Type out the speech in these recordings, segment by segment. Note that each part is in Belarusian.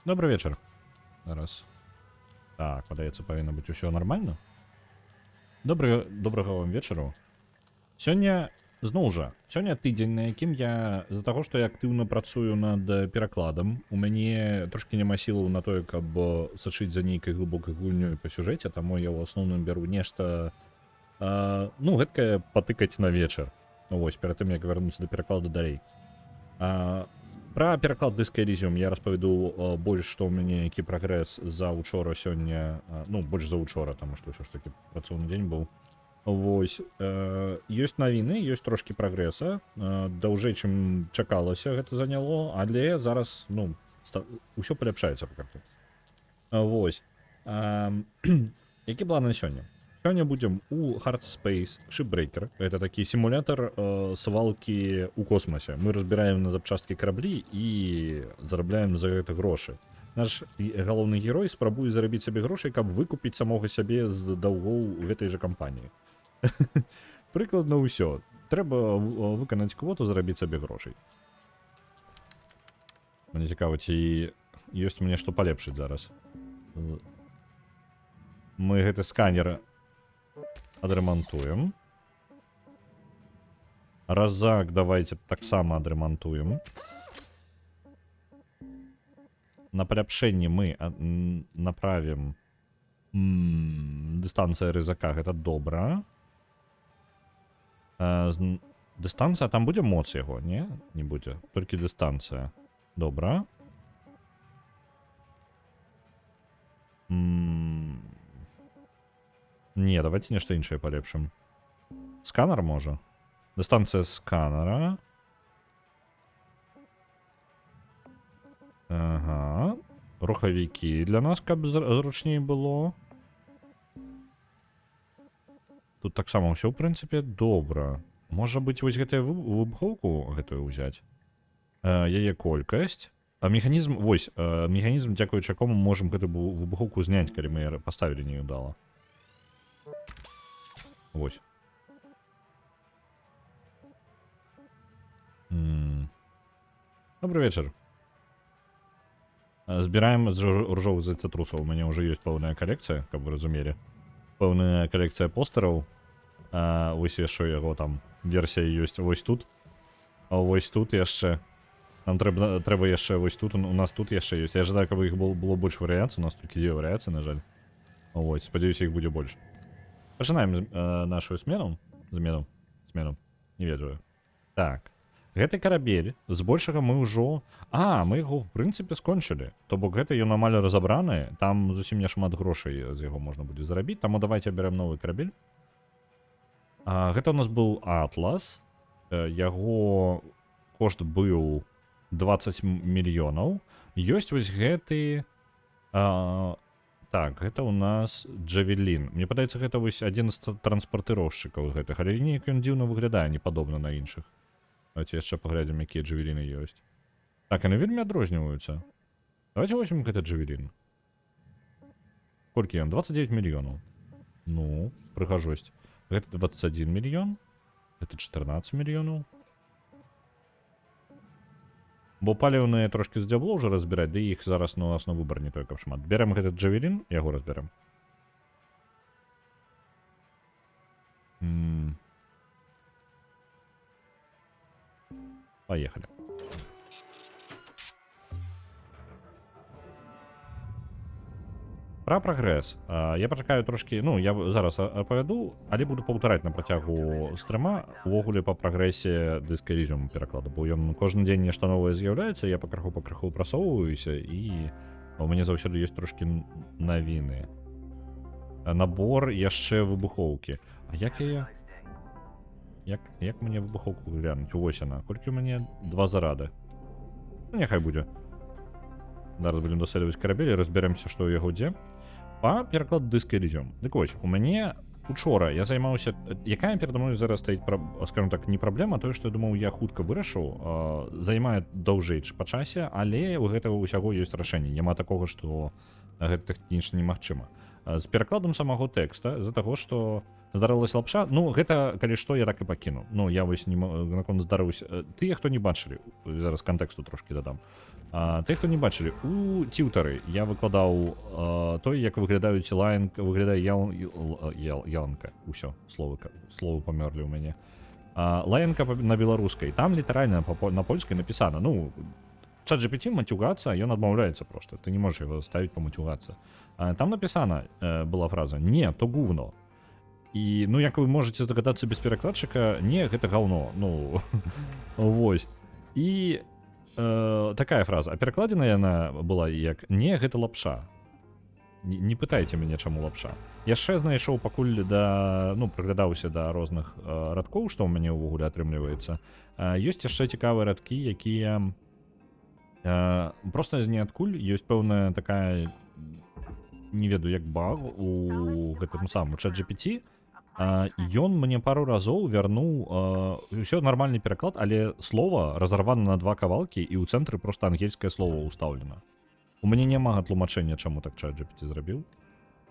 Добры вечар. Зараз. Так, падаецца, павінна быць усё нармальна. Добрага вам вечару. Сёння, зноў жа, сёння тыдзень, на якім я, з-за таго, што я актыўна працую над перакладам, у мяне трошкі няма сілаў на тое, каб сачыць за нейкай глыбокай гульнёй па сюжэце, таму я ў асноўным бяру нешта, ну, гэткае патыкаць на вечар. Вось, перад тым, як вярнуцца да пераклада далей. Пра пераклад Disco Elysium я распавяду больш, што ў мяне які прагрэс за учора, сёння, ну, больш за учора, таму што ўсё ж такі працоўны дзень быў. Вось, ёсць навіны, ёсць трошкі прагрэса, даўжэй, чым чакалася, гэта заняло, але зараз, ну, ўсё паляпшаецца пакрыху. Вось. Які план на сёння? Сёння будзем у Hardspace Shipbreaker. Это такі сімулятар свалкі ў космасе. Мы разбіраем на запчасткі караблі і зарабляем за гэта грошы. Наш галоўны герой спрабуе зарабіць сабе грошай, каб выкупіць самога сябе з даўгоў гэтай жа кампаніі. Прыкладна ўсё. Трэба выканаць квоту, зарабіць сабе грошай. Мне цікава, ці ёсць у мяне што палепшыць зараз. Мы гэты сканер адрамантуем. Разак давайте таксама адрамантуем. На паляпшэнні мы направім дыстанцыя рызака, гэта добра. Дыстанцыя, там будзе моц яго, не? Не будзе. Толькі дыстанцыя. Добра. Не, давайте нешта іншае палепшым. Сканер можа. Дыстанцыя сканера. Ага. Рухавікі для нас, каб зручней было. Тут таксама ўсё, ў прынцыпе, добра. Можа быць, вось гэтую выбухоўку гэтую ўзяць. Яе колькасць. А механізм, вось, механізм, дзякуючы якому можам гэту выбухоўку зняць, калі мы яе паставілі неўдала. Вось. Добры вечар. Збіраем з ружовых зайцатрусаў. У мяне ўжо ёсць пэўная калекцыя, каб вы разумелі. Пэўная калекцыя постэраў. Вось яшчэ яго там версія ёсць вось тут. А вось тут яшчэ. Нам трэба яшчэ вось тут, у нас тут яшчэ ёсць. Я жадаю, каб іх было больш варыяцый, у нас толькі дзве варыяцыі, на жаль. Вось, спадзяюся, іх будзе больш. Пачынаем нашу смену. Змену. Смену. Не ведаю. Так. Гэты карабель, збольшага мы ўжо... А, мы яго, в прынцыпе, скончылі. То бок гэта ён амаль разабраны, там зусім няшмат грошай з яго можна будзе зарабіць, таму давайте бярэм новы карабель. Гэта у нас быў Атлас. Яго кошт быў 20 мільёнаў. Ёсць вось гэты... Так, гэта у нас Джавелін. Мне падаецца, гэта вось адзін з транспартыроўшчыкаў гэтых, але неяк ён дзіўна выглядае, не падобна на іншых. Давайте яшчэ паглядзім, якія джавеліны ёсць. Так, яны вельмі адрозніваюцца. Давайте возьмем гэты джавелін. Колькі ён? 29 мільёнаў. Ну, прыгажосць. Гэта 21 мільён. Гэта 14 мільёнаў. Бо паліўныя трошкі здзябло ўжо разбіраць, ды іх зараз у нас на выбар не той каб шмат. Бярэм гэты джавелін, яго разбярэм. Поехали. Пра прагрэс. Я пачакаю трошкі, ну, я зараз апавяду, але буду паўтараць на працягу стрыма увогуле па прагрэсе Disco Elysium перакладу, бо ён кожны дзень нешта новае з'яўляецца, я пакрыху-пакрыху прасоўваюся, і у мяне заўсёды ёсць трошкі навіны. Набор яшчэ выбухоўкі. А як яе? Як мне выбухоўку глянуць? Вось яна. Колькі ў мяне? Два зарады. Ну, няхай будзе. Зараз будем даследаваць карабель і разбярэмся, што ў яго дзе. Па перакладу Disco Elysium. Дык вось, у мяне учора я займаўся... Якая перада мной зараз стаіць, скажем так, не праблема, тое, што я думаў, я хутка вырашу, займае даўжэй па часе, але ў гэтага ўсяго ёсць рашэнне. Няма такога, што гэта тэхнічна немагчыма. З перакладам самого тэкста з-за таго, што здарылася лапша. Ну, гэта, калі што, я так і пакіну. Ну, я вось не наконт здарыўся. Тыя, хто не бачылі, зараз кантэксту трошкі дадам. Тыя, хто не бачылі, у цютары я выкладаў той, як выглядаюць лаянка, выглядае яланка, усё, словы памёрлі ў мяне. Лаянка на беларускай, там літаральна на польскай напісана, ну, чат GPT матюгацца, ён адмаўляецца просто, ты не можешь его заставить поматюгаться. Там написана была фраза «Не, то гувно». І, ну, як вы можете здагадацца без перакладчыка, не, гэта гаўно, ну, вось. І такая фраза, а перакладзена яна была як «Не, гэта лапша». Не пытайце мяне, чаму лапша. Яшчэ знайшоў пакуль да, ну, прыглядаўся да розных радкоў, што ў мяне ўвогуле атрымліваецца. Ёсць яшчэ цікавыя радкі, якія просто з ніадкуль ёсць пэўная такая, не ведаю, як баг у гэтым самым чат GPT. Ён мне пару разоў вярнуў ўсё нармальны пераклад, але слова разарвана на два кавалкі, і ў цэнтры просто ангельскае слово ўстаўлена. У мяне няма тлумачэння, чаму так чат GPT зрабіў.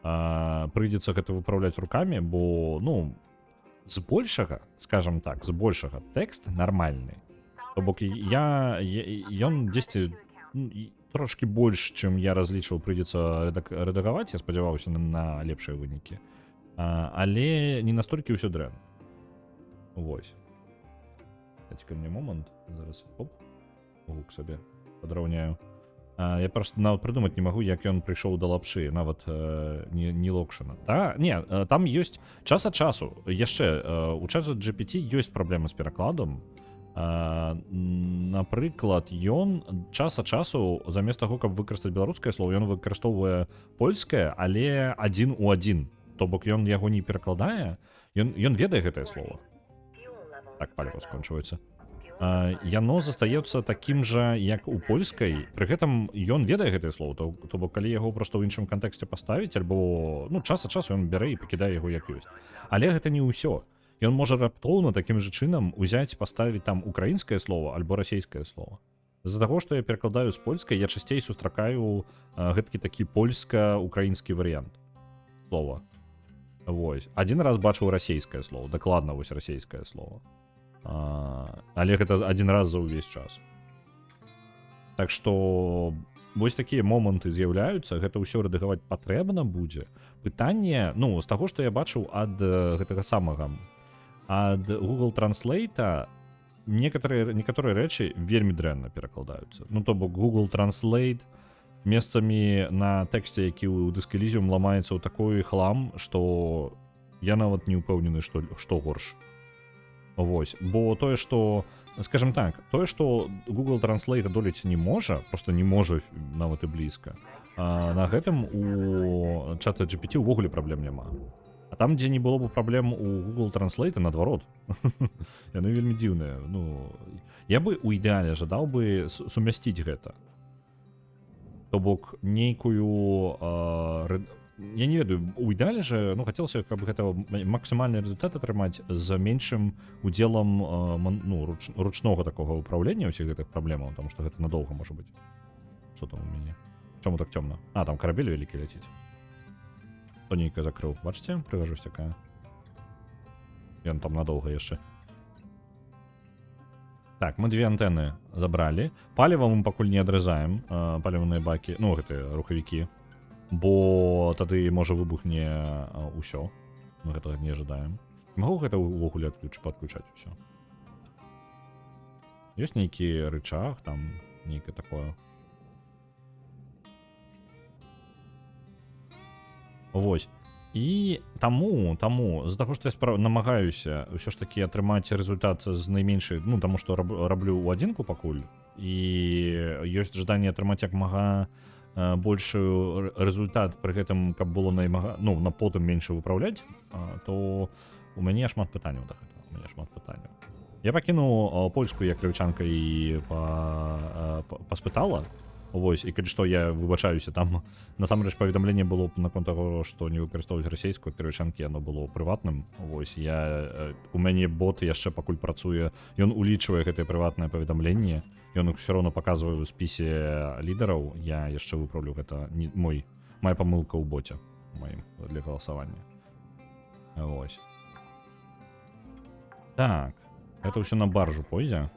Прыйдзецца гэта выпраўляць рукамі, бо, ну, збольшага, скажем так, збольшага тэкст нармальны. То бок ён дзесьці, ну, і трошкі больш, чым я разлічваў, прыйдзецца рэдагаваць, я спадзяваўся на лепшыя вынікі. Але не настолькі ўсё дрэнна. Вось. Дайте-ка мне момант. Зараз, оп, гук сабе падраўняю. Я просто нават прыдумаць не магу, як ён прыйшоў да лапшы, нават не локшына. Та, не, там ёсць час ад часу яшчэ у чату GPT ёсць праблемы з перакладам. Напрыклад, ён час ад часу замест таго, каб выкарыстаць беларускае слово, ён выкарыстоўвае польскае, але адзін у адзін. То бок ён яго не перакладае, ён ведае гэтае слово. Так, паліва скончваецца. Яно застаецца такім жа, як у польскай, пры гэтым ён ведае гэтае слово, то бок калі яго просто ў іншым кантэксце паставіць альбо, ну, час ад часу ён бярэ і пакідае яго як ёсць. Але гэта не ўсё. Ён можа раптоўна такім жа чынам узяць, паставіць там украінскае слово альбо расійскае слово. З-за таго, што я перакладаю з польскай, я часцей сустракаю гэткі такі польска-украінскі варыянт слова. Вось. Адзін раз бачыў расійскае слово, дакладна вось расійскае слово. Але гэта адзін раз за ўвесь час. Так што вось такія моманты з'яўляюцца, гэта ўсё рэдагаваць патрэбна будзе. Пытанне, ну, з таго, што я бачыў ад гэтага самага, ад Google Translate, некаторыя рэчы вельмі дрэнна перакладаюцца. Ну, то бок Google Translate месцамі на тэксце, які ў Disco Elysium, ламаецца ў такой хлам, што я нават не ўпэўнены, што горш. Вось, бо тое, што, скажем так, тое, што Google Translate адолець не можа, просто не можа нават і блізка. На гэтым у чата GPT увогуле праблем няма. А там, дзе не было бы праблем у Google Translate, наадварот. Яны вельмі дзіўныя. Ну, я бы у ідэале жадаў бы сумясціць гэта. То бок нейкую я не ведаю, у ідэале же, ну, хацелася, каб гэта максімальны результат атрымаць з меншым удзелам ну, ручнога такога ўпраўлення ўсіх гэтых праблемаў, потому что гэта надоўга можа быць. Что там у мяне? Чаму так цёмна? А, там карабель вялікі ляціць. Тоненька закрыў. Бачыце, прыгажосць якая. Ён там надоўга яшчэ. Так, мы две антэны забралі. Паліва мы пакуль не адразаем, паліўныя бакі, ну, гэтыя рухавікі. Бо тады можа выбухне ўсё. Мы гэтага не жадаем. Магу гэта ўвогуле падключаць усё. Ёсць нейкі рычаг там, нейкае такое. Вось. І таму з-за таго, што я намагаюся ўсё ж такі атрымаць рэзультат з найменшай, ну, таму што раблю ў адзінку пакуль, і ёсць жаданне атрымаць як мага большую рэзультат, пры гэтым каб было наймага, ну, на потым менш выпраўляць, то у мяне шмат пытанняў да гэтага, у мяне шмат пытанняў. Я пакінуў польскую, як крыўчанка і паспытала. Вось, і калі што, я выбачаюся, там насамрэч паведамленне было б наконт таго, што не выкарыстоўваць расейскую ад крыўчанкі, яно было прыватным. Вось, у мяне бот яшчэ пакуль працуе, ён улічвае гэтае прыватнае паведамленне, ён іх всё равно паказвае ў спісе лідараў, я яшчэ выпраўлю гэта, не, мой, моя памылка ў боце. маім для галасавання. Вось. Так, гэта ўсё на баржу пойдзе.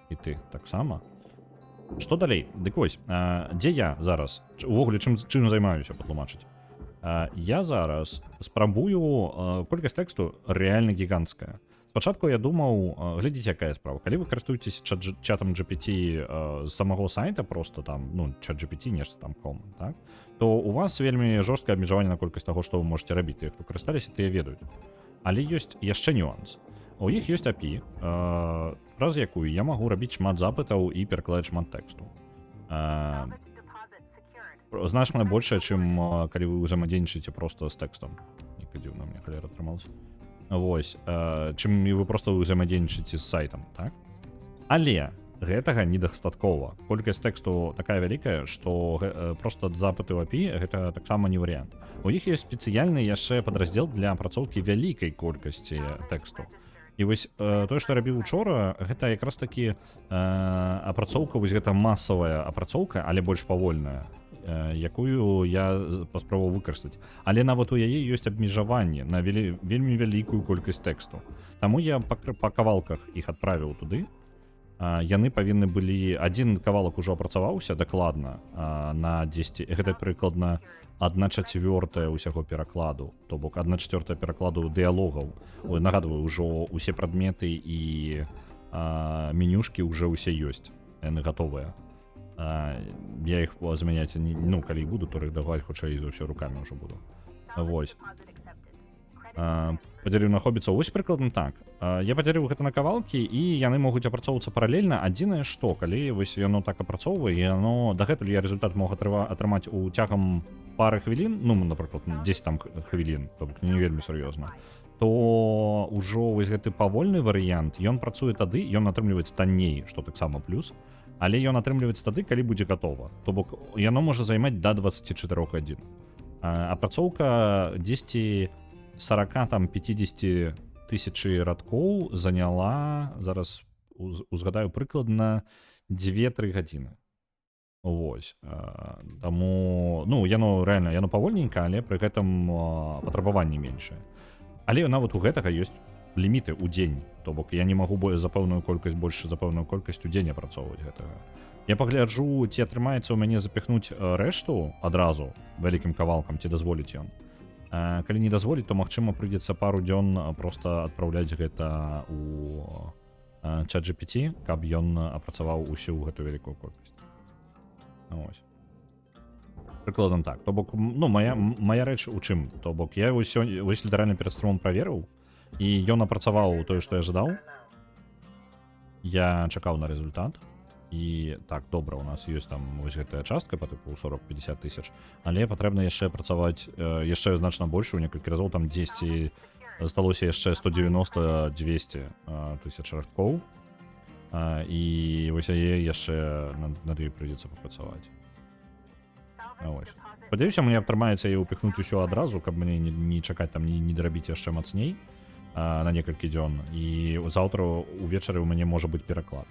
І ты таксама. Што далей? Дык вось, дзе я зараз? Увогуле чым займаюся, патлумачыць. Я зараз спрабую, колькасць тэксту рэальна гіганцкая. Спачатку я думаў, глядзіце, якая справа. Калі вы карыстуецесь чатам GPT з самого сайта, просто там, ну, чат GPT, нешта там ком, так? То у вас вельмі жорсткае абмежаванне на колькасць таго, што вы можете рабіць. Тыя, хто карысталіся, тыя ведаюць. Але ёсць яшчэ нюанс. У іх ёсць API, праз якую я магу рабіць шмат запытаў і перакладаць шмат тэксту. Значна большее, чым калі вы ўзаемадзейнічаеце просто з тэкстам. Нейка дзіўна мне халера атрымалася. Вось, чым і вы просто ўзаемадзейнічаеце з сайтам, так? Але гэтага недастаткова. Колькасць тэксту такая вялікая, што просто запыты ў API гэта таксама не варыянт. У іх ёсць спецыяльны яшчэ падраздзел для апрацоўкі вялікай колькасці тэксту. І вось тое, што рабіў учора, гэта якраз такі апрацоўка, вось гэта масавая апрацоўка, але больш павольная, якую я паспрабаваў выкарыстаць. Але нават у яе ёсць абмежаванне на вельмі вялікую колькасць тэксту. Таму я па кавалках іх адправіў туды. Яны павінны былі, адзін кавалак ужо апрацаваўся дакладна на 10, гэта прыкладна 1/4 ўсяго перакладу, то бок 1/4 перакладу дыялогаў. Ой, нагадваю, ўжо усе прадметы і менюшкі ўжо ўсе ёсць, яны гатовыя. Я іх замяняць не, ну, калі і буду, то рэдагаваць хутчэй за ўсё рукамі ўжо буду. Вось. Падзяліў на хобіцаў, вось прыкладна так. Я падзяліў гэта на кавалкі, і яны могуць апрацоўвацца паралельна. Адзінае што, калі вось яно так апрацоўвае, яно дагэтуль, я результат мог атрымаць у цягам пары хвілін, ну, напрыклад, 10 там хвілін, то бок не вельмі сур'ёзна, то ўжо вось гэты павольны варыянт, ён працуе тады, ён атрымліваецца танней, што таксама плюс, але ён атрымліваецца тады, калі будзе гатова, то бок яно можа займаць да 24 гадзін. Апрацоўка 10 40, там 50 тысячы радкоў заняла, зараз узгадаю, прыкладна 2-3 гадзіны. Вось. Таму, ну, яно рэальна, яно павольненька, але пры гэтым патрабаванні меншае. Але нават у гэтага ёсць ліміты ў дзень, то бок я не магу за пэўную колькасць, больш за пэўную колькасць у дзень апрацоўваць гэтага. Я пагляджу, ці атрымаецца ў мяне запіхнуць рэшту адразу вялікім кавалкам, ці дазволіць ён. Калі не дазволіць, то, магчыма, прыйдзецца пару дзён просто адпраўляць гэта у чат GPT, каб ён апрацаваў усю гэту вялікую колькасць. Ось. Прыкладам так. То бок, ну, моя рэч у чым? То бок я вось сёння, вось літаральна перад стрымом праверыў, і ён апрацаваў тое, што я жадаў. Я чакаў на результат. І так, добра, у нас ёсць там вось гэтая частка по тыпу 40-50 тысяч, але патрэбна яшчэ працаваць яшчэ значна больш, у некалькі разоў, там 10 засталося яшчэ 190-200 тысяч радкоў. І вось яе яшчэ над ёй прыйдзецца папрацаваць. Ось. Спадзяюся, мне атрымаецца яе ўпіхнуць усё адразу, каб мне не чакаць там, не дарабіць яшчэ мацней на некалькі дзён. І заўтра увечары ў мяне можа быць пераклад.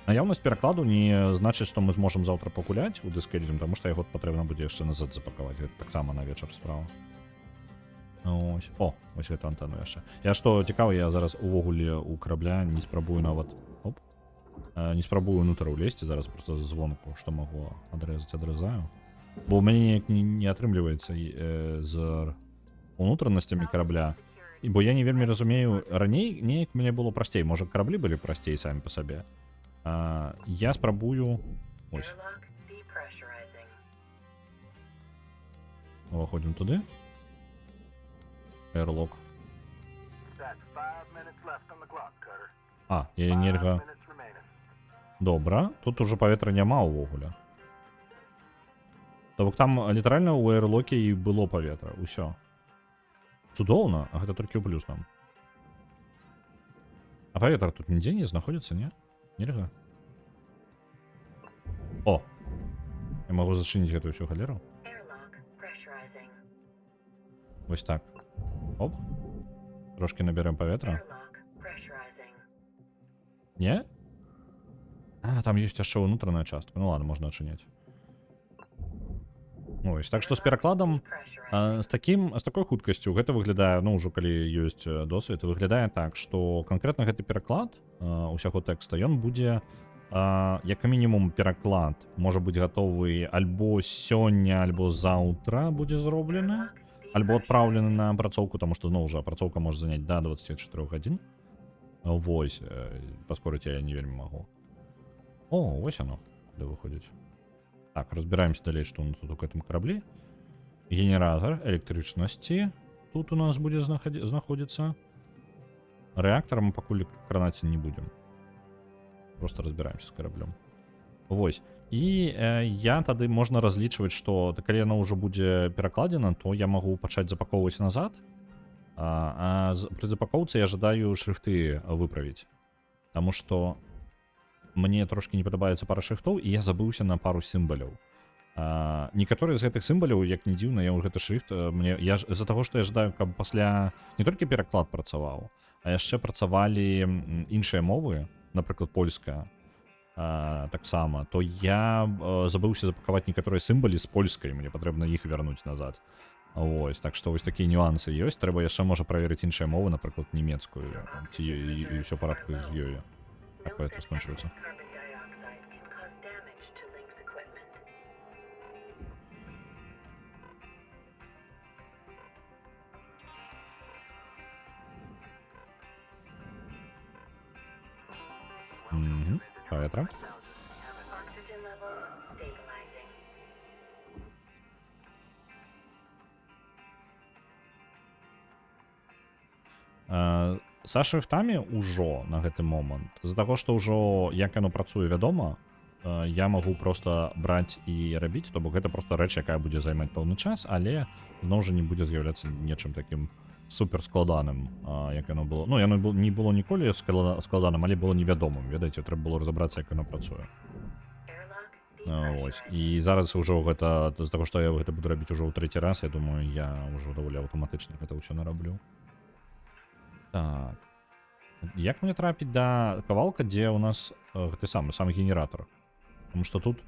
Наяўнасць перакладу не значыць, што мы зможам заўтра пагуляць у Disco Elysium, таму што яго патрэбна будзе яшчэ назад запакаваць. Гэта таксама на вечар справа. Ось. О, вось гэту антэну яшчэ. Я што цікава, я зараз увогуле у карабля не спрабую нават. Оп. Не спрабую унутр улезці, зараз просто звонку, што магу адрэзаць, адразаю. Бо ў мяне неяк не атрымліваецца з унутранасцямі карабля. І бо я не вельмі разумею, раней неяк мне было прасцей, можа, караблі былі прасцей самі па сабе. Я спрабую. Ось. Airlock depressurizing. Уваходзім туды. Airlock. That's 5 minutes left on the clock, Cutter. А, я Five нельга. minutes remaining. Добра, тут ужо паветра няма ўвогуле. То бок там літаральна ў airlock е і было паветра, усё. Цудоўна, а гэта толькі ў плюс нам. А паветра тут нідзе не знаходзіцца, не? Нельга. О! Я магу зачыніць гэтую всю халеру. Airlock pressurizing. Вось так. Оп. Трошкі набярэм паветра. Airlock pressurizing. Не? А, там ёсць яшчэ ўнутраная частка. Ну ладно, можна адчыняць. Ось, так што з перакладам Depressurizing. з такой хуткасцю гэта выглядае, ну, ўжо калі ёсць досвед, выглядае так, што канкрэтна гэты пераклад усяго тэкста, ён будзе як мінімум пераклад можа быць гатовы альбо сёння, альбо заўтра будзе зроблена, Airlock альбо адпраўлены depressurizing. На апрацоўку, таму што зноў жа апрацоўка можа заняць да 24 гадзін. Вось, паскорыць я не вельмі магу. О, вось оно, куды выходзіць. Так, разбіраемся далей, што у нас тут у гэтым караблі. Генератор электрычнасці тут у нас будзе знаходзіцца. Рэактар мы пакуль кранаць не будзем. Просто разбіраемся з караблём. Вось. І я тады можна разлічваць, што калі яно ўжо будзе перакладзена, то я магу пачаць запакоўваць назад. А пры запакоўцы я жадаю шрыфты выправіць. Таму што мне трошкі не падабаецца пара шрыфтоў, і я забыўся на пару сімваляў. Некаторыя з гэтых сімваляў, як не дзіўна, я ў гэты шрифт мне я ж з-за таго, што я жадаю, каб пасля не толькі пераклад працаваў, а яшчэ працавалі іншыя мовы, напрыклад, польская таксама, то я забыўся запакаваць некаторыя сімвалі з польскай, мне патрэбна іх вярнуць назад. Вось, так што вось такія нюансы ёсць, трэба яшчэ можа праверыць іншыя мовы, напрыклад, нямецкую, ці і ўсё парадку з ёю. Так, Note паветра that скончваецца. excess carbon dioxide can cause damage to Link's equipment. Угу. Паветра. Oxygen levels stabilizing. Са шрыфтамі ўжо на гэты момант з-за таго, што ўжо як яно працуе, вядома, я магу просто браць і рабіць, то бок гэта просто рэч, якая будзе займаць пэўны час, але зноў жа не будзе з'яўляцца нечым такім супер складаным, як яно было. Ну, яно не было ніколі складаным, але было невядомым, ведаеце, трэба было разабрацца, як яно працуе. Airlock Ось. depressurizing. І зараз ўжо гэта з таго, што я гэта буду рабіць ужо ў трэці раз, я думаю, я ўжо даволі аўтаматычна гэта ўсё нараблю. Так. Як мне трапіць да кавалка, дзе ў нас гэты самы сам генератор? Потому что тут.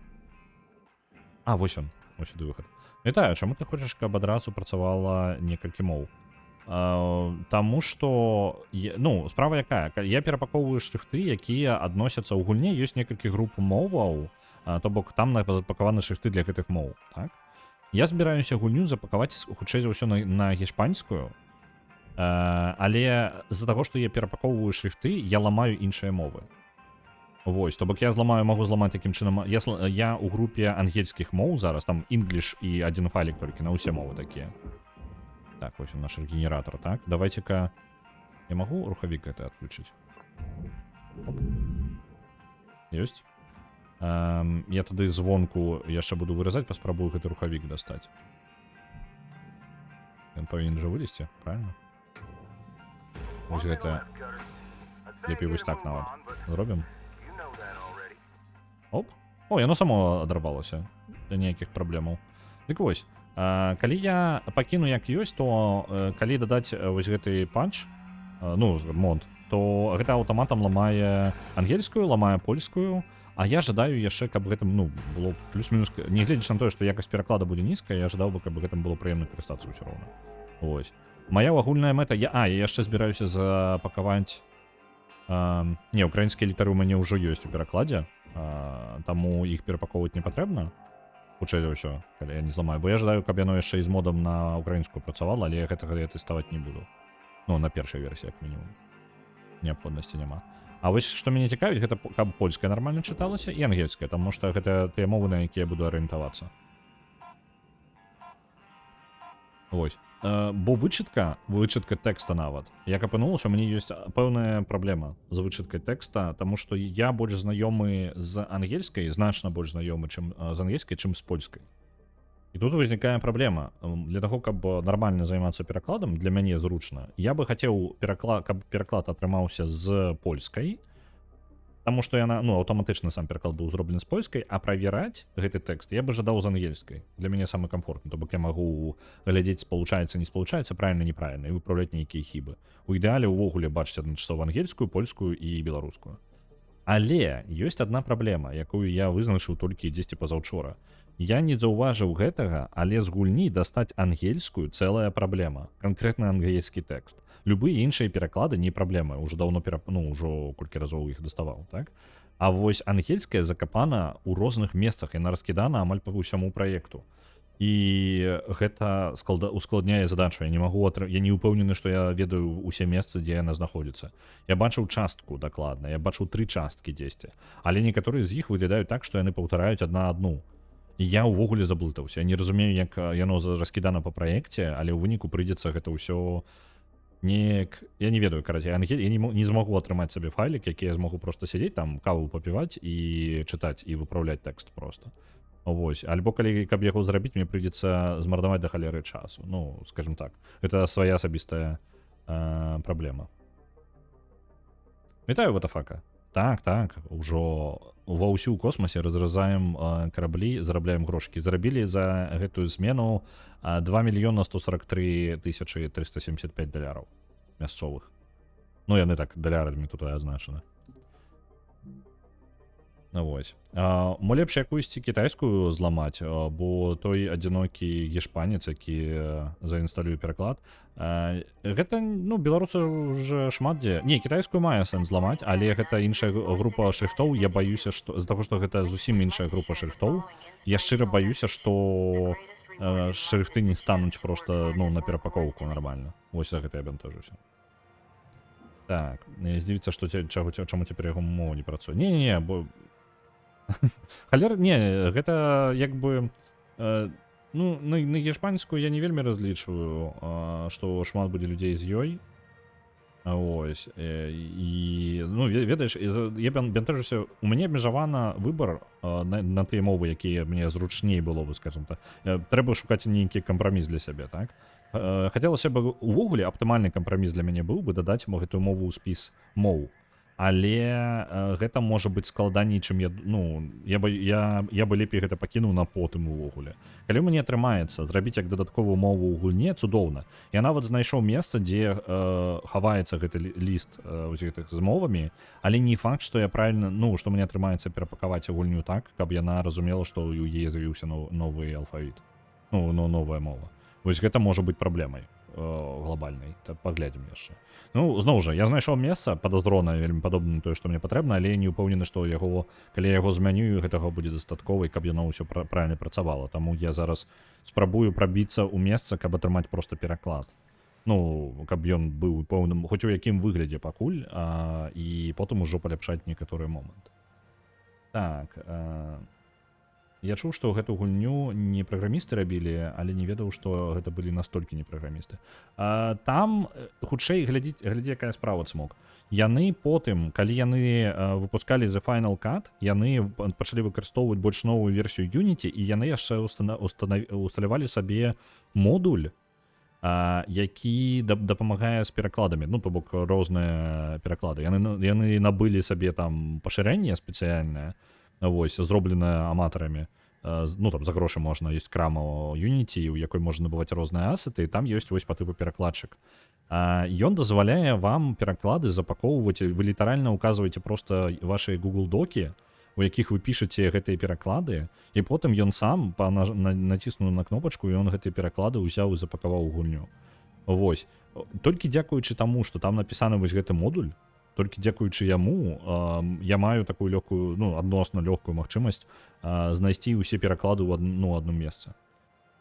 А, вось он, вось сюды выхад. Вітаю, чаму ты хочаш, каб адразу працавала некалькі моў? Таму што ну, справа якая: я перапакоўваю шрыфты, якія адносяцца, ў гульне ёсць некалькі груп моваў, то бок там запакаваны шрыфты для гэтых моў, так? Я збіраюся гульню запакаваць хутчэй за ўсё на гішпанскую, але з-за таго, што я перапакоўваю шрыфты, я ламаю іншыя мовы. Вось, то бок я зламаю, магу зламаць такім чынам, я ў групе ангельскіх моў зараз, там English і адзін файлік толькі на ўсе мовы такія. Так, вось он наш генератор, так? Давайте-ка. Я могу рухавік это отключить? Оп. Ёсць. Я тады звонку яшчэ буду выразаць, паспрабую гэты рухавік дастаць. Ён павінен жа вылезці, правильно? Вось гэта лепей вось так нават зробім. Оп. О, яно само адарвалася. Да ніякіх праблемаў. Дык вось, калі я пакіну як ёсць, то калі дадаць вось гэты патч, ну, мод, то гэта аўтаматам ламае ангельскую, ламае польскую, а я жадаю яшчэ, каб гэтым, ну, было плюс-мінус, нягледзячы на тое, што якасць пераклада будзе нізкая, я жадаў бы, каб гэтым было прыемна карыстацца ўсё роўна. Вось. Мая агульная мэта, я яшчэ збіраюся запакаваць. Не, украінскія літары ў мяне ўжо ёсць у перакладзе, таму іх перапакоўваць не патрэбна. Хутчэй за ўсё, калі я не зламаю. Бо я жадаю, каб яно яшчэ і з модам на украінскую працавала, але я гэтага я тэставаць не буду. Ну, на першай версіі, як мінімум. Неабходнасці няма. А вось што мяне цікавіць, гэта каб польская нармальна чыталася і ангельская, таму што гэта тыя мовы, на якія я буду арыентавацца. Вось. Бо вычытка тэкста нават. Як апынулася, у мяне ёсць пэўная праблема з вычыткай тэкста, таму што я больш знаёмы з ангельскай, значна больш знаёмы, чым з ангельскай, чым з польскай. І тут узнікае праблема. Для таго, каб нармальна займацца перакладам, для мяне зручна, я бы хацеў, каб пераклад атрымаўся з польскай, таму што яна, ну, аўтаматычна сам пераклад быў зроблены з польскай, а правяраць гэты тэкст я бы жадаў з ангельскай. Для мяне самы камфортны, то бок я магу глядзець, спалучаецца, не спалучаецца, правильно, неправильно, і выпраўляць нейкія хібы. У ідэале ўвогуле бачыць адначасова ангельскую, польскую і беларускую. Але ёсць адна праблема, якую я вызначыў толькі дзесьці пазаўчора. Я не заўважыў гэтага, але з гульні дастаць ангельскую — цэлая праблема. Канкрэтна ангельскі тэкст. Любыя іншыя пераклады — не праблема, ўжо даўно ну, ўжо колькі разоў іх даставаў, так? А вось ангельская закапана ў розных месцах, яна раскідана амаль па ўсяму праекту. І гэта ускладняе задачу. Я не магу я не ўпэўнены, што я ведаю усе месцы, дзе яна знаходзіцца. Я бачыў частку дакладна, я бачыў тры часткі дзесьці. Але некаторыя з іх выглядаюць так, што яны паўтараюць адна адну. І я ўвогуле заблытаўся. Я не разумею, як яно раскідана па праекце, але ў выніку прыйдзецца гэта ўсё неяк, я не ведаю, карацей, я не змагу атрымаць сабе файлік, які я змагу просто сядзець там, каву папіваць і чытаць і выпраўляць тэкст просто. Вось, альбо калі каб яго зрабіць, мне прыйдзецца змардаваць да халеры часу. Ну, скажем так, это свая асабістая праблема. Вітаю, ватафака. Так, ужо ва ўсю ў космасе разразаем караблі, зарабляем грошкі. Зарабілі за гэтую змену 2 мільёна 143 тысячы 375 даляраў мясцовых. Ну, яны так далярамі тут азначаны. Ну, вось. Мо лепш якуюсьці кітайскую зламаць, бо той адзінокі гішпанец, які заінсталюе пераклад, гэта, ну, беларусы уже шмат дзе. Не, кітайскую мае сэнс зламаць, але гэта іншая група шрифтоў. Я баюся, што з таго, што гэта зусім іншая група шрифтоў, я шчыра баюся, што шрифты не стануць просто, ну, на перапакоўку нармальна. Вось за гэта я бянтэжуся. Так, здзівіцца, што чаго, чаму цяпер яго мова не працуе. Не, бо халер, не, гэта як бы ну, на гішпанскую я не вельмі разлічваю, што шмат будзе людзей з ёй. Ось, і, ну, ведаеш, я бянтэжуся, у мяне абмежавана выбар на тыя мовы, якія мне зручней было бы, скажем так. Трэба шукаць нейкі кампраміс для сябе, так? Хацелася б, увогуле аптымальны кампраміс для мяне быў бы дадаць мо гэтую мову ў спіс моў. Але гэта можа быць складаней, чым я, ну, я бы лепей гэта пакінуў на потым увогуле. Калі ў мяне атрымаецца зрабіць як дадатковую мову ў гульне, цудоўна. Я нават знайшоў месца, дзе хаваецца гэты ліст вось гэтых з мовамі, але не факт, што я правильно, ну, што мне атрымаецца перапакаваць гульню так, каб яна разумела, што ў яе з'явіўся новы алфавіт. Ну, новая мова. Вось гэта можа быць праблемай глобальнай. Та паглядзім яшчэ. Ну, зноў жа, я знайшоў месца падазронае, вельмі падобна на тое, што мне патрэбна, але я не ўпэўнены, што яго, калі я яго змяню, гэтага будзе дастаткова, і каб яно ўсё правильно працавала. Таму я зараз спрабую прабіцца ў месца, каб атрымаць просто пераклад. Ну, каб ён быў у пэўным, хоць у якім выглядзе пакуль, і потым ужо паляпшаць некаторыя моманты. Так, я чуў, што гэту гульню не праграмісты рабілі, але не ведаў, што гэта былі настолькі не праграмісты. Там хутчэй глядзіць, глядзі, якая справа, цмок. Яны потым, калі яны выпускалі The Final Cut, яны пачалі выкарыстоўваць больш новую версію Unity, і яны яшчэ усталявалі сабе модуль, які дапамагае з перакладамі, ну, то бок розныя пераклады. Яны набылі сабе там пашырэнне спецыяльнае, вось, зробленае аматарамі. Ну, там за грошы можна, ёсць крама Unity, у якой можна набываць розныя асеты, і там ёсць вось па тыпу перакладчык. Ён дазваляе вам пераклады запакоўваць, вы літаральна указваеце просто ваши Google докі, у якіх вы пішаце гэтыя пераклады, і потым ён сам націсну на кнопачку, і ён гэтыя пераклады ўзяў і запакаваў у гульню. Вось. Толькі дзякуючы таму, што там напісаны вось гэты модуль, толькі дзякуючы яму я маю такую лёгкую, ну, адносна лёгкую магчымасць знайсці ўсе пераклады ў ну, адным месцы.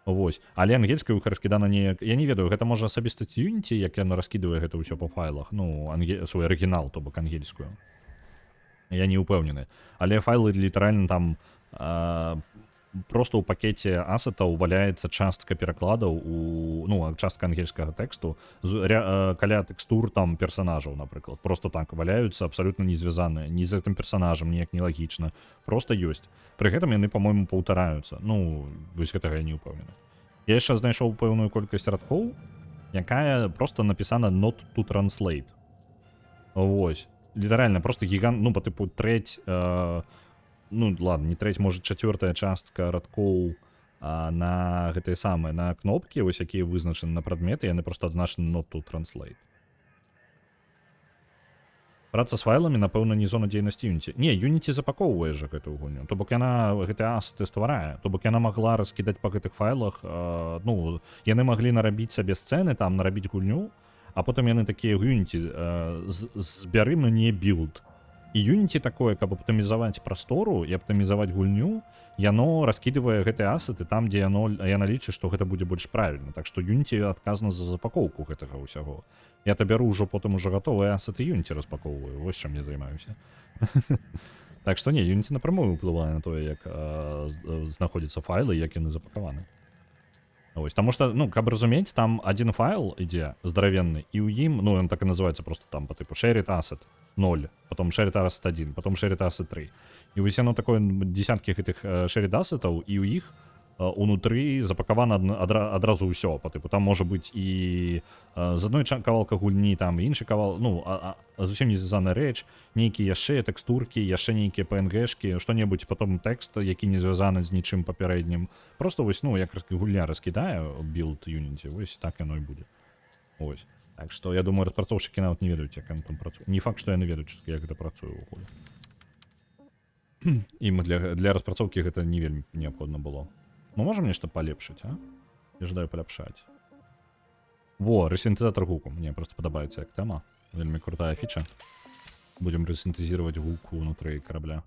Вось. Але ангельская іх раскідана неяк, я не ведаю, гэта можа асабіста Unity, як яно раскідвае гэта ўсё па файлах, ну, свой арыгінал, то бок ангельскую. Я не ўпэўнены. Але файлы літаральна там просто ў пакеце асетаў валяецца частка перакладаў у, ну, частка ангельскага тэксту каля тэкстур там персонажаў, напрыклад, просто так валяюцца, абсалютна не звязаныя ні з гэтым персонажам, неяк нелагічна, просто ёсць. Пры гэтым яны, по-моему, паўтараюцца. Ну, вось гэтага я не ўпэўнены. Я яшчэ знайшоў пэўную колькасць радкоў, якая просто напісана «not to translate». Вось, літаральна просто гігант, ну, по тыпу трэць, ну ладно, не трэць, можа, чацвёртая частка радкоў на гэтыя самыя, на кнопкі вось, якія вызначаны на прадметы, яны просто адзначаны «not to translate». Праца з файламі, напэўна, не зона дзейнасці Unity. Не, Unity запакоўвае жа гэтую гульню. То бок яна гэты асеты стварае. То бок яна магла раскідаць па гэтых файлах, ну, яны маглі нарабіць сабе сцэны, там нарабіць гульню, а потым яны такія: «Unity, збяры мне білд». І Unity такое, каб аптымізаваць прастору і аптымізаваць гульню, яно раскідвае гэтыя асеты там, дзе яна лічыць, што гэта будзе больш правільна. Так што Unity адказна за запакоўку гэтага ўсяго. Я то бяру ўжо потым уже гатовыя асеты Unity, распакоўваю. Вось чым я займаюся. Так што не, Unity напрямую ўплывае на тое, як знаходзяцца файлы, як яны запакаваны. Ось, таму што, ну, каб разумець, там один файл ідзе здаравенны, і ў ім, ну, ён так і называецца просто там по типу shared asset 0, потом shared asset 1, потом shared asset 3. І вось яно такое, десяткі гэтых shared assetаў, і ў іх унутры запакавана адразу ўсё по типу там можа быць і з адной кавалка гульні, там іншы кавал, ну, зусім не звязаная рэч, нейкія яшчэ тэкстуркі, яшчэ нейкія пнгшки, што-небудзь, потом тэкст, які не звязаны з нічым папярэднім. Просто вось, ну, як гульня раскідае білд Unity, вось так яно і будзе. Ось, так што я думаю, распрацоўшчыкі нават не ведаюць, як яно там працуе. Не факт, што яны ведаюць, як гэта працуе ўвогуле. Ім для распрацоўкі гэта не вельмі неабходна было. Мы можам нешта палепшыць, а? Я жадаю паляпшаць. Во, рэсінтэзатар гуку. Мне просто падабаецца як тэма. Вельмі крутая фіча. Будем рэсінтэзировать гук унутры карабля.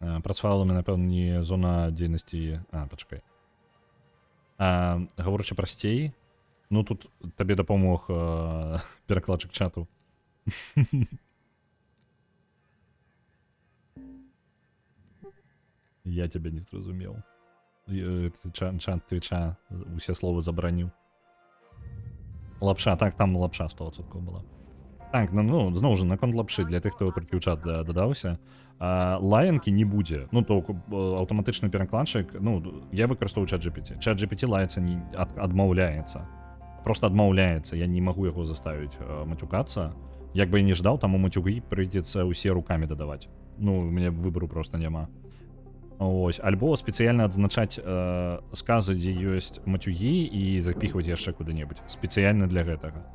Прац файламі, напэўна, не зона дзейнасці. А, пачакай. Гаворачы прасцей, ну, тут табе дапамог перакладчык чату. Я цябе не зразумеў. Чат твіча усе словы забараніў. Лапша, так, там лапша 100% была. Так, ну, зноў жа, наконт лапшы, для тых, хто толькі ў чат дадаўся. Лаянкі не будзе. Ну, то аўтаматычны перакладчык, ну, я выкарыстоўваю чат GPT. Чат GPT лаяцца не адмаўляецца. Просто адмаўляецца, я не магу яго заставіць мацюкацца. Як бы я не ждаў, таму мацюгі прыйдзецца ўсе рукамі дадаваць. Ну, у мяне выбару просто няма. Ось, альбо спецыяльна адзначаць сказы, дзе ёсць мацюгі, і запіхваць яшчэ куды-небудзь. Спецыяльна для гэтага.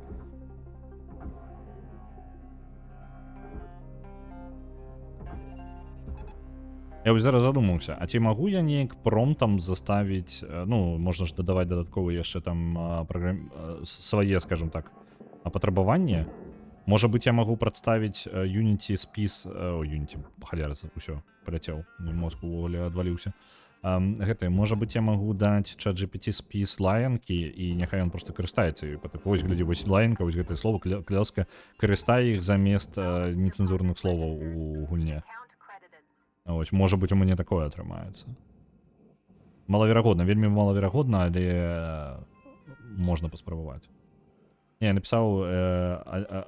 Я вось зараз задумаўся, а ці магу я неяк промптам заставіць, ну, можна ж дадаваць дадатковыя яшчэ там свае, скажем так, патрабаванні. Можа быць, я магу прадставіць Unity спіс, о, Unity, халера, усё, паляцеў, мозг увогуле адваліўся. Гэты, можа быць, я магу даць чат GPT спіс лаянкі, і няхай ён просто карыстаецца ёй, па тыпу, вось глядзі, вось лаянка, вось гэтае слово, кляска, карыстай іх замест нецэнзурных словаў у гульне. Ось, можа быць, у мяне такое атрымаецца. Малаверагодна, вельмі малаверагодна, але можна паспрабаваць. Не, я напісаў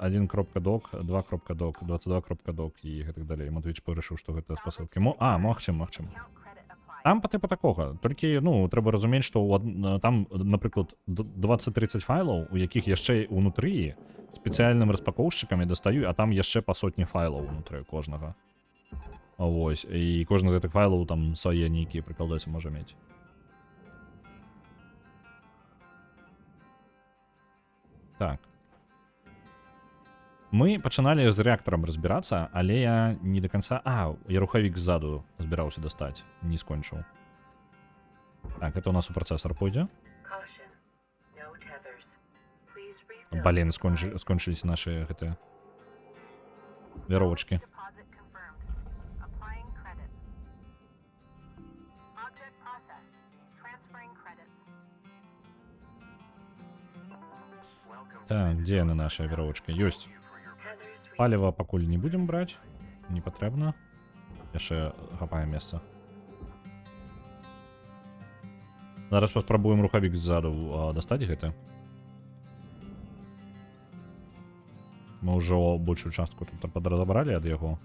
1.doc, 2.doc, 22.doc і гэтак далей. Матвіч вырашыў, што гэта спасылкі. Магчыма, магчыма. Там па тыпу такога. Толькі, ну, трэба разумець, што там, напрыклад, 20-30 файлаў, у якіх яшчэ ўнутры спецыяльным распакоўшчыкам я дастаю, а там яшчэ па сотні файлаў унутры кожнага. Вось, і кожны з гэтых файлаў там свае нейкія прыкладосы можа мець. Так. Мы пачыналі з рэактарам разбірацца, але я не до конца. А, я рухавік ззаду збіраўся дастаць, не скончыў. Так, это у нас у працэсар пойдзе. Caution. No tethers. Please refill. Блин, supplies. Скончыліся наши гэтыя вяровачкі. Deposit confirmed. Applying credits. Object processed. Transferring credits. Так, дзе яны, наша вяровачка? Ёсць. Tethers Паліва пакуль не будзем браць. Не патрэбна. Яшчэ хапае месца. Зараз паспрабуем рухавік ззаду дастаць гэта. Мы ўжо большую частку тут падразабралі ад яго.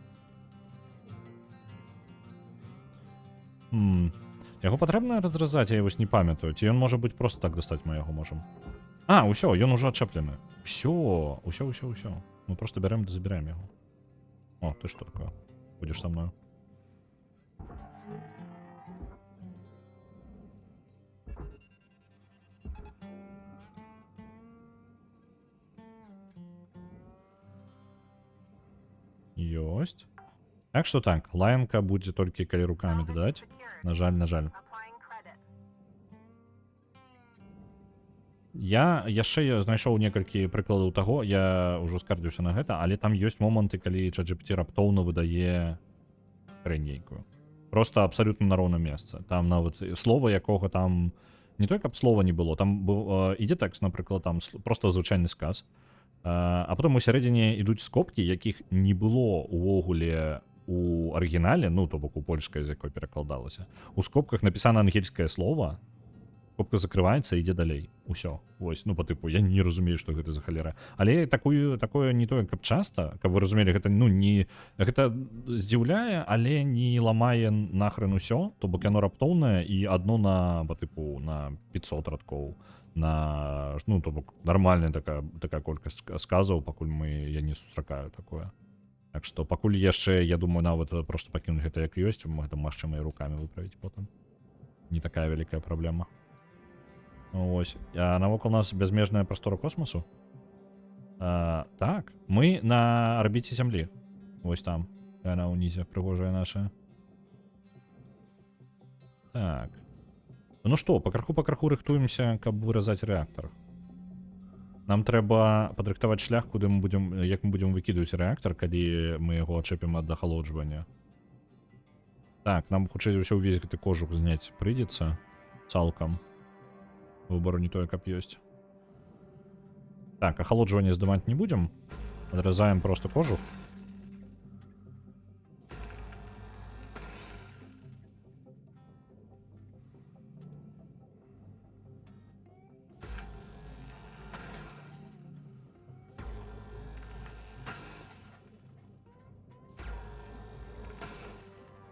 Яго патрэбна разразаць, я вось не памятаю. Ці ён можа быць просто так дастаць мы яго можам? А, ўсё, ён ужо адчэплены. Всё, ўсё, ўсё, ўсё. Мы просто бярэм да забіраем яго. О, ты што такое? Будзеш са мною. Ёсць. Так што так, лаянка будзе толькі калі рукамі дадаць. На жаль, на жаль. Я яшчэ знайшоў некалькі прыкладаў таго, я ўжо скардзіўся на гэта, але там ёсць моманты, калі ChatGPT раптоўна выдае хрень нейкую. Просто абсалютна на роўным месцы. Там нават слова, якога там не той, каб слова не было, там быў, ідзе тэкст, напрыклад, там просто звычайны сказ. А потым у сярэдзіне ідуць скобкі, якіх не было увогуле у арыгінале, ну, то бок у польскай, з якой перакладалася. У скобках напісана ангельскае слово, скобка закрываецца, ідзе далей. Усё. Вось, ну, по тыпу, я не разумею, што гэта за халера. Але такое не тое, каб часта, каб вы разумелі, гэта, ну, не, гэта здзіўляе, але не ламае нахрен усё, то бок яно раптоўнае і адно на, по тыпу, на 500 радкоў, на, ну, то бок нармальная такая колькасць сказаў, пакуль я не сустракаю такое. Так што пакуль яшчэ, я думаю, нават просто пакінуць гэта як ёсць, гэта магчыма і рукамі выправіць потым. Не такая вялікая праблема. Ось. А навокал нас бязмежная прастора космасу. Так, мы на арбіце Зямлі. Вось там. Яна ўнізе, прыгожая наша. Так. Ну што, пакрыху-пакрыху рыхтуемся, каб выразаць рэактар. Нам трэба падрыхтаваць шлях, куды мы будзем, як мы будзем выкідваць рэактар, калі мы яго адчэпім ад ахалоджвання. Так, нам хутчэй за ўсё ўвесь гэты кожух зняць прыйдзецца цалкам. Выбару не тое, каб ёсць. Так, ахалоджванне здымаць не будзем. Адразаем просто кожух.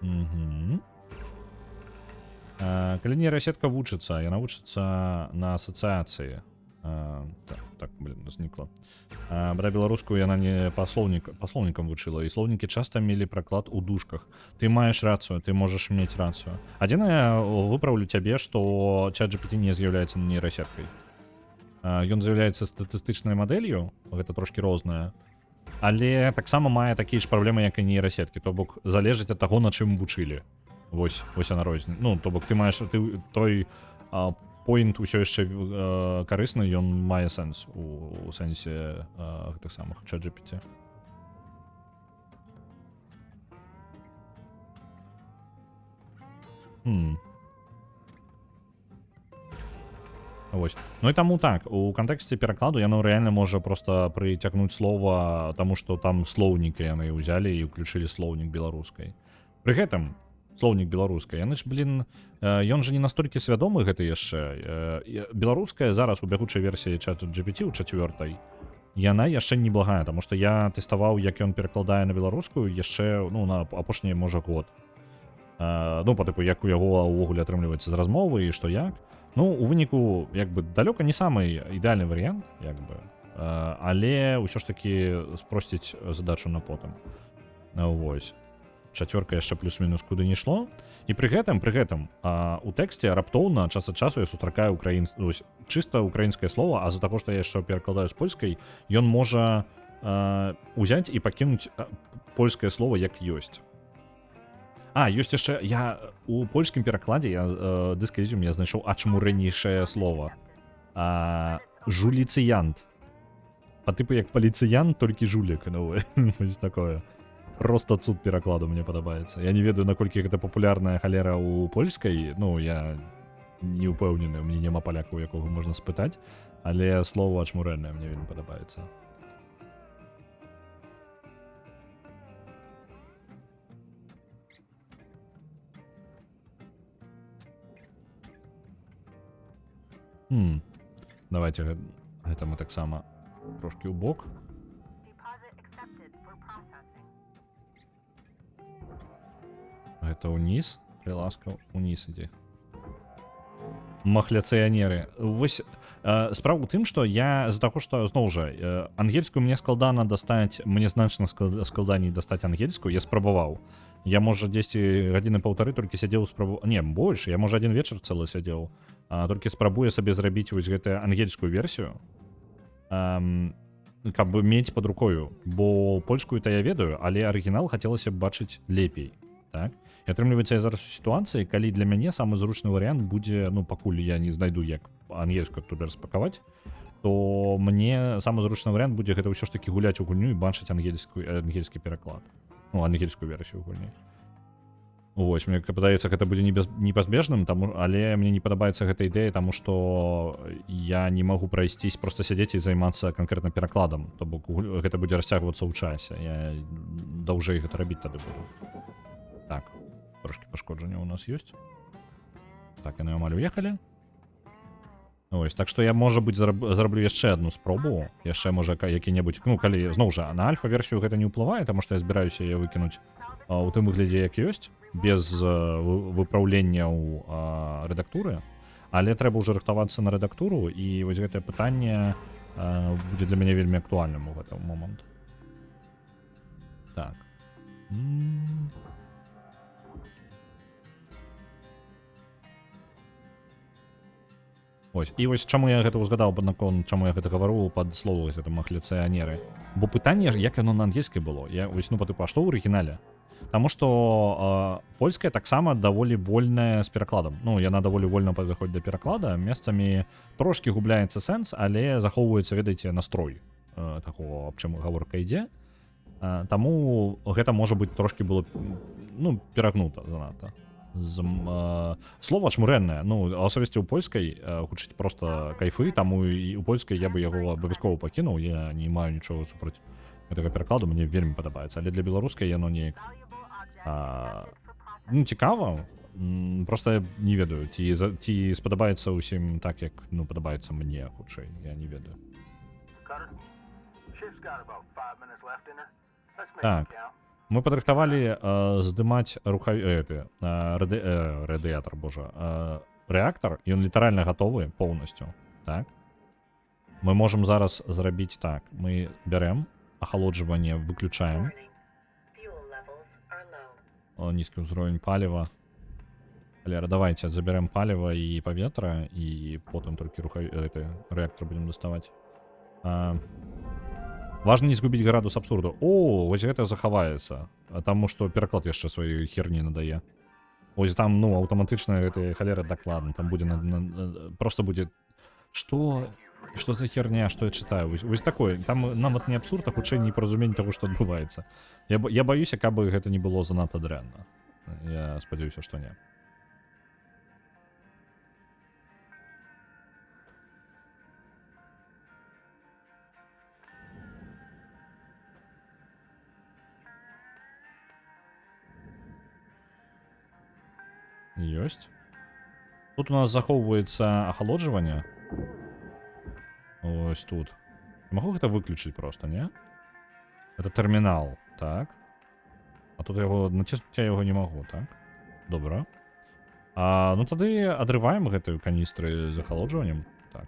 Угу. Калі нейрасетка вучыцца, яна вучыцца на асацыяцыі. Так, блин, знікла. Бра беларускую яна не па слоўнікам вучыла, і слоўнікі часта мелі праклад у дужках. Ты маеш рацыю, ты можаш мець рацыю. Адзінае, выпраўлю цябе, што ChatGPT не з'яўляецца нейрасеткай. Ён з'яўляецца статыстычнай мадэллю, гэта трошкі рознае. Але таксама мае такія ж праблемы, як і нейрасеткі, то бок залежыць ад таго, на чым вучылі. Вось яна розніца. Ну, то бок ты маеш ты той поінт усё яшчэ карысны, ён мае сэнс у сэнсе гэтых самых ChatGPT. Вось. Ну і таму так, у кантэксце перакладу яно рэальна можа проста прыцягнуць слова, таму што там слоўнікі яны ўзялі і ўключылі слоўнік беларускай. Пры гэтым слоўнік беларускай, яны ж, блин, ён жа не настолькі свядомы гэта яшчэ. Беларуская зараз у бягучай версіі чату GPT, у чацвёртай, яна яшчэ не благая, таму што я тэставаў, як ён перакладае на беларускую яшчэ, ну, на апошні, можа, год. Ну, по тыпу, як у яго ўвогуле атрымліваецца з размовы і што як. Ну, у выніку, як бы, далёка не самы ідэальны варыянт, як бы, але ўсё ж такі спросціць задачу на потым. Вось. Чацвёрка яшчэ плюс-мінус куды не ішло. І пры гэтым, у тэксце раптоўна час ад часу я сустракаю вось, чыста украінскае слово, а з-за таго, што я яшчэ перакладаю з польскай, ён можа узяць і пакінуць польскае слово як ёсць. А, ёсць яшчэ, я у польскім перакладзе, я Дыск Элізіум, я знайшоў ачмурэнейшае слово. Жуліцыянт. Па тыпу як паліцыянт, толькі жулік, ну, вось такое. Просто цуд перакладу, мне падабаецца. Я не ведаю, наколькі гэта папулярная халера ў польскай, ну, я не ўпэўнены, у мяне няма паляка, у якога можна спытаць, але слово ачмурэннае мне вельмі падабаецца. Давайте гэта мы таксама трошкі ў бок. Deposit accepted for processing. Гэта ўніз, калі ласка, уніз ідзе. Махляцыянеры. Вось справа ў тым, што я з-за таго, што зноў жа ангельскую мне складана дастаць, мне значна складаней дастаць ангельскую, я спрабаваў. Я, можа, дзесьці гадзіны паўтары толькі сядзеў спрабу... Не, больш, я, можа, адзін вечар цэлы сядзеў. Толькі спрабуе сабе зрабіць вось гэтую ангельскую версію. Каб мець под рукою, бо польскую то я ведаю, але арыгінал хацелася б бачыць лепей. Так, і атрымліваецца, я зараз у сітуацыі, калі для мяне самы зручны варыянт будзе, ну, пакуль я не знайду, як ангельскую оттуда распакаваць, то мне самы зручны варыянт будзе гэта ўсё ж таки гуляць у гульню і бачыць ангельскі пераклад, ну, ангельскую версію гульні. Вось, мне падаецца, гэта будзе непазбежным таму, але мне не падабаецца гэта ідэя, таму што я не магу прайсцісь, просто сядзець і займацца канкрэтна перакладам, то бок гэта будзе расцягвацца ў часе, я даўжэй гэта рабіць тады буду. Так, трошки пашкоджання у нас ёсць. Так, яны амаль уехалі. Ось, так што я, можа быць, зраблю яшчэ одну спробу, яшчэ, можа, які-небудзь, ну, калі, зноў жа, на альфа-версію гэта не ўплывае, таму што я збіраюся яе выкінуць у тым выглядзе, як ёсць, без выпраўленняў рэдактуры, але трэба ўжо рыхтавацца на рэдактуру, і вось гэтае пытанне будзе для мяне вельмі актуальным у гэты момант. Так. Ось. І вось чаму я гэта ўзгадаў пад наконт, чаму я гэта гавару пад слово вось гэта махляцыянеры. Бо пытанне ж, як яно на ангельскай было. Я вось, ну, па тыпу, а што ў арыгінале? Таму што польская таксама даволі вольная з перакладам. Ну, яна даволі вольна падыходзіць да пераклада, месцамі трошкі губляецца сэнс, але захоўваецца, ведаеце, настрой таго, аб чым гаворка ідзе. Таму гэта можа быць трошкі было, ну, перагнута занадта. Слова чмурэннае, ну, асабіста ў польскай гучыць просто кайфы, таму і ў польскай я бы яго абавязкова пакінуў, я не маю нічога супраць гэтага перакладу, мне вельмі падабаецца, але для беларускай яно неяк, ну, цікава, просто я не ведаю, ці спадабаецца ўсім так, як, ну, падабаецца мне хутчэй, я не ведаю. Cutter, ship's got about 5 minutes left in her. Let's make Так. it count. Мы падрыхтавалі здымаць радыятар, божа, рэактар, ён літаральна гатовы поўнасцю, так? Мы можам зараз зрабіць так. Мы бярэм ахалоджванне, выключаем. Warning. Fuel levels are low. О, нізкі ўзровень паліва. Лера, давайте забярэм паліва і паветра, і потым толькі рэактар будзем даставаць. Важна не згубіць градус абсурду. О, вось гэта захаваецца. Таму што пераклад яшчэ сваёй херні надае. Ось там, ну, аўтаматычна гэтая халера дакладна. Там будзе просто будзе... Што? Што за херня, што я чытаю? Вось такое. Там нават не абсурд, а хутчэй непаразуменне таго, што адбываецца. Я баюся, каб гэта не было занадта дрэнна. Я спадзяюся, што не. Ёсць. Тут у нас захоўваецца ахалоджванне. Ось тут. Могу гэта выключыць просто, не? Это тэрмінал, так. А тут яго націснуць я яго не магу, так? Добра. Ну тады адрываем гэтую каністры з ахалоджваннем. Так.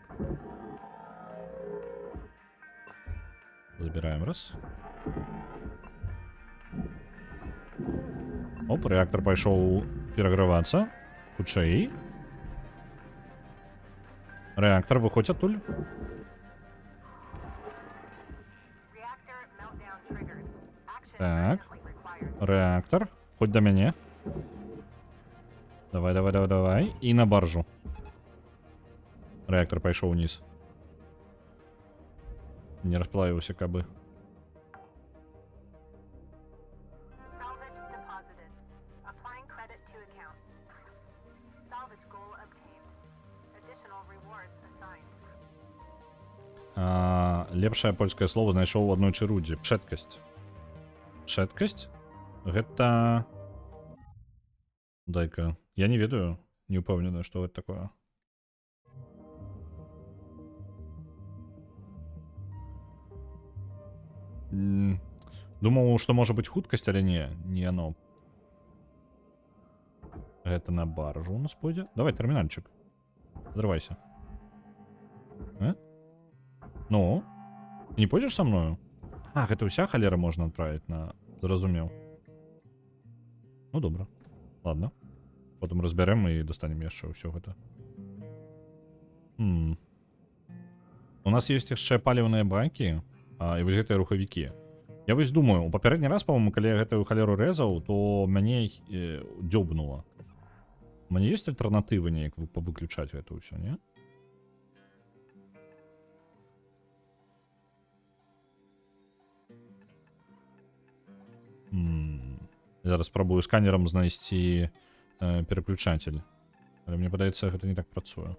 Забіраем раз. Оп, рэактар пайшоў перагравацца. Хутчэй. Рэактар, выходзь адтуль. Так. Рэактар, хоть да мяне. Давай, давай, давай, давай. І на баржу. Рэактар пайшоў уніз. Не расплавіўся, кабы. Salvage deposited. Applying credit to account. Salvage goal obtained. Additional rewards assigned. Лепшае польскае слово знайшоў у адной чарудзе. Пшэткасць. Пшэткасць? Гэта... Дай-ка. Я не ведаю. Не ўпэўнены, што гэта такое. Думаў, што можа быць хуткасць, але не, не яно. Гэта на баржу у нас пойдзе. Давай, тэрмінальчык. Адрывайся. А? Ну? Не пойдзеш са мною? А, гэта ўся халера можна адправіць на... Зразумеў. Ну, добра. Ладно. Потым разбярэм і дастанем яшчэ ўсё гэта. У нас ёсць яшчэ паліўныя бакі. І вось гэтыя рухавікі. Я вось думаю, у папярэдні раз, по-моему, калі я гэтую халеру рэзаў, то мяне дзёбнула. У мяне ёсць альтэрнатывы неяк павыключаць гэта ўсё, не? Зараз спрабую сканерам знайсці пераключатель. Але мне падаецца, гэта не так працуе.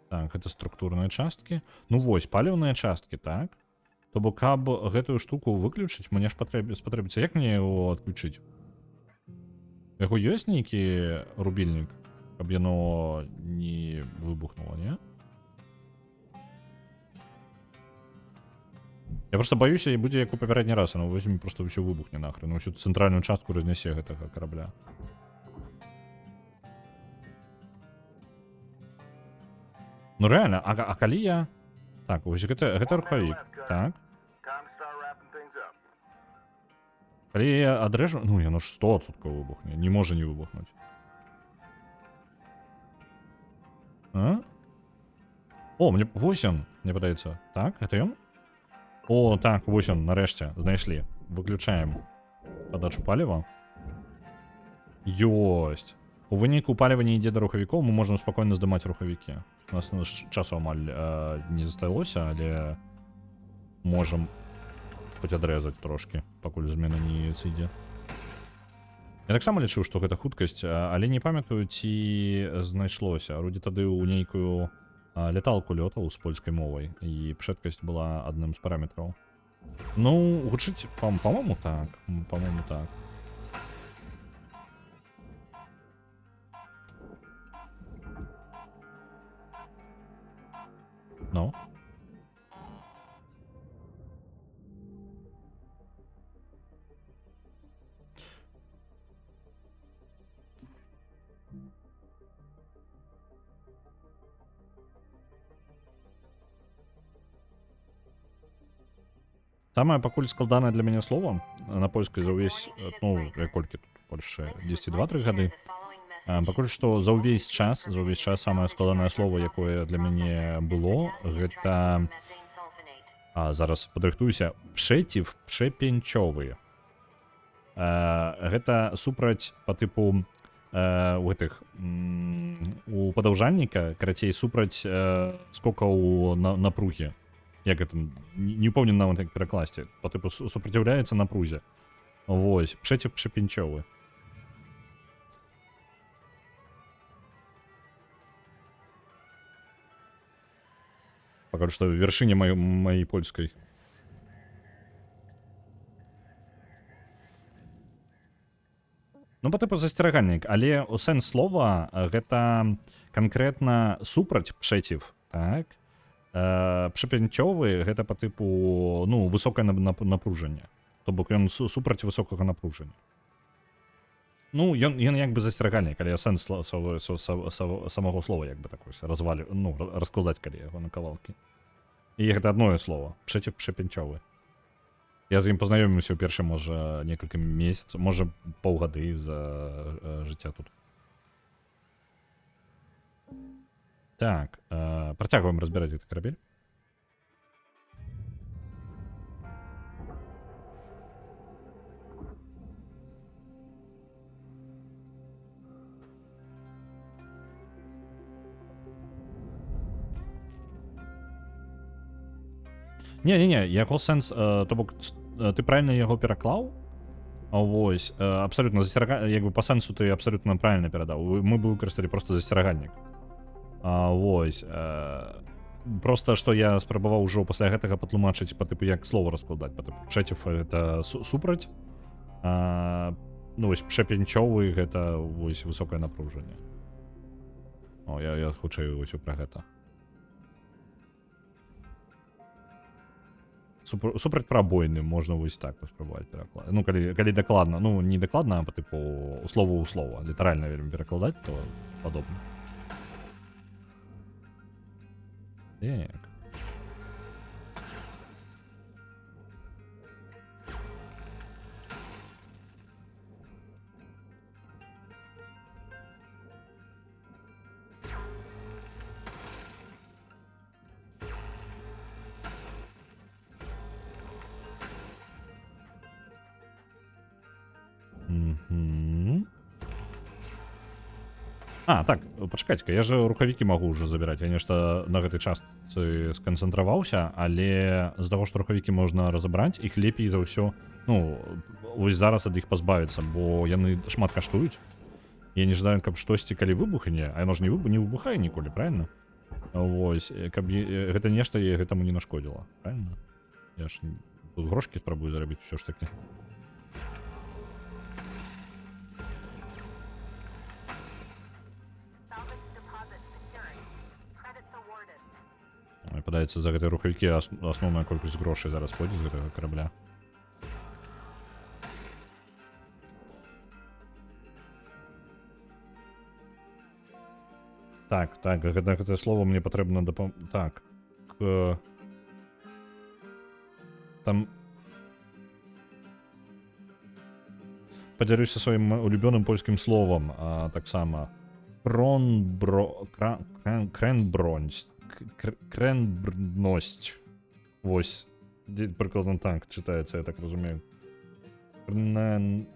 Так, гэта структурныя часткі. Ну вось, паліўныя часткі, так? То бок, каб гэтую штуку выключыць, мне ж спатрэбіцца. Як мне яго адключыць? У яго ёсць нейкі рубільнік, каб яно не выбухнула, не? Я просто баюся, і будзе як у папярэдні раз, яно возьме просто ўсё выбухне нахрен, усю цэнтральную частку разнясе гэтага карабля. Ну реально, а калі я... Так, вось гэта рухавік, так? Time to start wrapping things up. Калі я адрэжу, ну яно ж 100% выбухне, не можа не выбухнуць. А? О, мне вось ён, мне падаецца. Так, гэта ён? О, так, вось ён, нарэшце, знайшлі. Выключаем падачу паліва. Ёсць. У выніку паліва не ідзе да рухавікоў, мы можам спакойна здымаць рухавікі. У нас часу амаль не засталося, але можам хоць адрэзаць трошкі, пакуль змена не сыдзе. Я таксама лічыў, што гэта хуткасць, але не памятаю, ці знайшлося. Рудзі тады ў нейкую ляталку лётаў з польскай мовай, і пшэткасць была адным з параметраў. Ну, гучыць, по-моему, так. По-моему, так. Ну. Самае пакуль складанае для мяне слова на польскай за ўвесь, ну, я колькі тут у Польшчы, 10-2-3 гады. Пакуль што за ўвесь час самае складанае слово, якое для мяне было, гэта, зараз падрыхтуюся, przeciwprzepięciowy. Гэта супраць по тыпу у гэтых у падаўжальніка, карацей, супраць скокаў напругі. Як гэта, не упэўнен нават, як перакласці. По тыпу супраціўляецца напрузе. Вось, przeciwprzepięciowy. Пока что вершине моей польской. Ну, по тыпу засцерагальнік, але у сэнс слова гэта канкрэтна супраць, przeciw, так? Przepięciowy гэта по тыпу, ну, высокае напружанне. То бок ён супраць высокага напружання. Ну, ён як бы засцерагальнік, але сэнс самого слова як бы так вось развалю, ну, раскладаць калі яго на кавалкі. І гэта адное слово, przeciwprzepięciowy. Я з ім пазнаёміўся ў першы, можа, некалькі месяцаў, можа, паўгады за жыцця тут. Так, працягваем разбіраць гэты карабель. Не-не-не, яго сэнс, то бок, ты правильно яго пераклаў. Вось, абсолютно як бы по сэнсу ты абсолютно правильно перадаў. Мы бы выкарысталі просто засцерагальнік. Вось, просто што я спрабаваў ужо пасля гэтага патлумачыць па тыпу, як слова раскладаць, па тыпу przeciw это супраць. Ну вось przepięciowy гэта вось высокае напружанне. О, я хутчэй вось пра гэта. Супраць прабойны можна вось так паспрабаваць пераклад. Ну, калі дакладна, ну, не дакладна, а па тыпу слова ў слова, літаральна вельмі перакладаць, то падобна. Так. Угу. А, так, пачакайце-ка, я же рукавікі магу ўжо забіраць. Я нешта на гэтай частцы сканцэнтраваўся, але з таго, што рукавікі можна разабраць, іх лепей за ўсё, ну, вось зараз ад іх пазбавіцца, бо яны шмат каштуюць. Я не жадаю, каб штосьці калі выбухне, а яно ж не выбухае ніколі, правильно? Вось, каб гэта нешта гэтаму не нашкодзіла, правильно? Я ж тут грошкі спрабую зарабіць усё ж такі. Мне падаецца, за гэтыя рухавікі асноўная колькасць грошай зараз пойдзе з гэтага карабля. Так, гэтае слово мне патрэбна так. Там... Падзялюся сваім улюбёным польскім словам, таксама. Кронбро... Кренбронь. Кренбрносць. Вось. Прыкладна так чытаецца, я так разумею. Кренбрносць.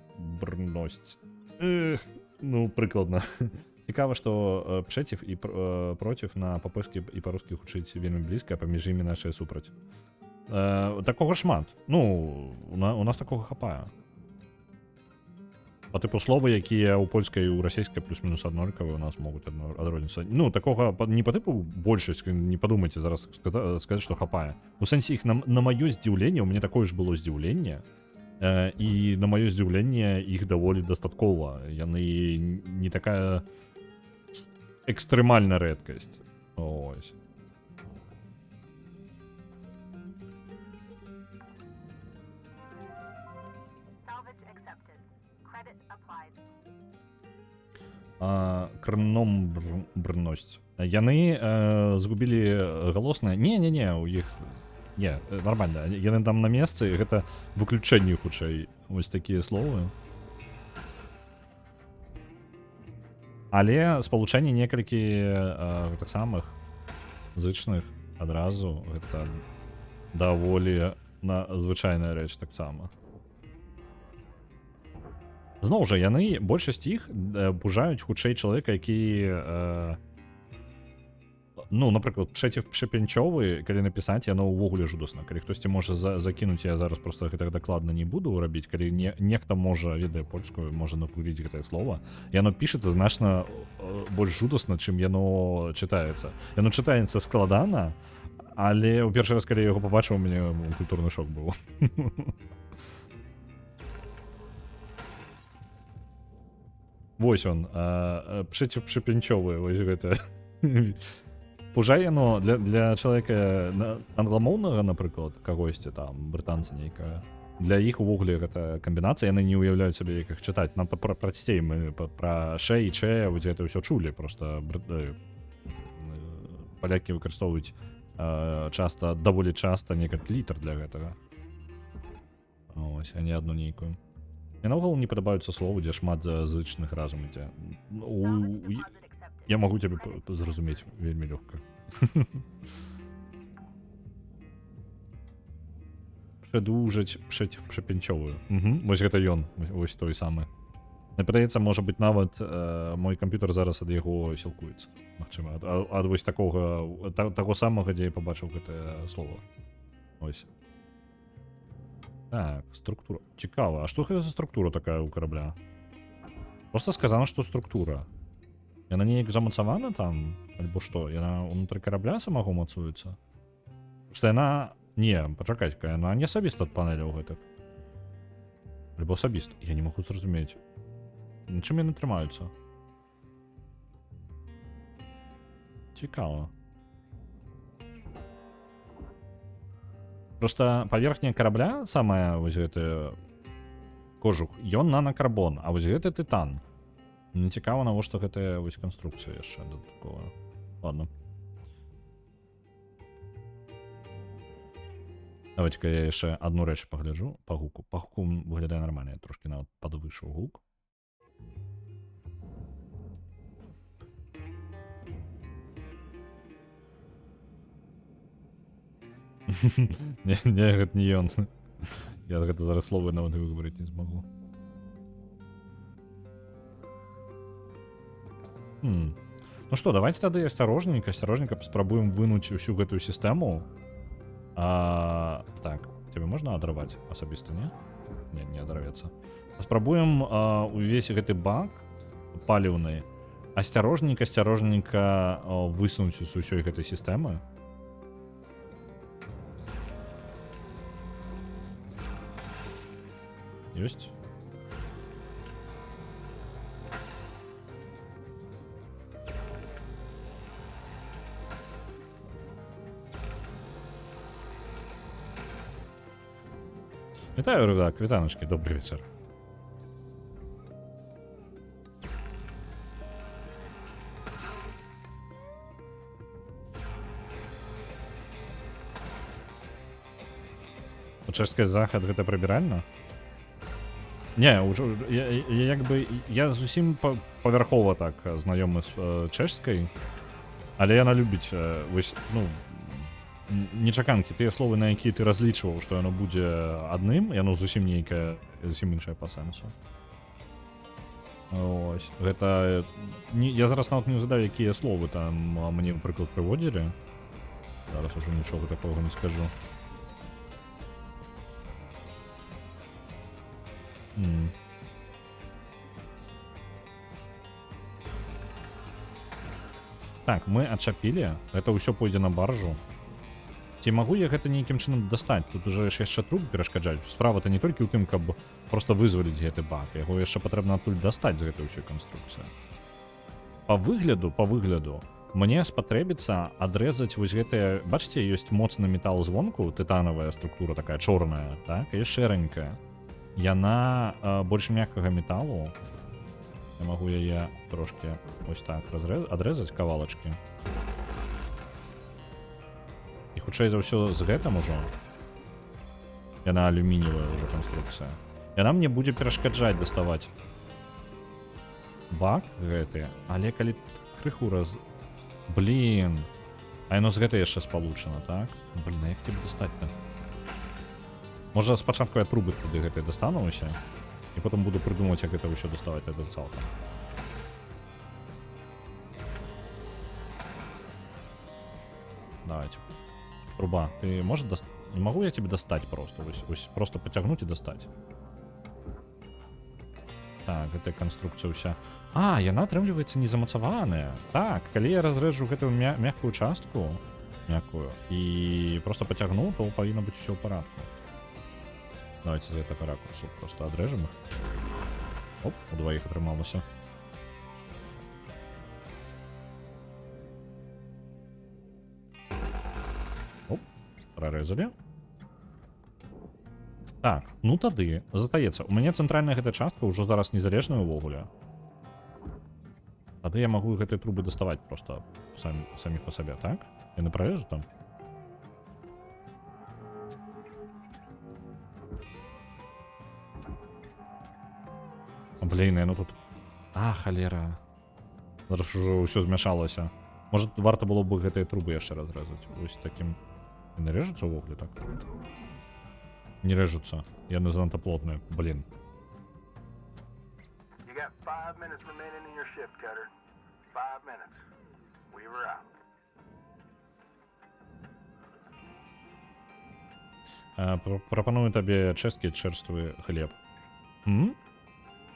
Эх, ну, прыкладна. Цікава, што пшэців і проціў на па-польскі і па-рускі гучыць вельмі блізка, а паміж імі нашая супраць. Такога шмат. Ну, у нас такога хапае. Па тыпу словы, якія ў польскай і ў расійскай плюс-мінус аднолькавыя, у нас могуць адрознівацца. Ну, такога не па тыпу большасць, не падумайце зараз сказаць, што хапае. У сэнсе іх на маё здзіўленне, у мяне такое ж было здзіўленне, і на маё здзіўленне іх даволі дастаткова. Яны не такая экстрэмальная рэдкасць. Ось. Крномбрносць. Яны згубілі галоснае. Не, не, не, у іх не, нормально. Яны там на месцы, гэта выключэнне хутчэй. Вось такія словы. Але спалучэнне некалькі гэтых самых зычных адразу гэта даволі звычайная рэч таксама. Зноў жа, яны, большасць іх пужаюць хутчэй чалавека, які ну, напрыклад, пшэців пшэпенчовы, калі напісаць, яно ўвогуле жудасна. Калі хтосьці можа закінуць, я зараз просто гэтак дакладна не буду рабіць, калі нехта можа, ведае польскую, можа нагугліць гэтае слово, яно пішацца значна больш жудасна, чым яно чытаецца. Яно чытаецца складана, але ў першы раз, калі я яго пабачыў, у мяне культурны шок быў. Вось он, пшэців пшэпенчовы, вось гэта. Пужае яно для чалавека англамоўнага, напрыклад, кагосьці там, брытанца нейкага. Для іх увогуле гэта камбінацыя, яны не ўяўляюць сабе, як іх чытаць. Нам-то прасцей, мы пра шэ і чэ, вось гэта ўсё чулі, просто палякі выкарыстоўваюць даволі часта некалькі літар для гэтага. Ось, а не адну нейкую. Мне наогул не падабаюцца словы, дзе шмат зычных разам ідзе. Я магу цябе зразумець вельмі лёгка. Przedłużyć przeciw przepięciowy. Вось гэта ён, вось той самы. Мне падаецца, можа быць, нават мой камп'ютар зараз ад яго сілкуецца. Магчыма, ад вось таго самага, дзе я пабачыў гэтае слово. Ось. Так, структура. Цікава, а што гэта за структура такая ў карабля? Просто сказана, што структура. Яна неяк замацавана там? Альбо што? Яна ўнутры карабля самога мацуецца? Просто яна... Не, пачакайце-ка, яна не асабіста ад панеляў гэтых. Альбо асабіста. Я не магу зразумець. На чым яны трымаюцца? Цікава. Просто паверхня карабля, самая вось гэты кожух, ён нанакарбон, а вось гэты тытан. Мне цікава, навошта гэтая вось канструкцыя яшчэ дадатковая. Ладно. Давайте-ка я яшчэ одну рэч пагляджу па гуку. Па гуку выглядае нармальна, я трошкі нават падвышыў гук. Не, не, гэта не ён. Я гэта зараз словы нават выгаварыць не змагу. Ну што, давайте тады асцярожненька, асцярожненька паспрабуем вынуць усю гэтую сістэму. Так, цябе можна адарваць асабіста, не? Не, не адарвецца. Паспрабуем увесь гэты бак паліўны асцярожненька, асцярожненька высунуць з усёй гэтай сістэмы. Ёсць? Вітаю, редак, вітаначкі, добры вечар. Чэшская захад гэта прыбіральна? Не, ўжо я як бы я зусім павярхова так знаёмы з чэшскай, але яна любіць вось, ну, нечаканкі, тыя словы, на якія ты разлічваў, што яно будзе адным, яно зусім нейкае, зусім іншае па сэнсу. Ось, гэта не, я зараз нават не згадаю, якія словы там мне ў прыклад прыводзілі. Зараз ужо нічога такога не скажу. Так, мы адчапілі. Гэта ўсё пойдзе на баржу. Ці магу я гэта нейкім чынам дастаць? Тут уже ж яшчэ трубы перашкаджаюць. Справа-то не толькі ў тым, каб просто вызваліць гэты бак. Яго яшчэ патрэбна адтуль дастаць з гэтай ўсёй канструкцыі. Па выгляду, мне спатрэбіцца адрэзаць вось гэтыя. Бачыце, ёсць моцны метал звонку, тытанавая структура такая чорная, так? І шэранькая. Яна больш мяккага металу. Я магу яе трошкі вось так адрэзаць кавалачкі. І хутчэй за ўсё з гэтым ужо яна алюмініевая ўжо канструкцыя. Яна мне будзе перашкаджаць даставаць бак гэты, але калі крыху раз. Блин. А яно з гэтай яшчэ спалучана, так? Блин, а як тебе дастаць-то? Можа, спачатку я трубы туды гэтыя дастану усе, і потым буду прыдумваць, як гэта ўсё даставаць тады цалкам. Давайте. Труба, ты можешь достать? Не могу я тебе достать просто? Вось, вось, просто потягнуть и достать. Так, гэтая канструкцыя ўся. А, яна атрымліваецца не замацаваная. Так, калі я разрэжу гэтую мягкую частку, мяккую, і просто пацягну, то павінна быць усё ў парадку. Давайте з гэтага ракурсу просто адрэжем іх. Оп, у дваіх атрымалася. Оп, прарэзалі. Так, ну тады застаецца. У мяне цэнтральная гэта частка ўжо зараз незалежная ўвогуле. Тады я магу гэтыя трубы даставаць просто саміх па сабе, так? Яны пролезу там? А, блин, яно тут. А, халера. Зараз ужо ўсё змяшалася. Можа, варта было бы гэтыя трубы яшчэ разрэзаць. Вось такім. Яны рэжуцца ўвогуле так? Не рэжуцца. Яны занадта плотныя. Блин. You got 5 minutes remaining in your shift, Cutter. 5 minutes. Weaver out. Прапаную табе чэшскі чэрствы хлеб. М?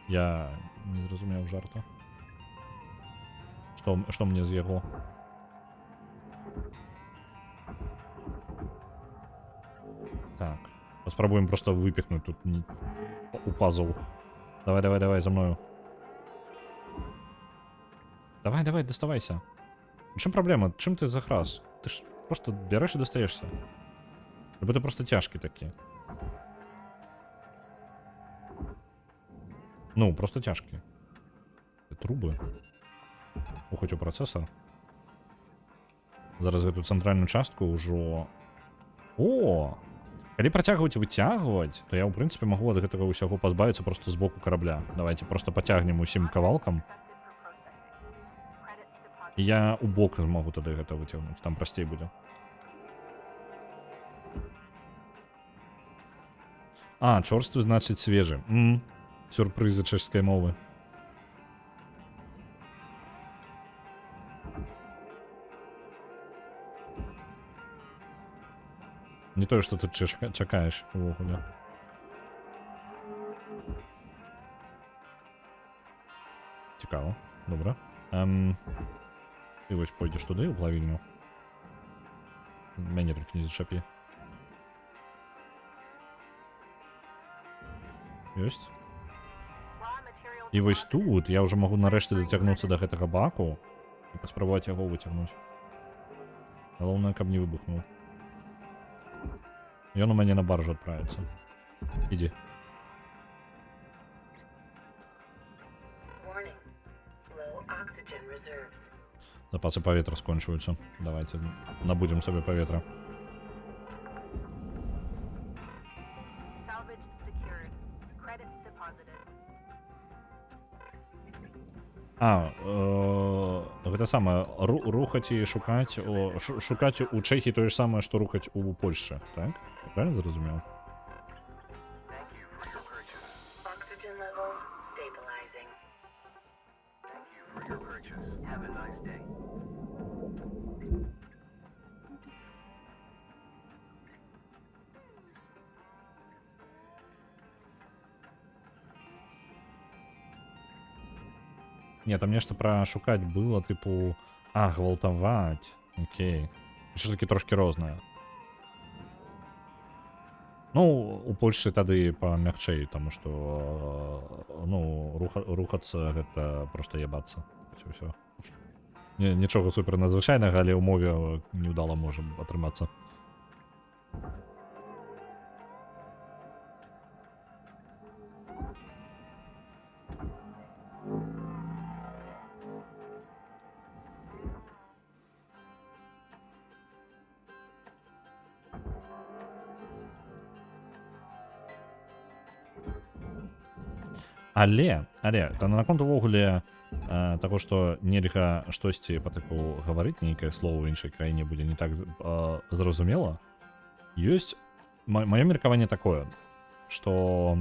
Я не зразумеў жарта. Што мне з яго? Так. Паспрабуем просто выпихнуть тут не... у пазл. Давай, давай, давай, за мною. Давай, давай, доставайся. У чым праблема? Чым ты захрас? Ты ж просто бярэш і дастаешся. Альбо ты просто цяжкі такі. Ну, просто цяжкі. Трубы. Хоць у працэсар. Зараз гэту цэнтральную частку ўжо. О! Калі працягваць выцягваць, то я ў прынцыпе магу ад гэтага ўсяго пазбавіцца просто з боку карабля. Давайте просто пацягнем усім кавалкам. І я у бок змогу тады гэта выцягнуць, там прасцей будзе. А, чорствы значыць свежы. Сюрпрызы чэшскай мовы. Не тое, што ты чакаеш увогуле. Цікава, добра. Ты вось пойдзеш туды, у плавільню. Мяне толькі не зачапі. Ёсць. І вось тут я ўжо магу нарэшце дацягнуцца да гэтага баку і паспрабаваць яго выцягнуць. Галоўнае, каб не выбухнуў. Ён у мяне на баржу адправіцца. Ідзі. Warning. Low oxygen reserves. Запасы паветра скончваюцца. Давайте набудзем сабе паветра. Salvage secured. Credits deposited. А, гэта самае, рухаць і шукаць, шукаць у Чэхіі тое ж самае, што рухаць у Польшчы, так? Я правильно зразумеў? Thank you for your purchase. Oxygen levels stabilizing. Thank you for your purchase. Have a nice day. Не, там нешта пра шукаць было, тыпу, а, гвалтаваць. Окей. Усё ж такі трошкі рознае. Ну, у Польшчы тады памягчэй, таму што ну, рухацца гэта проста ябацца. Вось і ўсё. Не, нічога супер надзвычайнага, але ў мове неўдала можа атрымацца. Але та наконт увогуле таго, што нельга штосьці па тыпу гаварыць, нейкае слово ў іншай краіне будзе не так зразумела. Ёсць маё меркаванне такое, што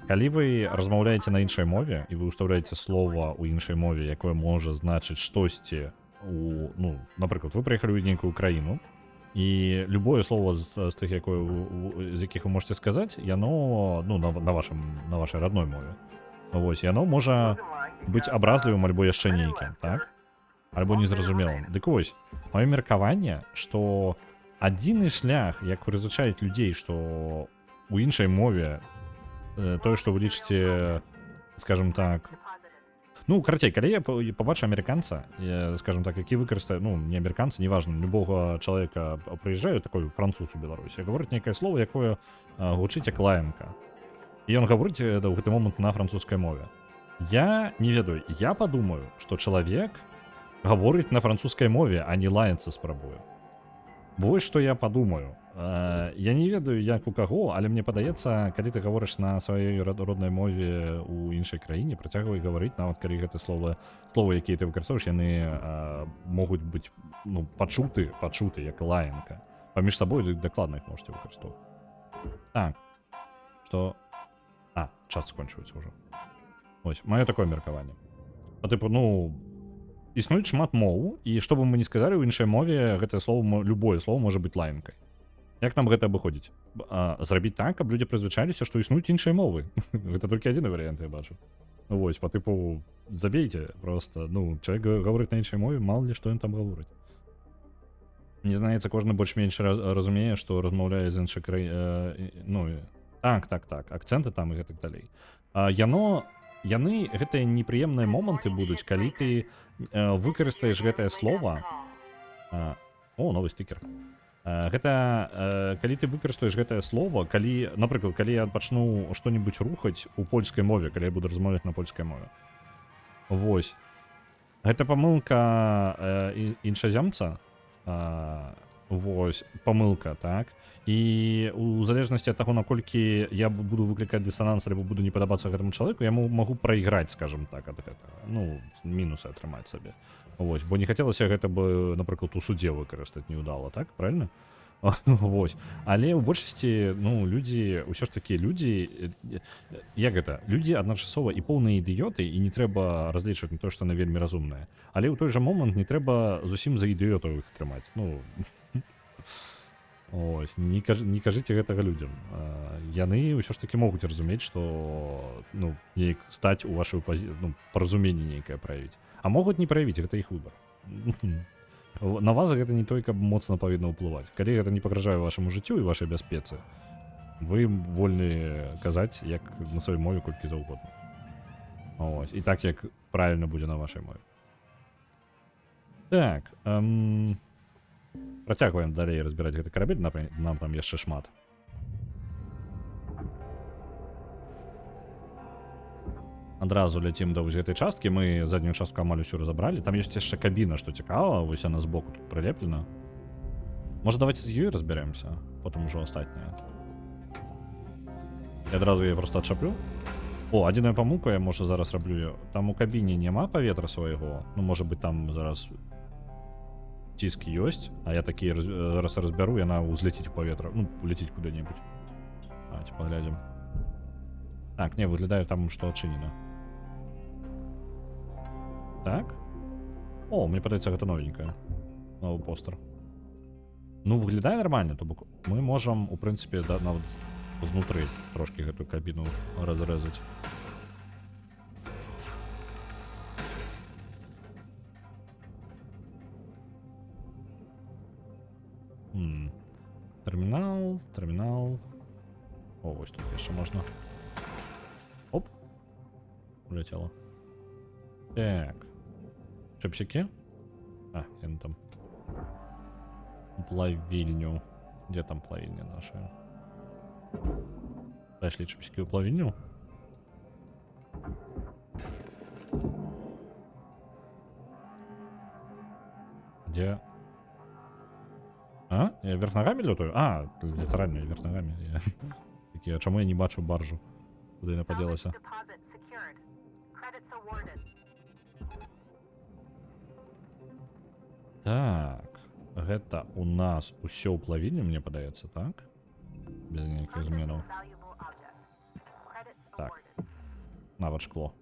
калі вы размаўляеце на іншай мове і вы ўстаўляеце слова ў іншай мове, якое можа значыць штосьці у, ну, напрыклад, вы прыехалі ў нейкую краіну, і любое слово з тых, якое з якіх вы можете сказаць, яно, ну, на вашай родной мове. Вось, яно можа быць абразлівым альбо яшчэ нейкім, так? Альбо незразумелым. Дык вось, маё меркаванне, што адзіны шлях, як прызвычаіць людзей, што у іншай мове тое, што вы лічыце, скажем так, ну, карацей, калі я пабачу амерыканца, скажем так, які выкарыстае, ну, не амерыканца, неважно, любога чалавека, прыязджаю, такой француз у Беларусі, гаворыць нейкае слово, якое гучыць як лаянка. І ён гаворыць да, ў гэты момант на французскай мове. Я не ведаю, я падумаю, што чалавек гаворыць на французскай мове, а не лаяцца спрабуе. Вось што я падумаю. Я не ведаю, як у каго, але мне падаецца, калі ты гаворыш на сваёй роднай мове ў іншай краіне, працягвай гаварыць, нават калі гэта словы, якія ты выкарыстоўваеш, яны могуць быць, ну, пачуты як лаянка. Паміж сабой вы дакладна іх можете выкарыстоўваць. Так. Што. А, час скончваецца ўжо. Вось, маё такое меркаванне. Па тыпу, ну, існуюць шмат моў, і што бы мы ні сказалі ў іншай мове, гэтае слово, любое слово можа быць лаянкай. Як нам гэта абыходзіць? Зрабіць так, каб людзі прызвычаліся, што існуюць іншыя мовы. Гэта толькі адзіны варыянт, я бачу. Вось, па тыпу, забейце просто. Ну, чалавек гаворыць на іншай мове, мало ли што ён там гаворыць. Мне знаецца, кожны больш-менш разумее, што размаўляе з іншай краі... Ну, так, акцэнты там і гэтак далей. А, яны гэтыя непрыемныя моманты будуць, калі ты выкарыстаеш гэтае слово. О, новы стыкер. Гэта калі ты выкарыстаеш гэтае слово, калі, напрыклад, калі я пачну што-нибудь рухаць у польскай мове, калі я буду размаўляць на польскай мове. Вось. Гэта памылка іншаземца. Вось, памылка, так? І у залежнасці ад таго, наколькі я буду выклікаць дысананс альбо буду не падабацца гэтаму чалавеку, я магу прайграць, скажем так, ад гэтага. Ну, мінусы атрымаць сабе. Вось, бо не хацелася гэта бы, напрыклад, у судзе выкарыстаць неўдала, так? Правильно? Вось. Але ў большасці, ну, людзі, ўсё ж такі людзі, як гэта? Людзі адначасова і поўныя ідыёты, і не трэба разлічваць на тое, што яны вельмі разумныя. Але ў той жа момант не трэба зусім за ідыётаў іх трымаць. Ну, Ось, не кажыце гэтага людзям. Яны ўсё ж такі могуць разумець, што, ну, неяк стаць у вашу ну, паразуменне нейкае праявіць. А могуць не праявіць, гэта іх выбар. На вас гэта не той, каб моцна павінна ўплываць. Калі гэта не пагражае вашаму жыццю і вашай бяспецы, вы вольны казаць як на сваёй мове колькі заўгодна. Ось, і так, як правільна будзе на вашай мове. Так, працягваем далей разбіраць гэты карабель, нам там яшчэ шмат. Адразу ляцім да вось гэтай часткі, мы заднюю частку амаль усю разабралі. Там ёсць яшчэ кабіна, што цікава, вось яна збоку тут прылеплена. Можа, давайте з ёй разбярэмся, потым ужо астатняе. Я адразу яе просто адчаплю. О, адзіная памылку я, можа, зараз раблю. Там у кабіне няма паветра свайго. Ну, можа быць, там зараз ціск ёсць, а я такі зараз разбяру, яна ўзляціць у паветра. Ну, улеціць куды-небудзь. Давайте паглядзім. Так, не, выглядае там, што адчынена. Так. О, мне падаецца, гэта новенькая. Новы постер. Ну, выглядае нармальна, то бок мы можам, у прынцыпе, да, нават знутры трошкі гэтую кабіну разрэзаць. Тэрмінал, тэрмінал. О, вось тут яшчэ можна. Оп. Уляцела. Так. Чэпсікі? А, яны там. У плавільню. Дзе там плавільня наша? Пайшлі чэпсікі ў плавільню. Дзе? А? Я вверх ногами летаю? А, літаральна, я вверх ногами. Я... Такі, а чаму я не бачу баржу? Куды яна падзелася? Deposit secured. Credits awarded. Так, гэта у нас усё ў плавільню, мне падаецца, так? Без ніякіх зменаў. Valuable object. Credits Так. awarded. Нават шкло.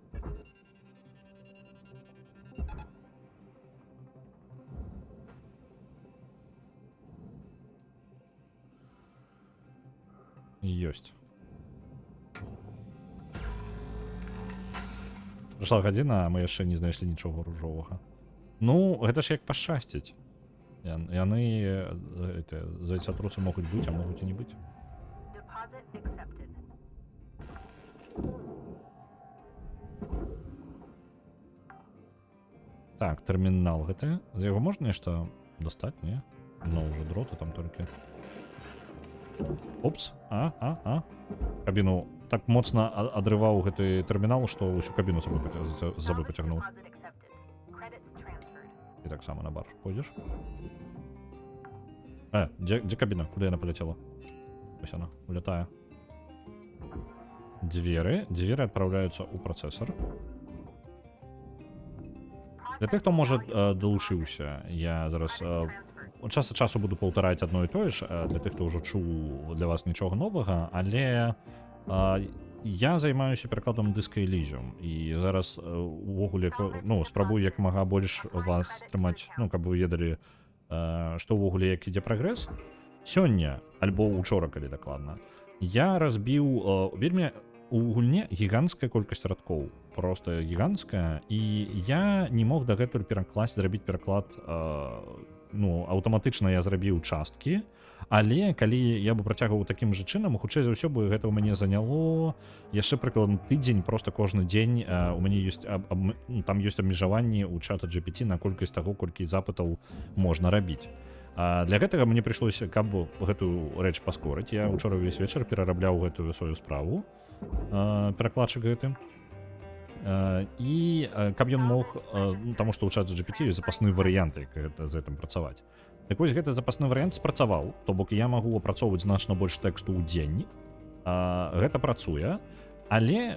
Ёсць. Прайшла гадзіна, а мы яшчэ не знайшлі нічога ружовага. Ну, гэта ж як пашчасціць. Яны, зайцатрусы могуць быць, а могуць і не быць. Deposit accepted. Так, тэрмінал гэты. З яго можна нешта дастаць, не? Ну, ўжо дроты там толькі. Опс, а, а, а. Кабіну так моцна адрываў гэты тэрмінал, што ўсю кабіну з сабой Salvage пацягнуў. deposit accepted. Credits transferred. І таксама на баржу пойдзеш. Дзе кабіна? Куды яна паляцела? Вось яна, улятае. Дзверы. Дзверы адпраўляюцца ў працэсар. Для тых, хто, можа, далучыўся, я зараз час ад часу буду паўтараць адно і тое ж, для тых, хто ўжо чуў, для вас нічога новага, але я займаюся перакладам Disco Elysium, і зараз, увогуле, ну, спрабую як мага больш вас трымаць, ну, каб вы ведалі, што ўвогуле, як ідзе прагрэс. Сёння, альбо учора, калі дакладна, я разбіў, вельмі у гульне гіганцкая колькасць радкоў, просто гіганцкая, і я не мог дагэтуль перакласць, зрабіць пераклад, ну, аўтаматычна я зрабіў часткі, але калі я бы працягваў такім жа чынам, хутчэй за ўсё бы гэта ў мяне заняло яшчэ прыкладна тыдзень, просто кожны дзень, у мяне ёсць ну, там ёсць абмежаванні ў чата GPT на колькасць таго, колькі запытаў можна рабіць. А для гэтага мне прыйшлося, каб гэтую рэч паскорыць, я учора ўвесь вечар перарабляў гэтую сваю справу, перакладчык гэты. І, каб ён мог, ну, таму што ў чат GPT ёсць запасны варыянт, як гэта, з гэтым працаваць. Так вось, гэты запасны варыянт спрацаваў, то бок я магу апрацоўваць значна больш тэксту ў дзень. Гэта працуе, але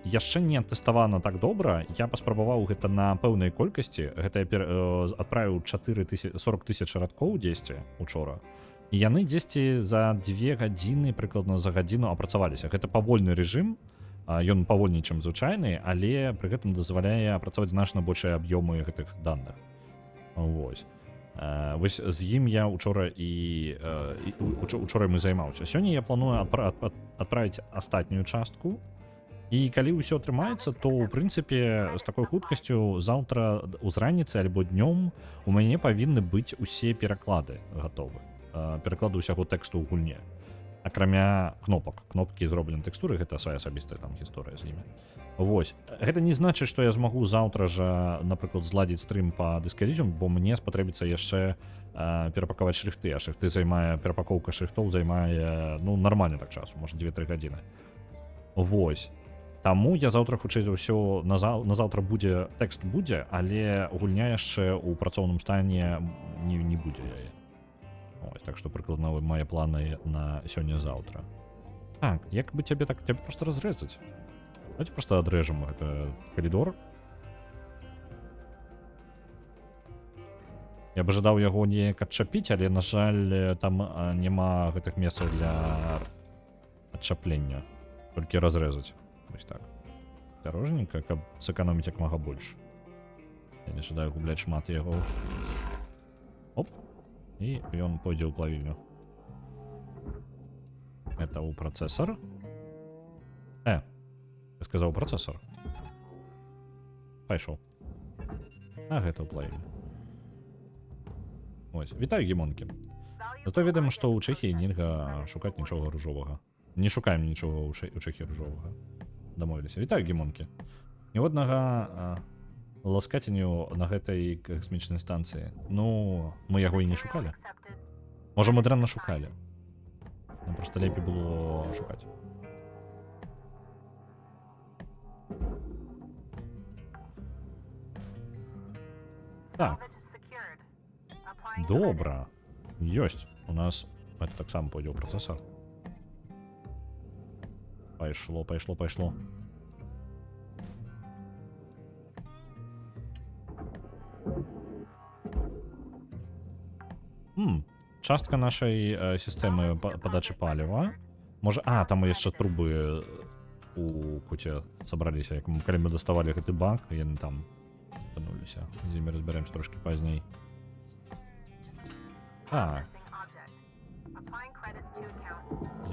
яшчэ не тэставана так добра. Я паспрабаваў гэта на пэўнай колькасці. Гэта я адправіў 40 тысяч радкоў дзесьці учора. І яны дзесьці за дзве гадзіны, прыкладна за гадзіну апрацаваліся. Гэта павольны рэжым, ён павольней, чым звычайны, але пры гэтым дазваляе апрацаваць значна большыя аб'ёмы гэтых данных. Вось. Вось з ім я учора і учора мы займаўся. Сёння я планую адправіць астатнюю частку. І калі ўсё атрымаецца, то ў прынцыпе з такой хуткасцю заўтра у зраніцы альбо днём у мяне павінны быць усе пераклады гатовы. Пераклады ўсяго тэксту ў гульне. Акрамя кнопак. Кнопкі зроблены тэкстуры, гэта свая асабістая там гісторыя з імі. Вось. Гэта не значыць, што я змагу заўтра жа, напрыклад, зладзіць стрым па Disco Elysium, бо мне спатрэбіцца яшчэ перапакаваць шрифты, а шрифты займае перапакоўка шрифтоў займае, ну, нармальна так часу, можа, 2-3 гадзіны. Вось. Таму я заўтра, хутчэй за ўсё, на заўтра будзе тэкст будзе, але гульня яшчэ ў працоўным стане не будзе яе. Ось, так што прыкладна мае планы на сёння-заўтра. Так, як бы цябе так, цябе просто разрэзаць. Давайте просто адрэжам гэта калідор. Я бы жадаў яго неяк адчапіць, але, на жаль, там няма гэтых месцаў для адчаплення. Толькі разрэзаць. Вось так. Осторожненько, каб сэканоміць як мага больш. Я не жадаю губляць шмат яго. Оп. І ён пойдзе ў плавільню. Это ў працэсар. Я сказаў працэсар. Пайшоў. А гэта ў плавільню. Ось. Вітаю, гемонкі. Зато ведаем, што ў Чэхіі нельга шукаць нічога ружовага. Не шукаем нічога ў Чэхіі ружовага. Дамовіліся. Вітаю, гемонкі. Ніводнага ласкаценю на гэтай касмічнай станцыі. Ну, мы яго і не шукалі. Можа, мы дрэнна шукалі. Нам просто лепей было шукаць. Так, добра. Ёсць. У нас это таксама пойдзе ў працэсар. Пайшло, пайшло, пайшло. Частка нашай сістэмы падачы паліва. Можа, там яшчэ трубы у куце сабраліся, як мы, калі мы даставалі гэты бак, яны там тануліся. З імі разбяремся трошкі пазней. Так,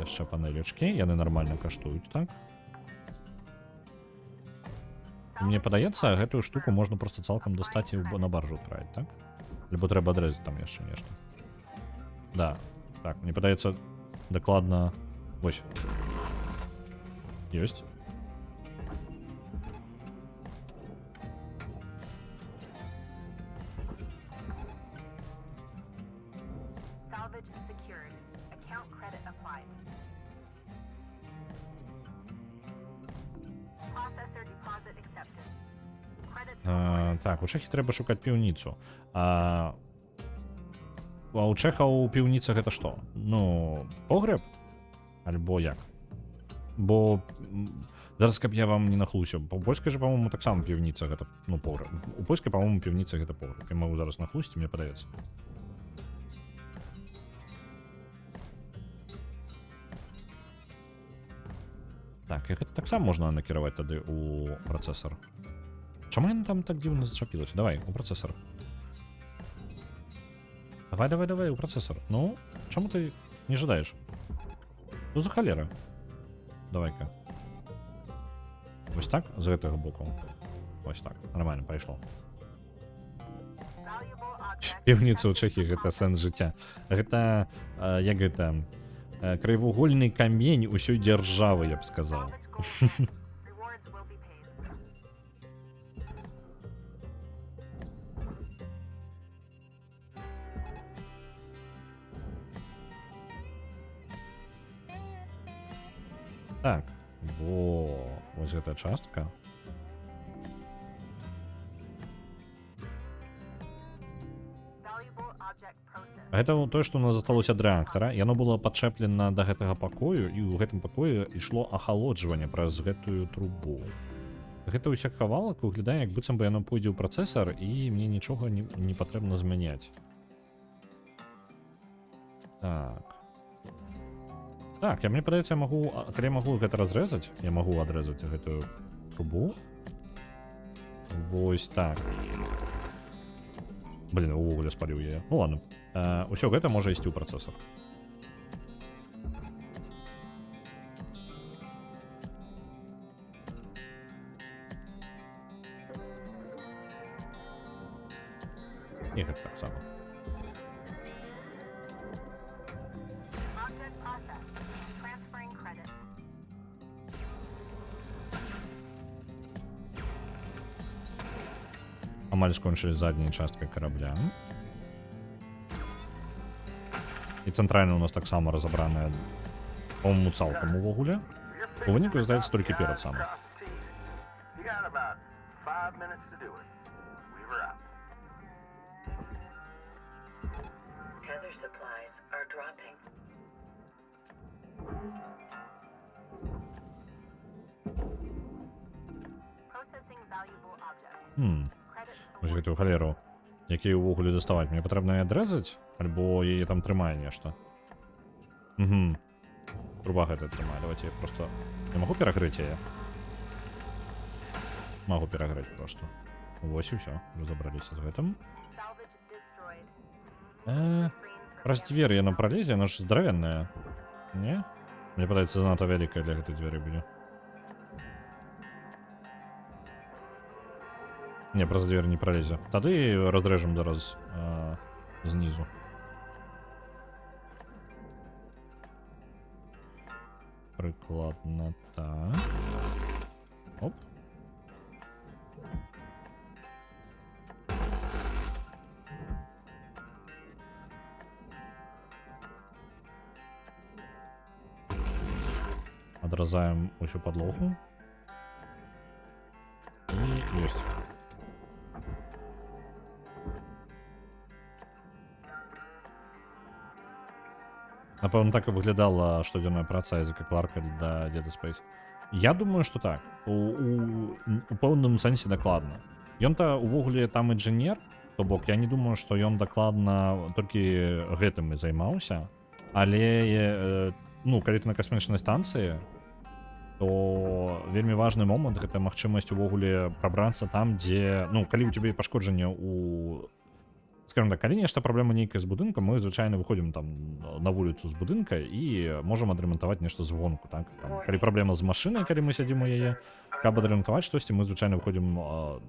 яшчэ панелечкі, яны нармальна каштуюць, так? Мне падаецца, гэтую штуку можна просто цалкам дастаць і на баржу адправіць, так? Либо трэба адрэзаць там яшчэ нешта. Да. Так, мне падаецца, дакладна. Вось. Ёсць. Salvage secured. Account credit applied. Processor deposit accepted. Credits Так, у Чэхі трэба шукаць піўніцу. А у чэхаў піўніца гэта што? Ну, погрэб? Альбо як? Бо зараз, каб я вам не нахлусіў, па польскай же, по-моему, таксама піўніца гэта, ну, погрэб. У польскай, по-моему, піўніца гэта погрэб. Я магу зараз нахлусіць, мне падаецца. Так, і гэта таксама можна накіраваць тады ў працэсар. Чаму яно там так дзіўна зачапілася? Давай, у працэсар. Давай, давай, давай, у працэсар. Ну, чаму ты не жадаеш? Ну за халера. Давай-ка. Вось так, з гэтага боку. Вось так, нормально, пайшло. Valuable object. Піўніца ў Чэхіі гэта сэнс жыцця. Гэта, як гэта, краевугольны камень усёй дзяржавы, я б сказаў. Salvage goal met. Rewards will be paid. Так, во, вось гэтая частка. Valuable object processed. Гэта тое, што у нас засталося ад рэактара. Яно было падчэплена да гэтага пакою, і ў гэтым пакоі ішло ахалоджванне праз гэтую трубу. Гэта ўся кавалак выглядае, як быццам бы яно пойдзе ў працэсар, і мне нічога не патрэбна змяняць. Так. Так, я, мне падаецца, я магу, калі я магу гэта разрэзаць, я магу адрэзаць гэтую трубу. Вось так. Блин, увогуле спаліў яе. Ну ладно. Усё гэта можа ісці ў працэсар. І гэта таксама. Object processed. Transferring credits. Амаль скончылі задняя частка карабля. І цэнтральная у нас таксама разабраная, по-моему, цалкам увогуле. You're У выніку, fixing to здаецца, dot толькі the перад I's, самым. cross the T's. You got about 5 minutes to do it. Weaver out. Tether supplies are dropping. Processing valuable objects. Credits Вось awarded. гэтую халеру, які ўвогуле даставаць. Мне патрэбна яе адрэзаць, альбо яе там трымае нешта. Угу. Труба гэта трымае. Давайте я просто... Я магу перагрэць яе? Магу перагрэць просто. Вось і ўсё. Разабраліся з гэтым. Salvage destroyed. Refrain from Праз damage. дзверы яна пралезе, яна ж здаравенная. Не? Мне падаецца, занадта вялікая для гэтай дзверы будзе. Не, праз дзверы не пралезе. Тады разрэжам зараз знізу. Прыкладна так. Оп. Адразаем усю падлогу. І ёсць. Напэўна, так і выглядала штодзённая праца Айзека Кларка для Dead Space. Я думаю, што так. У пэўным сэнсе дакладна. Ён-то увогуле там інжынер, то бок я не думаю, што ён дакладна толькі гэтым і займаўся, але ну, калі ты на касмічнай станцыі, то вельмі важны момант гэта магчымасць увогуле прабрацца там, дзе, ну, калі ў цябе пашкоджанне у, скажем так, калі нешта праблема нейкая з будынкам, мы звычайна выходзім там на вуліцу з будынка і можам адрамантаваць нешта звонку, так? Там, калі праблема з машынай, калі мы сядзім у яе, каб адрамантаваць штосьці, мы звычайна выходзім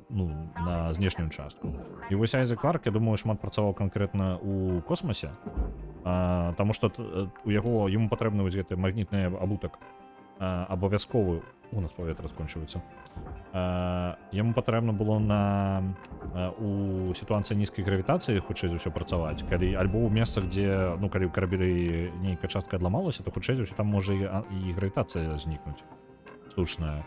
ну, на знешнюю частку. І вось Айзек Кларк, я думаю, шмат працаваў канкрэтна ў космасе, таму што у яго яму патрэбны вось гэты магнітны абутак, абавязковы, у нас паветра скончваецца. Яму патрэбна было на у сітуацыі нізкай гравітацыі хутчэй за ўсё працаваць, калі альбо ў месцах, дзе, ну, калі ў карабелі нейкая частка адламалася, то хутчэй за ўсё там можа і гравітацыя знікнуць штучная.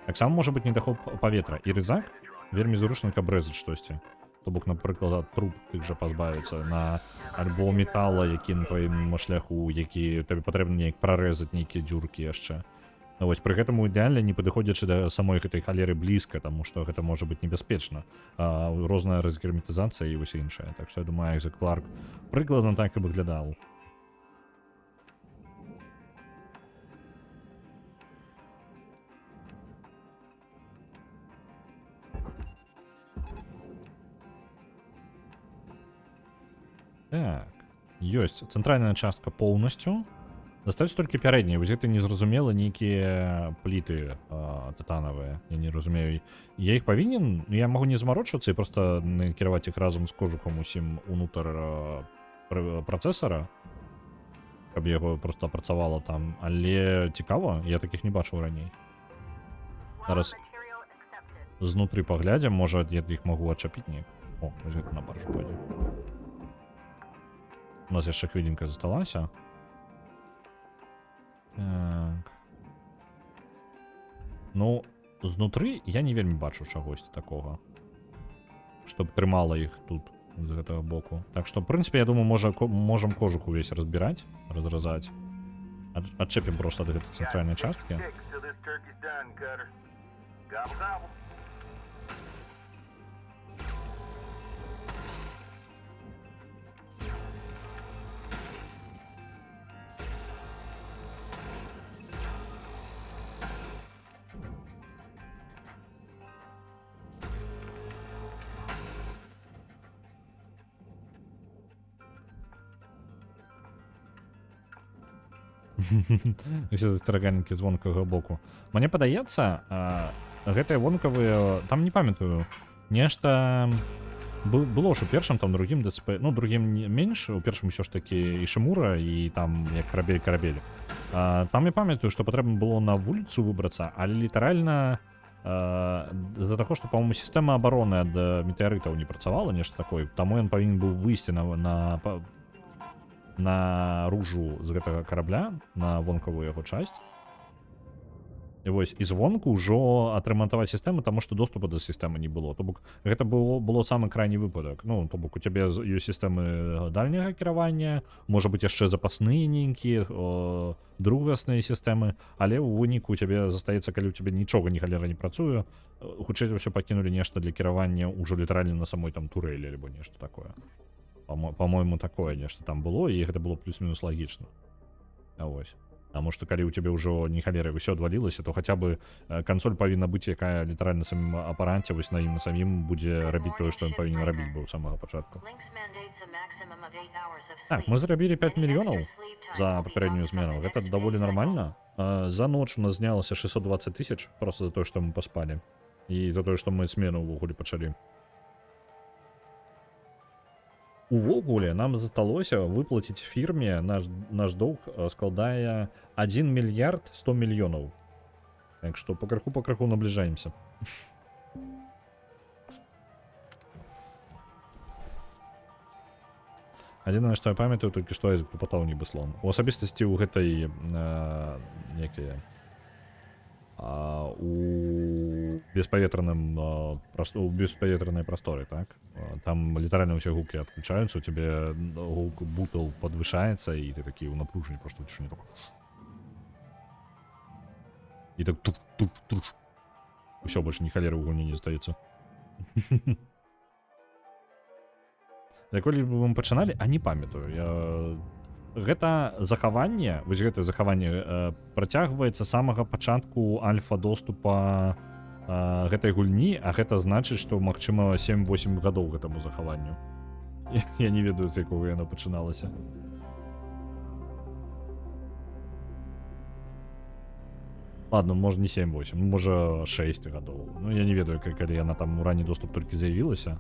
Таксама можа быць недахоп паветра, і рызак вельмі зручна, каб рэзаць штосьці. То бок, напрыклад, ад труб тых жа пазбавіцца на альбо метала, які на тваім шляху, які табе патрэбна неяк прарэзаць нейкія дзюркі яшчэ. Ну, вось пры гэтым у ідэале не падыходзячы да самой гэтай халеры блізка, таму што гэта можа быць небяспечна. Розная разгерметызацыя і ўсё іншае. Так што я думаю, Айзек Кларк прыкладна так і выглядаў. Так, ёсць цэнтральная частка поўнасцю. Застаюцца толькі пярэднія. Вось гэта незразумела нейкія пліты тытанавыя. Я не разумею. Я іх павінен, ну, я магу не замарочвацца і просто накіраваць іх разам з кожухам усім унутр працэсара, каб яго просто працавала там. Але цікава, я такіх не бачыў раней. Raw Зараз material accepted. знутры паглядзім, можа, я іх магу адчапіць неяк. О, вось гэта на баржу пойдзе. У нас яшчэ хвілінка засталася. Так. Ну, знутры я не вельмі бачу чагосьці такога, чтоб трымала іх тут з гэтага боку. Так што, в прынцыпе, я думаю, можа, можам кожух увесь разбіраць, разразаць. Адчэпім просто ад гэтай цэнтральнай Got 60 часткі. ticks till this turkey's done, Cutter. Gobble gobble. Усе засцерагальнікі з вонкавага боку. Мне падаецца, гэтыя вонкавыя, там не памятаю, нешта было ж у першым, там другім ДЦП, ну другім не менш, у першым усё ж такі Ішымура і там як карабель карабель. Там я памятаю, што патрэбна было на вуліцу выбрацца, але літаральна з-за таго, што, по-моему, сістэма абароны ад метэарытаў не працавала, нешта такое, таму ён павінен быў выйсці на ружу з гэтага карабля, на вонкавую яго часць. І вось і звонку ўжо адрамантаваць сістэму, таму што доступа да сістэмы не было. То бок гэта было самы крайні выпадак. Ну, то бок у цябе ёсць сістэмы дальняга кіравання, можа быць яшчэ запасныя нейкія, другасныя сістэмы, але ў выніку у цябе застаецца, калі ў цябе нічога ні халера не працуе, хутчэй за ўсё пакінулі нешта для кіравання ўжо літаральна на самой там турэлі альбо нешта такое. По-моему, такое нешта там было, і гэта было плюс-мінус лагічна. А вось. Таму што калі ў цябе ўжо ні халеры ўсё адвалілася, то хаця бы кансоль павінна быць, якая літаральна самім апараце, вось на ім на самім будзе рабіць тое, што ён павінен рабіць быў з самага пачатку. Так, мы зарабілі 5 мільёнаў за папярэднюю змену. Гэта даволі нармальна. За ноч у нас знялася 620 тысяч, просто за тое, што мы паспалі. І за тое, што мы змену ўвогуле пачалі. Увогуле нам засталося выплаціць фірме наш доўг складае 1 мільярд 100 мільёнаў. Так што пакрыху набліжаемся. Адзінае, што я памятаю, толькі што Айзек тупатаў нібы слон. У асабістасці ў гэтай некія, у беспаветраным, у беспаветранай прасторы, так? Там літаральна ўсе гукі адключаюцца, у цябе гук бутыл падвышаецца, і ты такі ў напружанні просто ў цішыні такой. І так туш-туш-туш. Усё, больш ні халеры ў гульні не застаецца. Калі б мы пачыналі, а не памятаю. Гэта захаванне, вось гэтае захаванне працягваецца з самага пачатку альфа-доступа гэтай гульні, а гэта значыць, што магчыма 7-8 гадоў гэтаму захаванню. Я не ведаю, з якога яно пачыналася. Ладно, можа не 7-8, ну, можа 6 гадоў. Ну, я не ведаю, калі яна там у ранні доступ толькі з'явілася.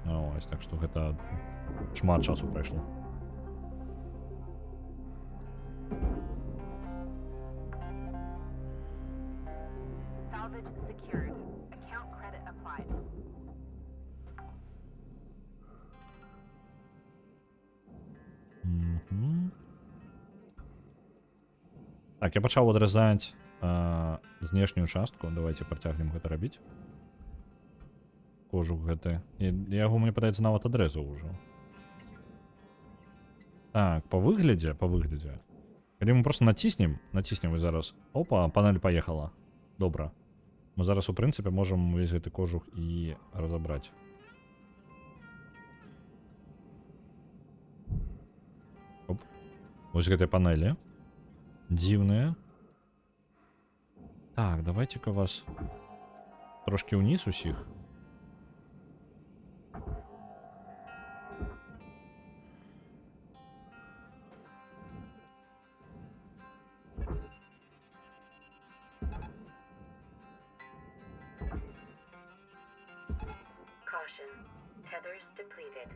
Ось, так што гэта шмат часу прайшло. Salvage secured. Account credit applied. Так, я пачаў адразаць знешнюю частку. Давайте працягнем гэта рабіць. Кожух гэты. Я яго, мне падаецца, нават адрэзаў ужо. Так, па выглядзе. Калі мы просто націснем вось зараз. Опа, панель паехала. Добра. Мы зараз, у прынцыпе, можам увесь гэты кожух і разабраць. Оп. Вось гэтыя панелі. Дзіўныя. Так, давайте-ка вас трошкі ўніз усіх. Caution. Tethers depleted.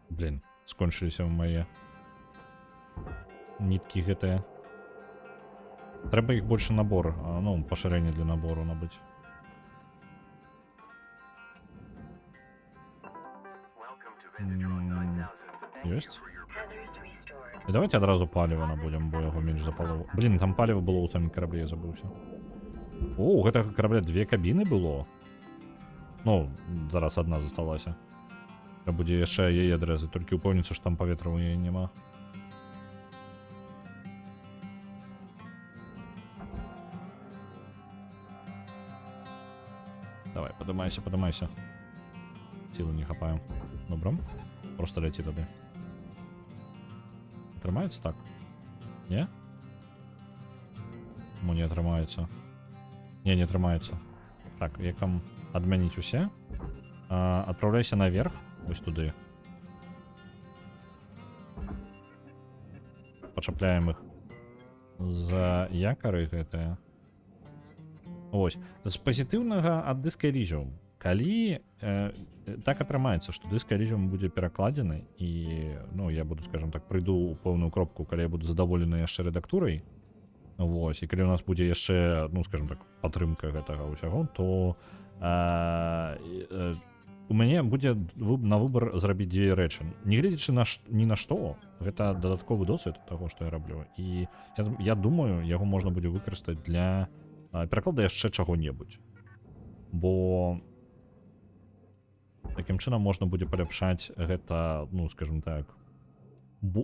Блин, скончыліся мае ніткі гэтыя. Трэба іх больше набор, ну, пашырэнне для набору набыць. Ёсць? Tethers restored. І давайте адразу паліва набудзем, бо яго менш за палову. Блин, там паліва было ў самім караблі, я забыўся. О, у гэтага карабля две кабіны было. Ну, зараз адна засталася. Трэба будзе яшчэ яе адрэзаць, толькі ўпэўніцца, што там паветра ў яе няма. Давай, падымайся, падымайся. Сілы не хапае. Добра. Просто ляці тады. Атрымаецца так? Не? Чаму не атрымаецца? Не, не атрымаецца. Так, як там адмяніць усе? Адпраўляйся наверх, вось туды. Пачапляем іх за якары гэтыя. Ось. З пазітыўнага ад Disco Elysium. Калі так атрымаецца, што Disco Elysium будзе перакладзены і, ну, я буду, скажем так, прыйду ў пэўную кропку, калі я буду задаволены яшчэ рэдактурай, вось, і калі у нас будзе яшчэ, ну, скажем так, падтрымка гэтага ўсяго, то у мяне будзе на выбар зрабіць дзве рэчы. Нягледзячы ні на што, гэта дадатковы досвед таго, што я раблю. І я думаю, яго можна будзе выкарыстаць для пераклада яшчэ чаго-небудзь. Бо такім чынам можна будзе паляпшаць гэта, ну, скажем так,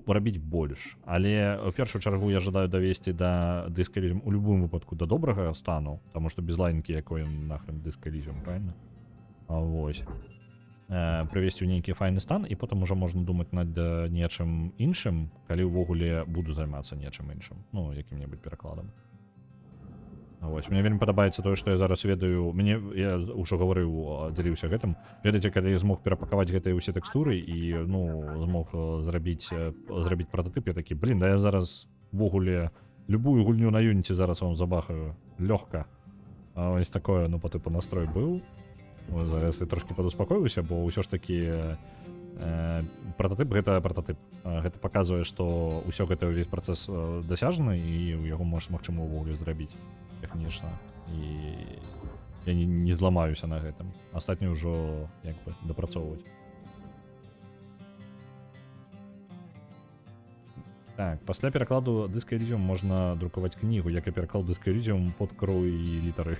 рабіць больш. Але ў першую чаргу я жадаю давесці да Disco Elysium у любым выпадку да добрага стану, таму што без лайнкі якой нахрен Disco Elysium, правильно? А вось. Прывесці ў нейкі файны стан, і потым ужо можна думаць над нечым іншым, калі ўвогуле буду займацца нечым іншым, ну, якім-небудзь перакладам. Вось, мне вельмі падабаецца тое, што я зараз ведаю, мне, я ўжо гаварыў, дзяліўся гэтым. Ведаеце, калі я змог перапакаваць гэтыя ўсе тэкстуры і, ну, змог зрабіць прататып, я такі: «Блин, да я зараз увогуле любую гульню на Unity зараз вам забахаю лёгка». А ось такое, ну, по типу, настрой быў. Ось зараз я трошки падуспакоіўся, бо ўсё ж такі прататып — гэта прататып. Гэта паказвае, што ўсё гэта, ўвесь працэс дасяжны і яго магчыма ўвогуле зрабіць тэхнічна. І я не зламаюся на гэтым. Астатняе ўжо як бы дапрацоўваць. Так, пасля перакладу Disco Elysium можна друкаваць кнігу, як і пераклад Disco Elysium под кроў і літары.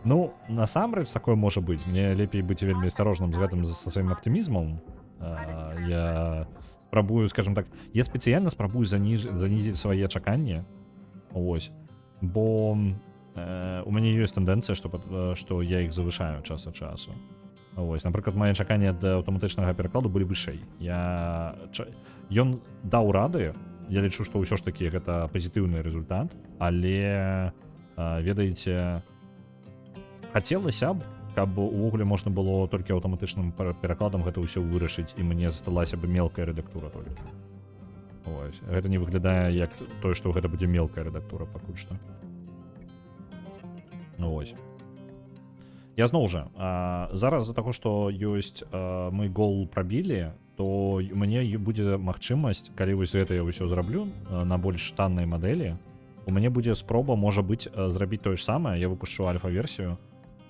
Ну, насамрэч такое можа быць. Мне лепей быць вельмі асцярожным з гэтым, са сваім аптымізмам. Я спрабую, скажем так, я спецыяльна спрабую занізіць свае чаканні. Ось. Бо у мяне ёсць тэндэнцыя, што я іх завышаю час ад часу. Ось, напрыклад, мае чаканні ад аўтаматычнага перакладу былі вышэй. Ён даў рады, я лічу, што ўсё ж такі гэта пазітыўны рэзультат, але ведаеце, хацелася б, каб увогуле можна было толькі аўтаматычным перакладам гэта ўсё вырашыць, і мне засталася бы мелкая рэдактура толькі. Ось. Гэта не выглядае як тое, што гэта будзе мелкая рэдактура пакуль што. Ну, ось. Я зноў жа, зараз з-за таго, што ёсць, мы гол прабілі, то у мяне будзе магчымасць, калі вось гэта я ўсё зраблю на больш таннай мадэлі, у мяне будзе спроба, можа быць, зрабіць тое ж самае, я выпушчу альфа-версію,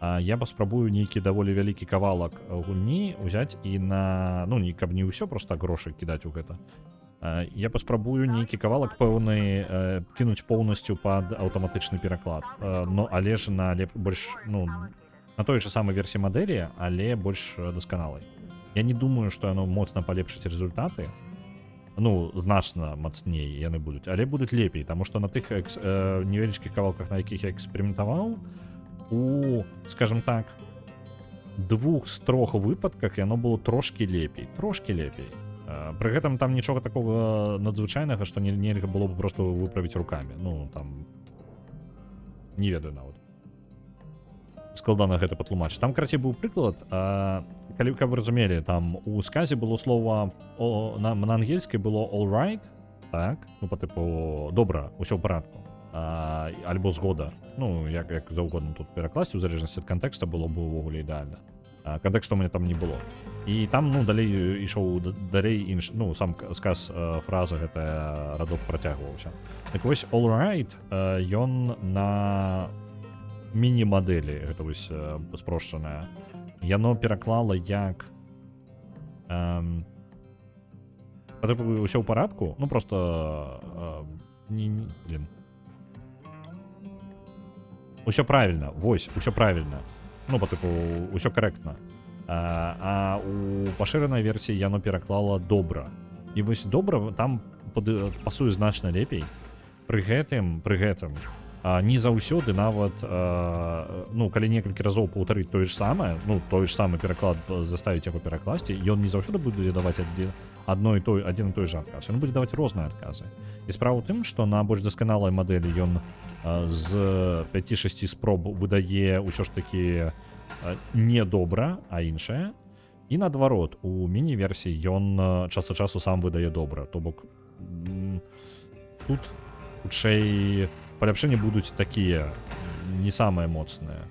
я паспрабую нейкі даволі вялікі кавалак гульні ўзяць і на, ну, не каб не ўсё просто грошы кідаць у гэта. Я паспрабую нейкі кавалак пэўны кінуць поўнасцю пад аўтаматычны пераклад. Но але ж на больш, ну, на той же самай версіі мадэлі, але больш дасканалай. Я не думаю, што яно моцна палепшыць рэзультаты. Ну, значна мацней яны будуць, але будуць лепей, таму што на тых невялічкіх кавалках, на якіх я эксперыментаваў, у, скажем так, двух з трох выпадках яно было трошкі лепей, трошкі лепей. Пры гэтым там нічога такого надзвычайнага, што нельга было б просто выправіць рукамі. Ну, там не ведаю нават. Складана гэта патлумачыць. Там, карацей, быў прыклад, калі каб вы разумелі, там у сказе было слова на ангельскай было all right, так, ну, по типу добра, усё ў парадку. Альбо згода. Ну, як заўгодна тут перакласці, у залежнасці ад кантэкста, было бы ўвогуле ідэальна. Кантэксту у мяне там не было. І там, ну, далей ішоў далей інш, ну, сам сказ, фраза гэтая, радок працягваўся. Так вось, all right, ён на міні-мадэлі, гэта вось спрошчаная, яно пераклала як по типу ўсё ў парадку, ну, просто не, блин. Усё правильно, вось, усё правильно. Ну, по типу, усё карэктна. А у пашыранай версіі яно пераклала добра. І вось добра там пасуе значна лепей. Пры гэтым не заўсёды нават, ну, калі некалькі разоў паўтарыць тое ж самае, ну, той ж самы пераклад, заставіць яго перакласці, ён не заўсёды будзе даваць адзін адно і той адзін і той жа адказ. Ён будзе даваць розныя адказы. І справа ў тым, што на больш дасканалай мадэлі ён з 5-6 спроб выдае ўсё ж такі не добра, а іншае. І наадварот, у міні-версіі ён час ад часу сам выдае добра. То бок Тут хутчэй паляпшэнні будуць такія не самыя моцныя.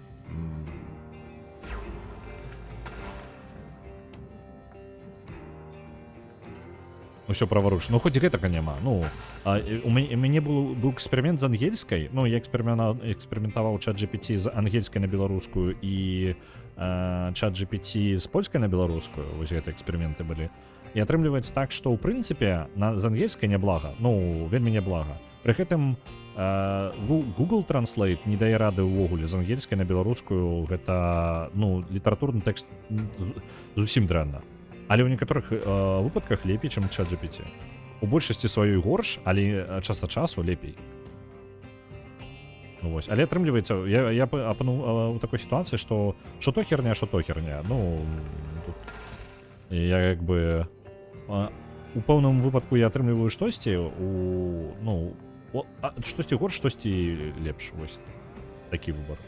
Усё праваруч. Ну, хоць гэтага няма. Ну, у мяне быў эксперымент з ангельскай. Ну, я эксперыментаваў чат GPT з ангельскай на беларускую і чат GPT з польскай на беларускую. Вось гэта эксперыменты былі. І атрымліваецца так, што ў прынцыпе з ангельскай няблага, ну, вельмі няблага. Пры гэтым Google Translate не дае рады ўвогуле з ангельскай на беларускую, гэта, ну, літаратурны тэкст зусім дрэнна. Але ў некаторых выпадках лепей, чым чат GPT. У большасці сваёй горш, але час ад часу лепей. Ну, вось. Але атрымліваецца, я апынуў у такой сітуацыі, што што то херня, што то херня. Ну, тут я як бы, у пэўным выпадку я атрымліваю штосьці, у, ну, штосьці горш, штосьці лепш. Вось такі выбар.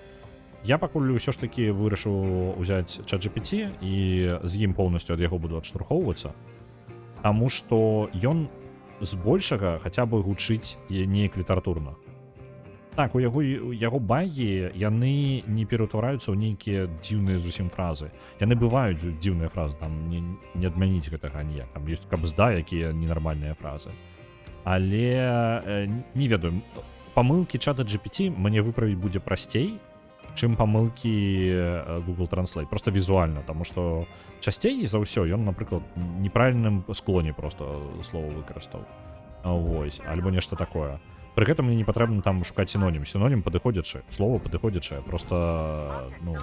Я пакуль ўсё ж такі вырашыў узяць чат GPT і з ім поўнасцю ад яго буду адштурхоўвацца, таму што ён збольшага хаця бы гучыць неяк літаратурна. Так, у яго багі, яны не пераўтвараюцца ў нейкія дзіўныя зусім фразы. Яны бываюць дзіўныя фразы, там не адмяніць гэтага ніяк. Там ёсць кабзда, якія ненармальныя фразы. Але не ведаю, памылкі чата GPT мне выправіць будзе прасцей, чым памылкі Google Translate. Просто візуальна, таму што часцей за ўсё ён, напрыклад, неправільным склоне просто слова выкарыстаў. Вось, альбо нешта такое. Пры гэтым мне не патрэбна там шукаць сінонім. Сінонім падыходзячы, слово падыходзячае, просто, ну,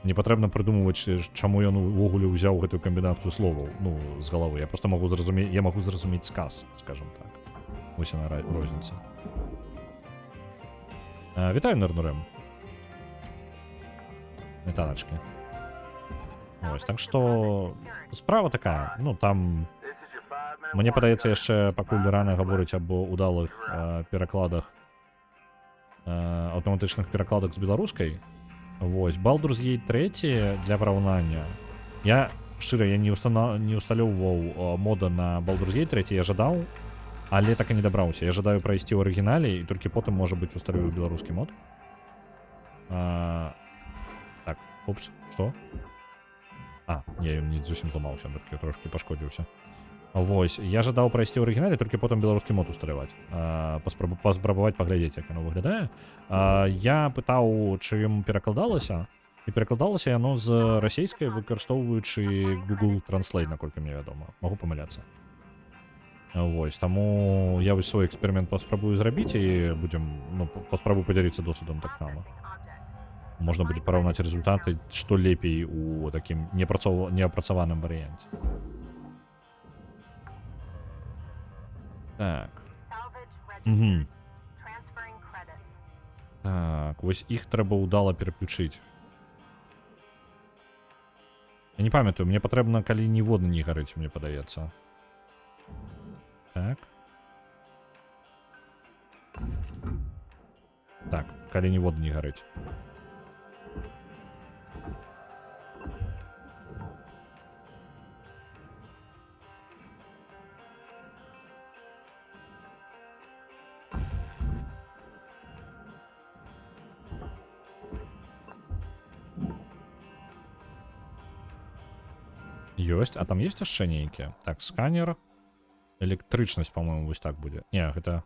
не патрэбна прыдумваць, чаму ён увогуле ўзяў гэтую камбінацыю словаў, ну, з галавы. Я просто могу зразумець, я магу зразумець сказ, скажем так. Вось яна розніца. Вітаю, Нернурем. Вітаначкі. Вось, так што справа такая, ну, там мне падаецца, яшчэ пакуль рана гаворыць аб удалых перакладах, аўтаматычных перакладах з беларускай. Вось, Baldur's Gate 3 для параўнання. Я шчыра, я не усталёўваў мода на Baldur's Gate 3, я жадаў, але так і не дабраўся. Я жадаю прайсці ў арыгінале і толькі потым, можа быць, усталюю беларускі мод. Так, упс, што? А, не, ён не зусім зламаўся, толькі трошкі пашкодзіўся. Вось, я жадаў прайсці ў арыгінале, толькі потым беларускі мод усталяваць. Паспрабаваць паглядзець, як яно выглядае. Я пытаў, чым перакладалася, і перакладалася яно з расійскай, выкарыстоўваючы Google Translate, наколькі мне вядома. Магу памыляцца. Вось, таму я вось свой эксперымент паспрабую зрабіць і будзем, ну, паспрабую падзяліцца досведам таксама. Можна будзе параўнаць рэзультаты, што лепей у такім неапрацаваным варыянце. Так. Угу. Так, вось іх трэба ўдала пераключыць. Я не памятаю, мне патрэбна, калі ніводны не гарыць, мне падаецца. Так. Так, калі ніводны не гарыць. Ёсць, а там есть яшчэ нейкія? Так, сканер. Электрычнасць, по-моему, вось так будзе. Не, гэта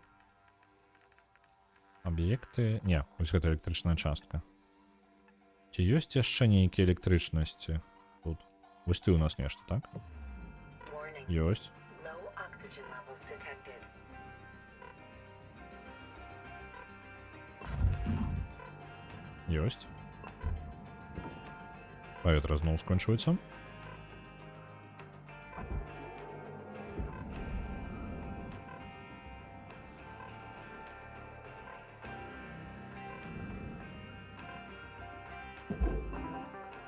аб'екты. Не, вось гэта электрычная частка. Ці ёсць яшчэ нейкія электрычнасці тут? Вось ты у нас нешта, так? Warning. Ёсць. Low oxygen levels detected. Ёсць. Паветра зноў скончваецца.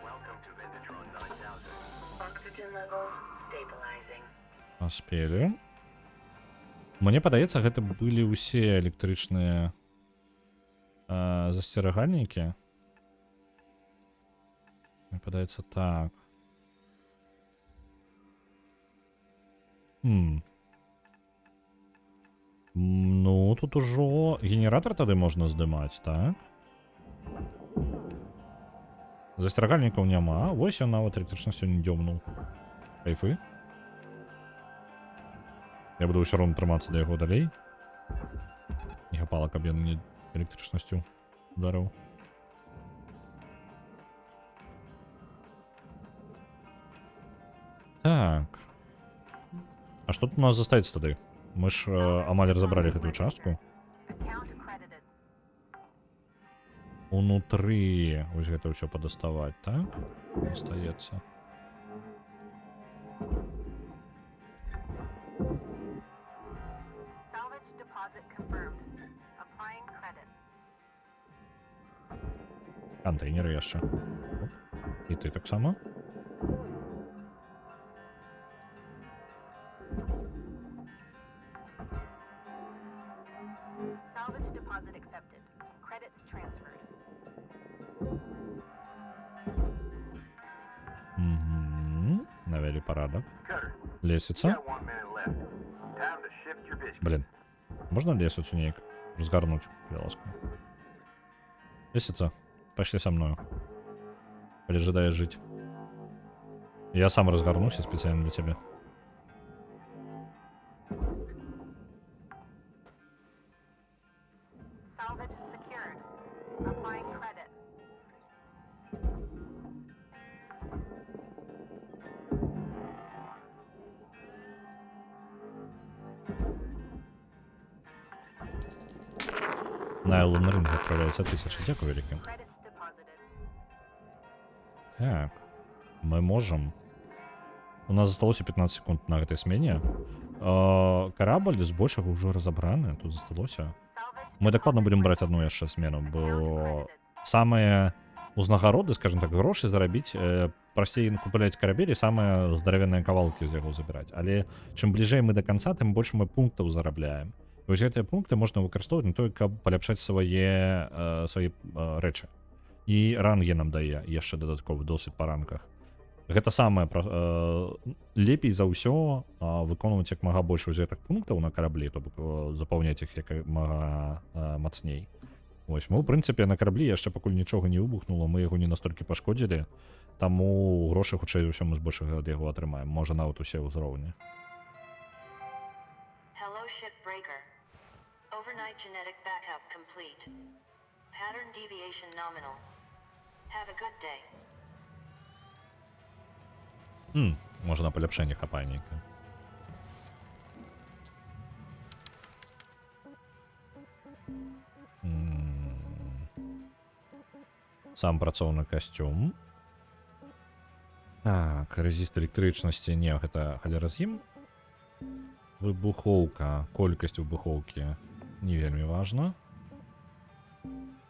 Welcome to Venditron 9000. Oxygen levels stabilizing. Паспелі. Мне падаецца, гэта былі ўсе электрычныя засцерагальнікі. Мне падаецца, так. тут ужо генератор тады можна здымаць, так? Засцерагальнікаў няма. Вось ён нават электрычнасцю не дзёмнуў. Кайфы. Я буду ўсё роўна трымацца да яго далей. Не хапала, каб ён мне электрычнасцю ударыў. Так. А што тут у нас застаецца тады? Мы ж амаль разабралі гэтую частку. Account credited. Унутры вось гэта ўсё падаставаць, так? Застаецца. Salvage deposit confirmed. Applying credit. Кантэйнеры яшчэ. Оп. І ты таксама. Salvage deposit accepted. Credits transferred. Угу. Навялі парадак. Cutter, you Лесвіца. got 1 minute left. Time to shift your biscuits. Блин. Можна лесвіцу неяк разгарнуць, калі ласка? Лесвіца, пайшлі са мною. Калі жадаеш жыць. Я сам разгарнуся спецыяльна для цябе. Salvage secured. Applying credit. На Elden Ring адпраўляецца 1000. Дзякуй вялікі. Credits deposited. Так. Мы можам. У нас засталося 15 секунд на гэтай смене. Карабль збольшага ўжо разабраны, тут засталося. Salvage Мы дакладна deposit будзем браць requested. одну яшчэ смену, Account бо credited. самыя узнагароды, скажем так, грошы зарабіць прасцей купляць карабель і самыя здаравенныя кавалкі з яго забіраць. Але чым бліжэй мы да канца, тым больш мы пунктаў зарабляем. І вось гэтыя пункты можна выкарыстоўваць на тое, каб паляпшаць свае рэчы. І рангі нам дае яшчэ дадатковы досвед па ранках. Гэта самае лепей за ўсё выконваць як мага больш вось гэтых пунктаў на караблі, то бок запаўняць іх як мага мацней. Вось мы, ў прынцыпе, на караблі яшчэ пакуль нічога не выбухнула, мы яго не настолькі пашкодзілі, таму грошы хутчэй за ўсё мы збольшага ад яго атрымаем, можа, нават усе ўзроўні. Hello, shipbreaker. Overnight genetic backup complete. Pattern deviation nominal. Have a good day. Можа, на паляпшэнне хапае нейкае. Сам працоўны касцюм. Так, рэзіст электрычнасці, не, гэта халера з ім. Выбухоўка, колькасць выбухоўкі не вельмі важна.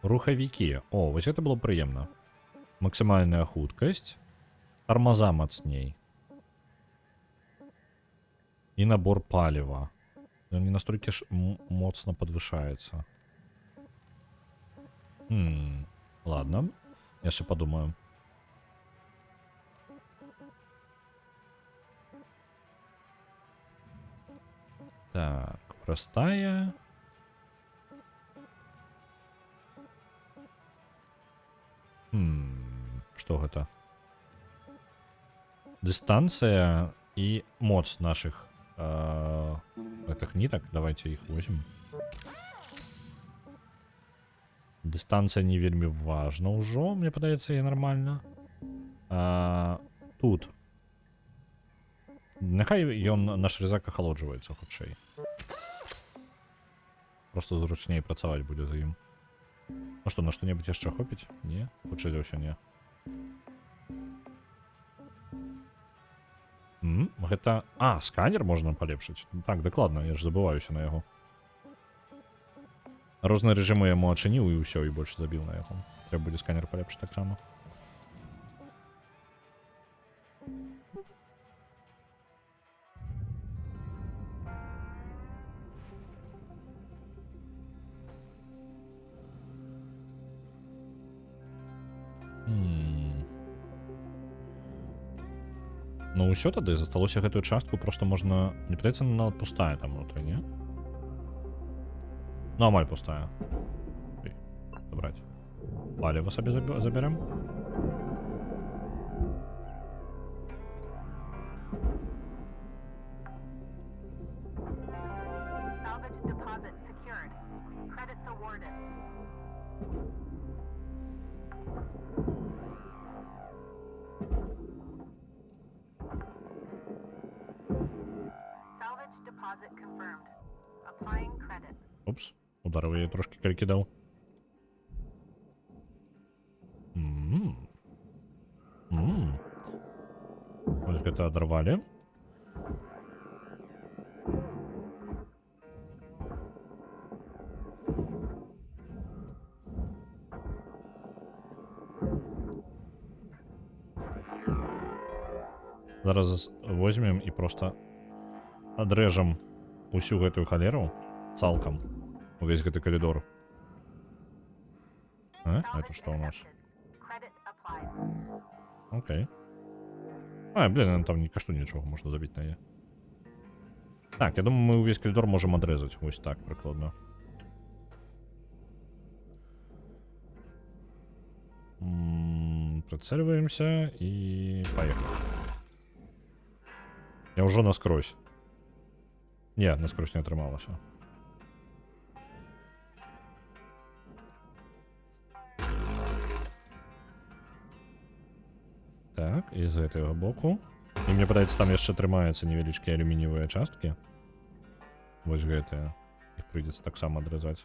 Рухавікі. О, вось гэта было б прыемна. Максімальная хуткасць. Тармаза мацней. І набор паліва. Ён не настолькі ж моцна падвышаецца. Ладно, яшчэ падумаю. Так, вырастае. Што гэта? Дыстанцыя і моц нашых гэтых нітак. Давайте іх возьмем. Дыстанцыя не вельмі важна ўжо, мне падаецца, я нармальна. Тут. Няхай ён, наш резак, ахалоджваецца хутчэй. Просто зручней працаваць будзе за ім. Ну што, на што-небудзь яшчэ хопіць? Не? Хутчэй за ўсё, не. Гэта... А, сканер можна палепшыць. Так, дакладна, я ж забываюся на яго. Розныя рэжымы яму адчыніў і ўсё, і больш забіў на яго. Трэба будзе сканер палепшыць таксама. Ну ўсё тады, засталося гэтую частку, просто можна... Не падаецца, нават пустая там унутры, не? Ну, амаль пустая. Ой, забраць. Паліва сабе забярэм. Salvage deposit secured. Credits awarded. Salvage deposit confirmed. Applying credit. Упс, ударыў я яе трошкі, калі кідаў. М. М. Вось гэта адарвалі. Зараз возьмем і проста адрэжам усю гэтую халеру цалкам. Увесь гэты калідор. А? Это Salvage что у нас? accepted. Credit applied. Окей. А, блин, там не каштуе нічога, можна забіць на яе. Так, я думаю, мы увесь калідор можам адрэзаць. Вось так, прыкладна. Прицеливаемся и поехали. Я ўжо наскрозь. Не, наскрозь не атрымалася. Так, і з гэтага боку. І мне падаецца, там яшчэ трымаюцца невялічкія алюмініевыя часткі. Вось гэтыя. Іх прыйдзецца таксама адрэзаць.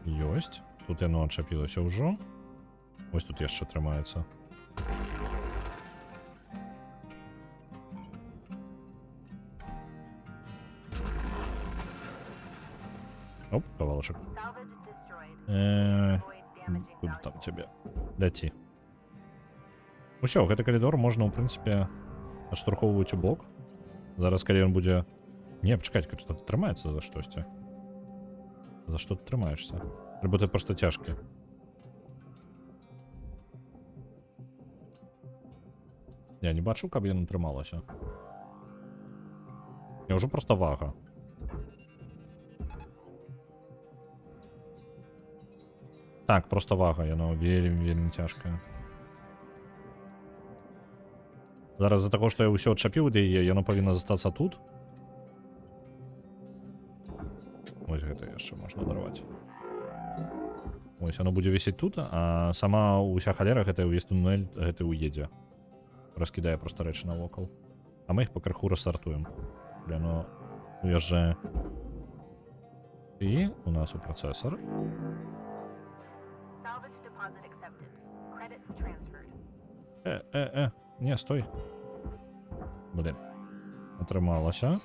Ёсць. Тут яно адчапілася ўжо. Вось тут яшчэ трымаецца. Оп, кавалачак. Salvage destroyed. Avoid damaging Куды там valuable. цябе? Ляці. Усё, гэты калідор можна, ў прынцыпе, адштурхоўваць у бок. Зараз, калі ён будзе... Не, пачакай, што трымаецца за штосьці. За што ты трымаешся? Альбо ты проста цяжкі. Я не бачу, каб яно трымалася. Я ўжо проста вага. Так, проста вага, яно вельмі, вельмі цяжкае. Зараз з-за таго, што я ўсё адчапіў ад яе, яно павінна застацца тут. Вось гэта яшчэ можна адарваць. Вось яно будзе вісець тут, а сама ўся халера гэтая, увесь тунэль гэты уедзе. Раскідае проста рэчы навокал. А мы іх пакрыху рассартуем. Яно уязджае. І у нас у працэсар. Salvage deposit accepted. Credits transferred. Не, стой. Блин. Атрымалася.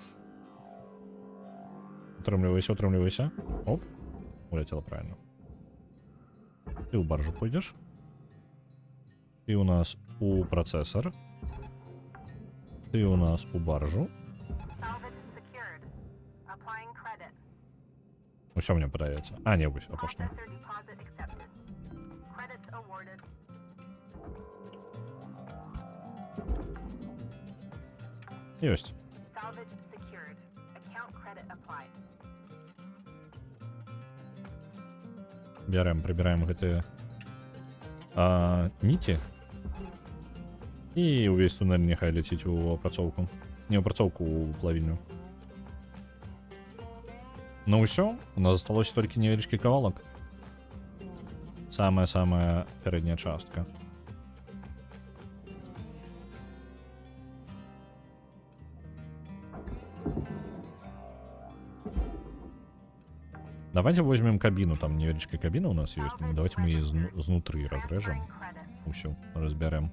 Утрымлівайся, утрымлівайся. Оп. Улетела правильно. Ты ў баржу пойдешь. Ты у нас у працэсар. Ты у нас у баржу. Salvage secured. Applying credit. Усё мне падаецца. А, не, вось, апошняе. Processor deposit accepted. Credits awarded. Ёсць. Salvage secured. Account credit applied. Бярэм, прыбіраем гэтыя ніці. І ўвесь тунэль няхай ляціць у апрацоўку. Не ў апрацоўку, у плавільню. Ну ўсё, у нас засталося толькі невялічкі кавалак. Самая-самая пярэдняя частка. Давайте возьмем кабіну, там невялічкая кабіна у нас ёсць. Ну, давайте мы яе знутры разрэжам. Transferring credit. Усё, разбярэм.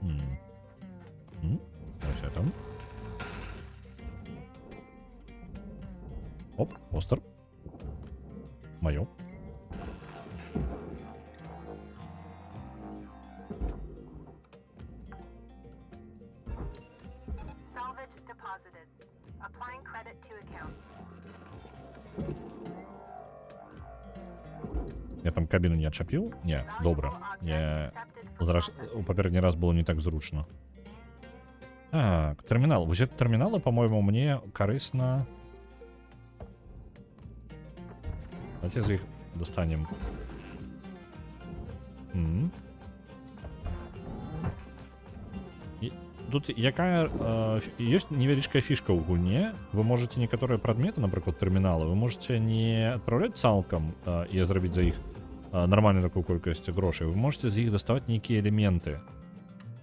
М. М, Ось это. Оп, постер. Моё. Salvage deposited. Applying credit to account. Я там кабіну не адчапіў? Не, добра. Я зараз, у папярэдні раз было не так зручна. Так, тэрмінал. Вось гэты тэрміналы, по-моему, мне карысна. Давайте з іх достанем. М. І тут якая ёсць невялічкая фішка ў гульне. Вы можете некаторыя прадметы, напрыклад, тэрміналы, вы можете не адпраўляць цалкам і зрабіць за іх нармальную такую колькасць грошай. Вы можете з іх даставаць нейкія элементы.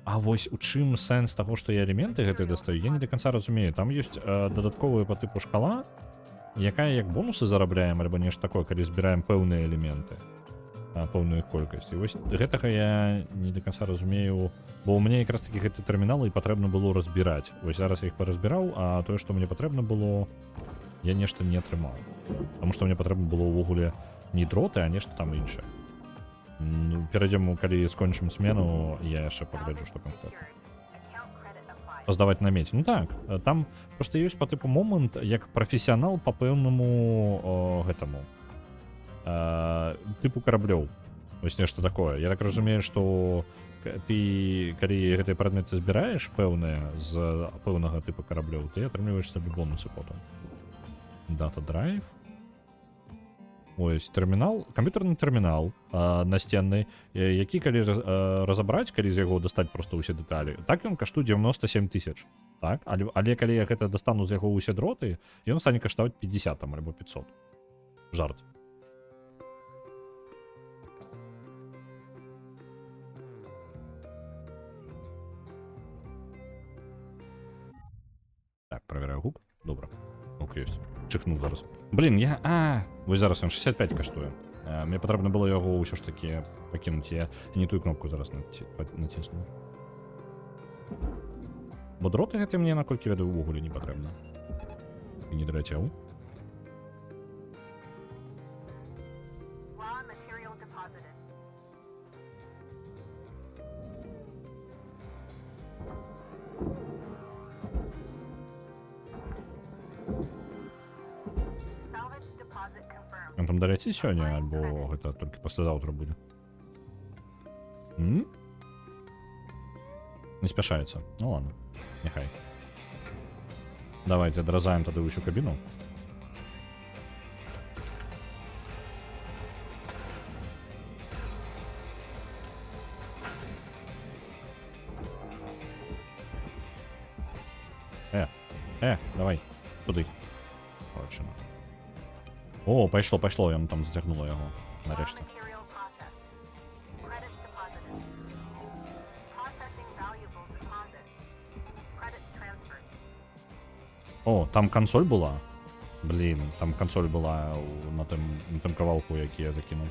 А вось у чым сэнс таго, што я элементы гэтыя дастаю, я не до конца разумею. Там ёсць дадатковая па тыпу шкала, якая як бонусы зарабляем альбо нешта такое, калі збіраем пэўныя элементы, пэўную іх колькасць. І вось гэтага я не до конца разумею, бо ў мяне якраз такі гэты тэрміналы і патрэбна было разбіраць. Вось зараз я іх паразбіраў, а тое, што мне патрэбна было, я нешта не атрымаў. Таму што мне патрэбна было ўвогуле не дроты, а нешта там іншае. Ну, перайдзем, калі скончым смену, я яшчэ пагляджу, што канкрэтна. Паздаваць на медь. Ну так, там просто ёсць па тыпу момант, як прафесіянал па пэўнаму гэтаму тыпу караблёў. Вось нешта такое. Я так разумею, што ты, калі гэтыя прадметы збіраеш пэўныя з пэўнага тыпу караблёў, ты атрымліваеш сабе бонусы потым. Дата драйв. Ось тэрмінал, камп'ютарны тэрмінал насценны, які калі разабраць, калі з яго дастаць просто ўсе дэталі, так ён каштуе 97 тысяч. Так, але калі я гэта дастану з яго ўсе дроты, ён стане каштаваць 50 там альбо 500. Жарт. Так, правяраю гук. Добра. Гук ёсць. Чыхнуў зараз. Блин, я... А, вось зараз ён 65 каштуе. Мне патрэбна было яго ўсё ж такі пакінуць. Я не тую кнопку зараз націснуў. Бо дроты гэты мне, наколькі ведаю, увогуле не патрэбна. І не даляцеў. Raw material deposited. Salvage deposit confirmed. Ён там даляціць сёння, альбо гэта толькі паслязаўтра будзе? М? Не спяшаецца. Ну ладно, няхай. Давайте адразаем тады ўсю кабіну. Давай, туды. Короче, ну. О, пайшло, пайшло, ён там зацягнула яго. Raw Нарэшце. material processed. Credits deposited. Processing valuable deposit. Credits transferred. О, там кансоль була. Блин, там кансоль була на тым кавалку, які я закінуў.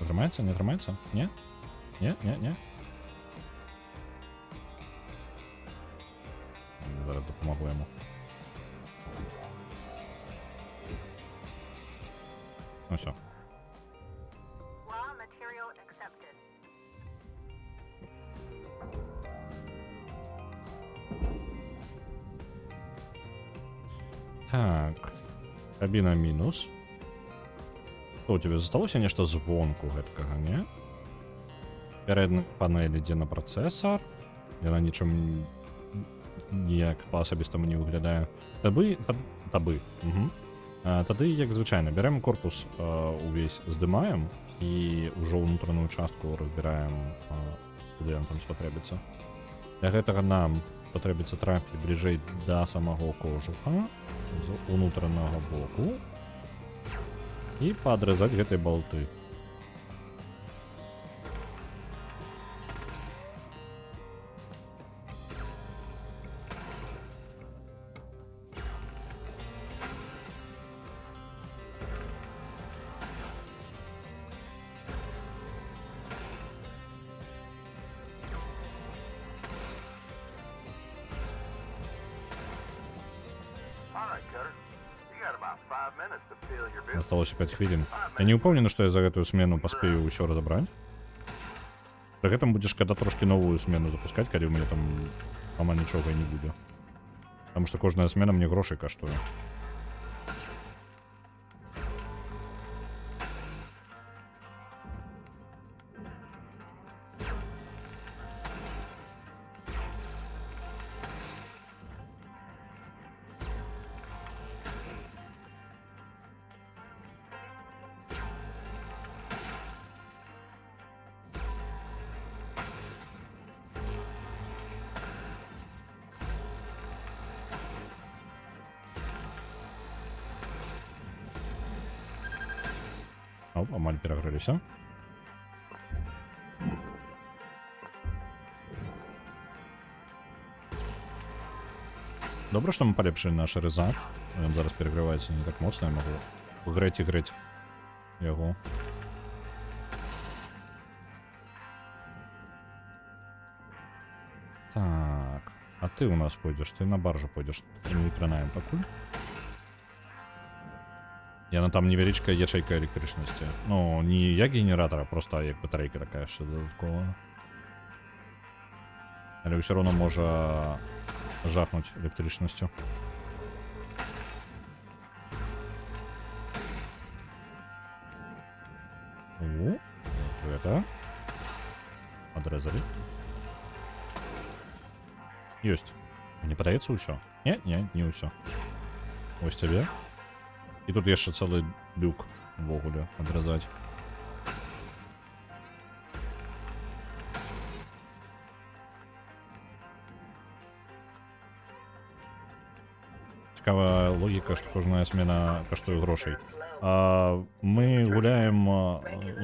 Атрымаецца, не атрымаецца? Не? Не, не, не. Зараз дапамагу яму. Ну всё. Raw material accepted. Так. Кабіна мінус. Што у тебе засталося нешта звонку гэткага, не? Пярэдная панель ідзе на працэсар. Яна нічым ніяк па-асабістаму не выглядае. Табы, табы. Угу. Тады, як звычайна, бярэм корпус, увесь здымаем і ўжо ўнутраную частку разбіраем, куды ён там спатрэбіцца. Для гэтага нам патрэбіцца трапіць бліжэй да самого кожуха з унутранага боку і паадразаць гэтыя болты. All right, Cutter. You got about 5 minutes to fill your bill. Асталося 5 хвілін. Я не ўпэўнены, што я за гэтую смену паспею ўсё разабраць. Пры гэтым будзе шкада трошкі новую смену запускаць, калі ў мяне там амаль нічога і не будзе. Таму што кожная смена мне грошай каштуе. Оп, амаль перагрэліся. Добра, што мы палепшылі наш рэзак. Ён зараз пераграваецца не так моцна, я магу грэць і грэць яго. Так, а ты у нас пойдзеш, ты на баржу пойдзеш. Не кранаем пакуль. Яна там невялічкая ячэйка электрычнасці. Ну, не як генератора, просто як батарэйка такая яшчэ дадатковая. Але ўсё роўна можа жахнуць электрычнасцю. О, гэта. Адрэзалі. Ёсць. Мне падаецца, ўсё. Не, не, не ўсё. Вось цябе. І тут яшчэ цэлы люк увогуле адразаць. Цікавая логіка, што кожная смена каштуе грошай. Мы гуляем,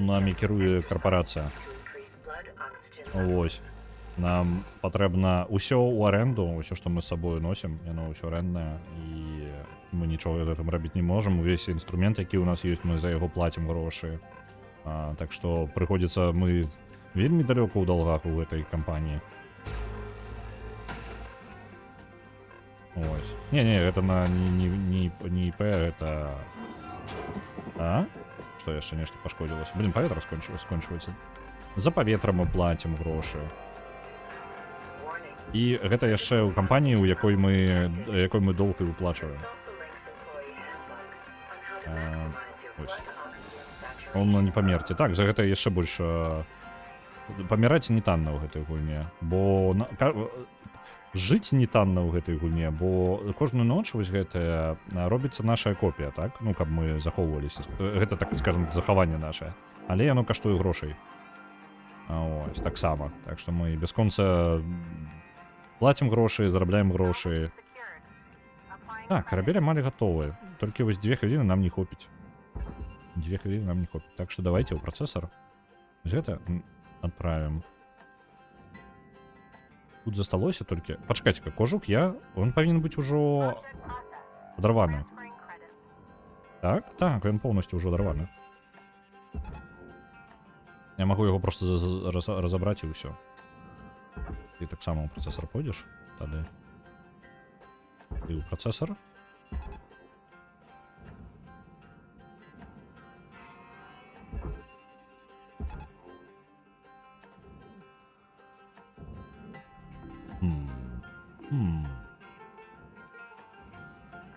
намі кіруе карпарацыя. Вось. Нам патрэбна ўсё ў арэнду, ўсё, што мы з сабою носім, яно ўсё арэнднае, і мы нічога з гэтым рабіць не можам. Увесь інструмент, які ў нас ёсць, мы за яго плацім грошы. Так што прыходзіцца, мы вельмі далёка ў долгах у гэтай кампаніі. Ось. Не-не, гэта на не ІП, гэта... А? Што, яшчэ нешта пашкодзілася? Блин, паветра скончваецца. За паветра мы плацім грошы. І гэта яшчэ ў кампаніі, у якой мы доўг і выплачваем. Ось. Галоўна не памерці. Так, за гэта яшчэ больш паміраць не танна ў гэтай гульне, бо жыць не танна ў гэтай гульне, бо кожную ноч вось гэтая робіцца наша копія, так? Ну, каб мы захоўваліся. Гэта, так скажем, захаванне наше. Але яно каштуе грошай. Ось, таксама. Так што мы бясконца плацім грошы, зарабляем грошы. Так, карабель амаль гатовы. Толькі вось 2 хвіліны нам не хопіць. 2 хвіліны нам не хопіць. Так што давайте ў працэсар. Вось гэта адправім. Тут засталося толькі... Пачакайце-ка, кожух я... Он павінен быць ужо адарваны. Так, ён поўнасцю ўжо адарваны. Я магу яго просто разабраць і ўсё. Ты таксама ў працэсар пойдзеш? Тады. Ты ў працэсар?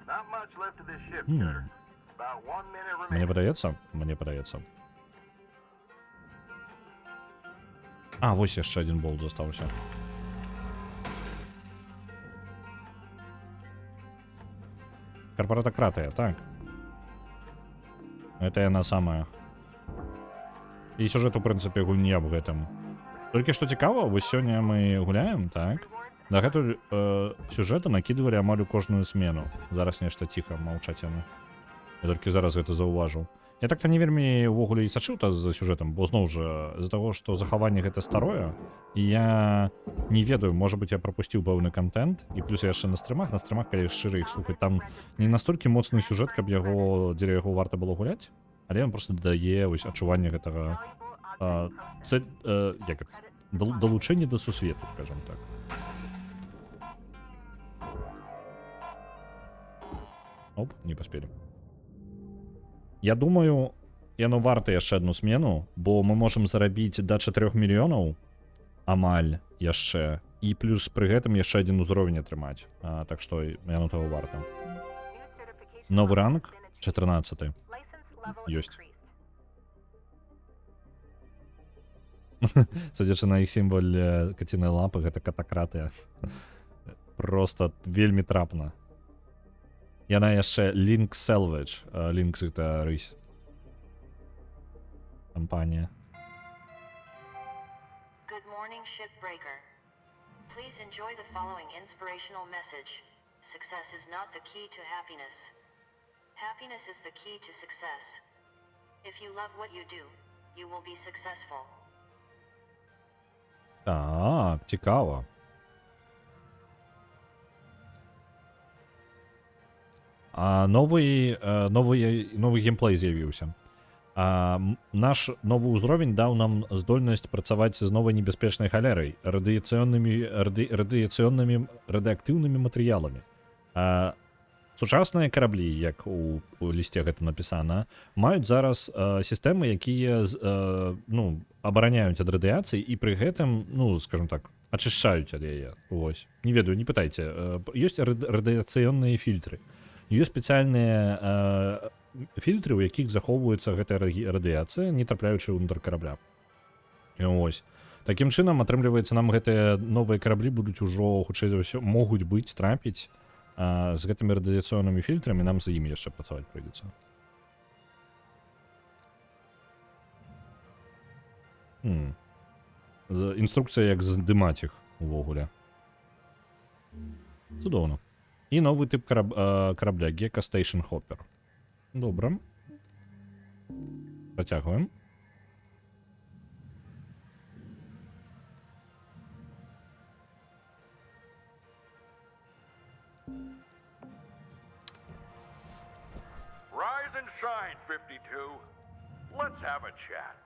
Not much left of this shift, Cutter. About 1 minute Мне remaining. падаецца, мне падаецца. А, вось яшчэ один болт застаўся. Карпоратакратыя, так. Это яна самая. І сюжэт, у прынцыпе, гульні аб гэтым. Толькі што цікава, вось сёння мы гуляем, так? Дагэтуль сюжэта накідвалі амаль у кожную смену. Зараз нешта ціха, маўчаць яны. Я толькі зараз гэта заўважыў. Я так-то не вельмі ўвогуле і сачыў та за сюжэтам, бо зноў жа з-за таго, што захаванне гэта старое, і я не ведаю, можа быць, я прапусціў пэўны кантэнт, і плюс я яшчэ на стрымах, калі шчыра іх слухаць, там не настолькі моцны сюжэт, каб яго дзеля яго варта было гуляць, але ён просто дае вось адчуванне гэтага як это? Далучэнне да сусвету, скажем так. Оп, не паспелі. Я думаю, яно варта яшчэ одну смену, бо мы можам зарабіць да 4 мільёнаў амаль яшчэ і плюс пры гэтым яшчэ адзін узровень атрымаць. Так што яно таго варта. Новы ранг 14 ёсць. Судзячы на іх сімвал кацінай лапы, гэта катакратыя. Просто вельмі трапна. Яна яшчэ Lynx Salvage. Lynx гэта рысь. Кампанія. Good morning, shipbreaker. Please enjoy the following inspirational message. Success is not the key to happiness. Happiness is the key to success. If you love what you do, you will be successful. Так, цікава. А, новы геймплей з'явіўся. Наш новы ўзровень даў нам здольнасць працаваць з новай небяспечнай халерай, радыяцыйнымі, радыактыўнымі матэрыяламі. Сучасныя караблі, як у лісце гэта напісана, маюць зараз сістэмы, якія ну, абараняюць ад радыяцыі і пры гэтым, ну, скажем так, ачышчаюць ад яе. Вось. Не ведаю, не пытайце. Ёсць радыяцыйныя фільтры. Ёсць спецыяльныя фільтры, у якіх захоўваецца гэтая радыяцыя, не трапляючы ўнутр карабля. Ось. Такім чынам, атрымліваецца, нам гэтыя новыя караблі будуць ужо, хутчэй за ўсё, могуць быць, трапіць з гэтымі радыяцыйнымі фільтрамі, нам за імі яшчэ працаваць прыйдзецца. Інструкцыя, як здымаць іх увогуле. Цудоўна. І новы тып карабля Gecko Station Hopper. Добра. Працягваем. Rise and shine, 52. Let's have a chat.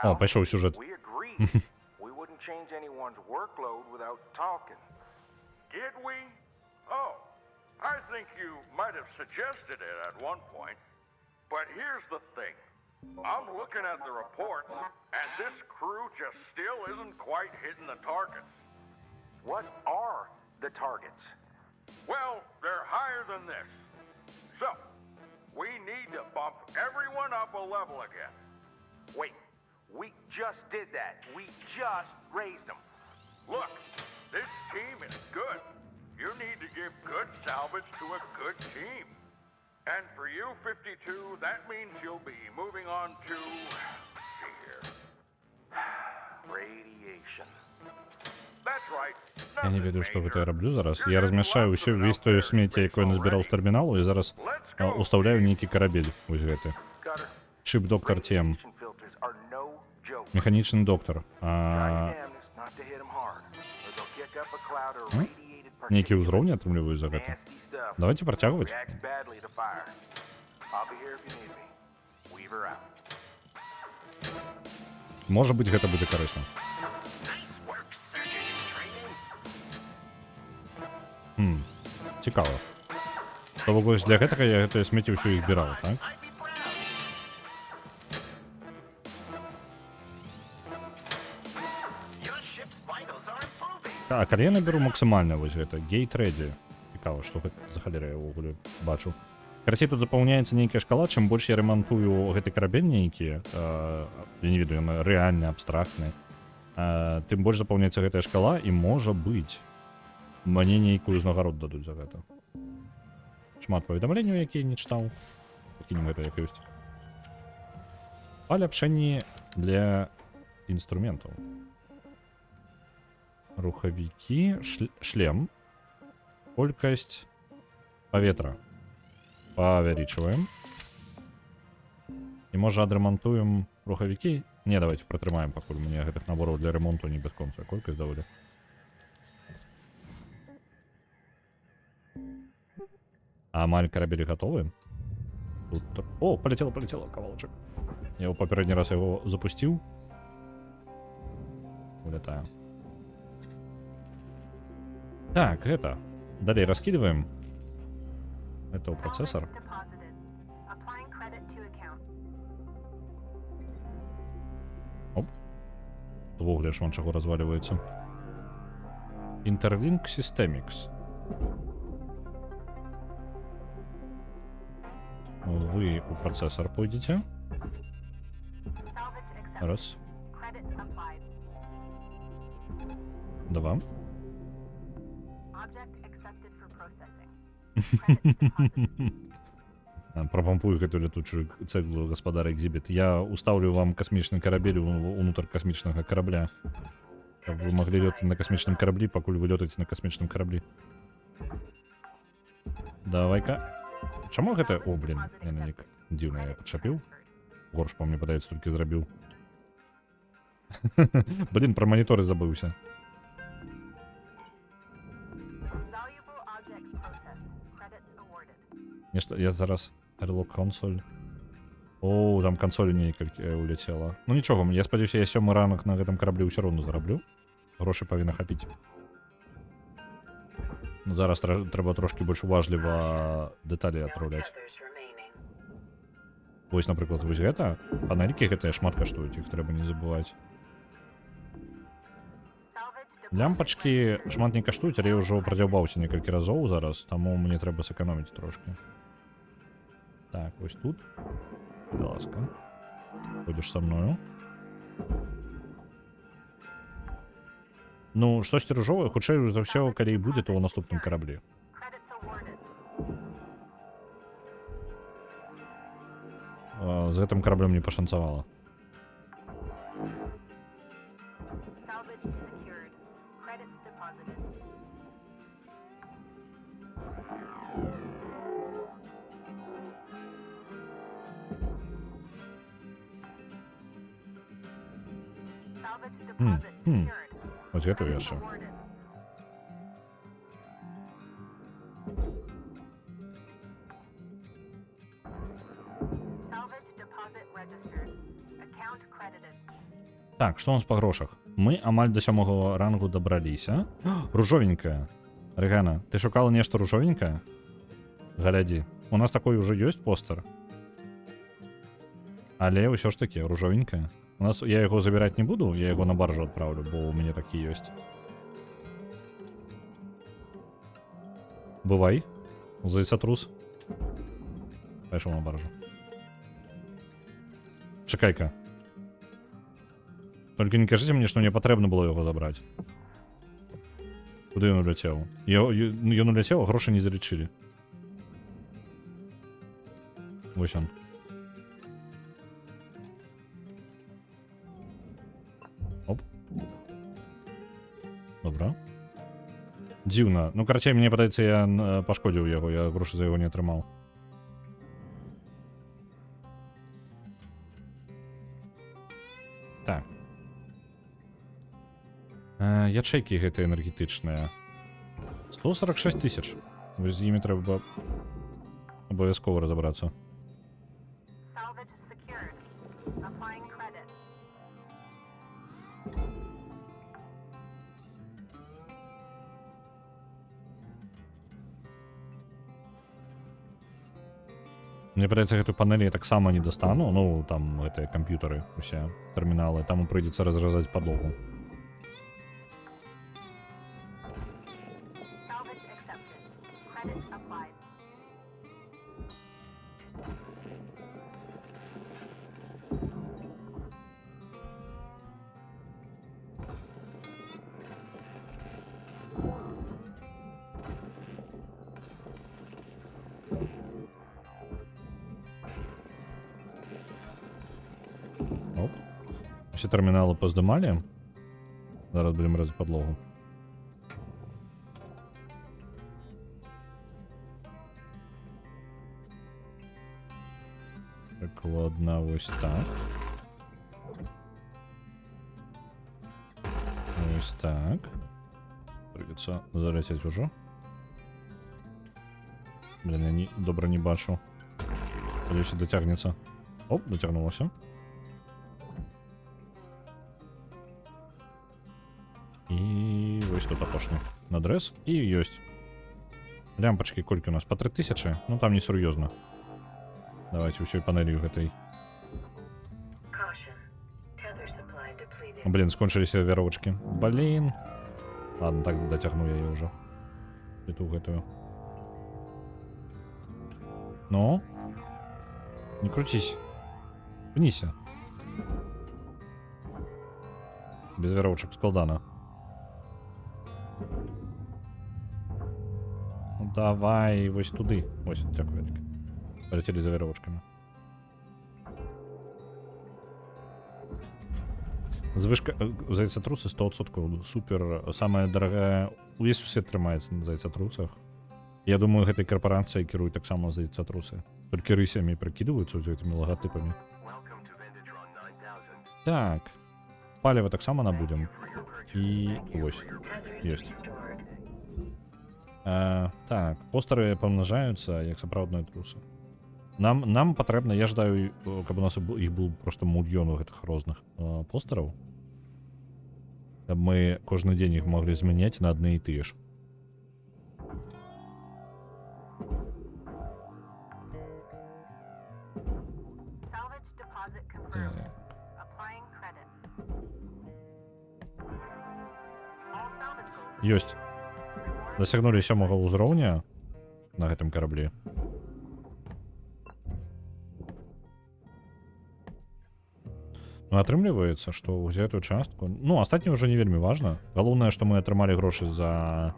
О, пайшоў сюжэт. We agreed we wouldn't change anyone's workload without talking. Did we? Oh, I think you might have suggested it at one point. But here's the thing. I'm looking at the reports, and this crew just still isn't quite hitting the targets. What are the targets? Well, they're higher than this. So, we need to bump everyone up a level again. Wait, we just did that. We just raised them. Look, this team is good. You need to give good salvage to a good team. And for you, 52, that means you'll be moving on to... See here. Radiation. That's right. Я не ведаю, што гэта я раблю зараз. Я размяшчаю ўсё, увесь тое смецце, якое назбіраў з тэрміналу, і зараз устаўляю нейкі карабель. Вось гэты. Шып доктор Тем. Механічны доктор. Нейкі ўзроўні атрымліваю за гэта. Давайте працягваць. Можа быць, гэта будзе карысна. Цікава. То бок вось для гэтага я гэтае смецце ўсё і збіраў, так? Так, але я наберу максімальна вось гэта. Gate Ready. Цікава, што гэта за халера я ўвогуле бачу. Карацей, тут запаўняецца нейкая шкала, чым больш я рамантую гэты карабель нейкі, я не ведаю, ён рэальны, абстрактны, тым больш запаўняецца гэтая шкала, і можа быць, мне нейкую ўзнагароду дадуць за гэта. Шмат паведамленняў, якія не чытаў. Пакінем гэта як ёсць. Паляпшэнні для інструментаў. Рухавікі, шлем, колькасць паветра. Павялічваем. І можа адрамантуем рухавікі? Не, давайте пратрымаем, пакуль у мяне гэтых набораў для ремонту не бясконцая колькасць даволі. Амаль карабель гатовы. Тут О, полетело, полетело, кавалачак. Я ў папярэдні раз яго запусціў. Улетаю. Так, гэта. Далей раскидываем. Это у процессор. Оп. Увогуле шмат чаго разваливается. Interlink Systemics. Вы у процессор пойдете. Раз. Два. Прапампую гэту летучую цэглу, гаспадар Экзібіт. Я устаўлю вам касмічны карабель унутр касмічнага карабля. Каб вы маглі лётаць на касмічным караблі, пакуль вы лётаеце на касмічным караблі. Давай-ка. Чаму гэта... О, блин, я неяк дзіўна я падчапіў. Горш, па мне падаецца, толькі зрабіў. Блин, пра маніторы забыўся. Valuable objects processed. Credits awarded. Нешта я зараз Airlock консоль. О, там кансоль нейкалькі уляцела. Ну нічога, я спадзяюся, я сёмы ранак на гэтым караблі ўсё роўна зараблю. Грошы павінна хапіць. Ну, зараз трэба трошкі больш уважліва дэталі No адпраўляць. tethers remaining. Вось, напрыклад, вось гэта, панелькі гэтыя шмат каштуюць, іх трэба не забываць. Salvage deposit Лямпачкі registered. шмат не каштуюць, але я ўжо прадзяўбаўся некалькі разоў зараз, таму мне трэба сэканоміць трошкі. Так, вось тут. Будь ласка. Ходзіш са мною. Ну, штосьці ружовае, хутчэй за ўсё, калі і будзе, то ў наступным караблі. Credits awarded. З гэтым караблем не пашанцавала. Salvage secured. Credits deposited. Salvage deposit secured. Вось гэтую Credits яшчэ. awarded. Salvage deposit registered. Account credited. Так, што у нас па грошах? Мы амаль да сёмага рангу дабраліся. Ружовенькая. Рэгана, ты шукала нешта ружовенькае? Глядзі. У нас такой уже ёсць постер. Але ўсё ж такі ружовенькая. У нас я яго забіраць не буду, я яго на баржу адпраўлю, бо у мяне такі ёсць. Бывай. Зайцатрус. Пайшоў на баржу. Чакай-ка. Толькі не кажыце мне, што мне патрэбна было яго забраць. Куды ён уляцеў? Ён уляцеў, а грошы не залічылі. Вось он. Оп. Добра. Дзіўна. Ну, карацей, мне падаецца, я пашкодзіў яго, я грошы за яго не атрымаў. Так. Ячэйкі гэтыя энергетычныя. 146 тысяч. Вось з імі трэба абавязкова разабрацца. Salvage secured. Applying credit. Мне падаецца, гэтую панель я таксама не дастану. Ну, там гэтыя камп'ютары усе, тэрміналы, там прыйдзецца разразаць падлогу. Salvage accepted. Credit applied. Оп. Усе тэрміналы паздымалі. Зараз будзем рэзаць падлогу. Прыкладна вось так. Вось так. Прыйдзецца заляцець ужо. Блин, я не, добра не бачу. Спадзяюся, дацягнецца. Оп, дацягнулася. І вось тут апошні надрез. І ёсць. Лямпачкі колькі у нас? Па 3000? Ну там несур'ёзна. Давайте ўсёй панелью гэтай. Caution. Tether supply depleted. Блин, скончыліся вяровачкі. Блин. Ладно, так дацягну я яе ўжо. Пліту гэтую. Ну? Не круцісь. Пніся. Без вяровачак складана. Ну, давай вось туды. Вось, дзякуй вялікі. Паляцелі за вяровачкамі. Звышка зайцатрусы 100% супер, самая дарагая, увесь свет трымаецца на зайцатрусах. Я думаю, гэтай карпарацыяй кіруюць таксама зайцатрусы. Толькі рысямі прыкідваюцца, вось гэтымі лагатыпамі. Welcome to Так. Паліва таксама набудзем. І вось. Ёсць. Так, постары памнажаюцца, як сапраўдныя трусы. Нам патрэбна, я жадаю, каб у нас іх быў просто мільён гэтых розных постараў. Каб мы кожны дзень іх маглі змяняць на адны і тыя ж. Salvage deposit confirmed. Applying credit. All salvage goals Ёсць. Дасягнулі сёмага ўзроўня на гэтым караблі. Ну, атрымліваецца, што вось гэтую частку... Ну, астатняе ўжо не вельмі важна. Галоўнае, што мы атрымалі грошы за...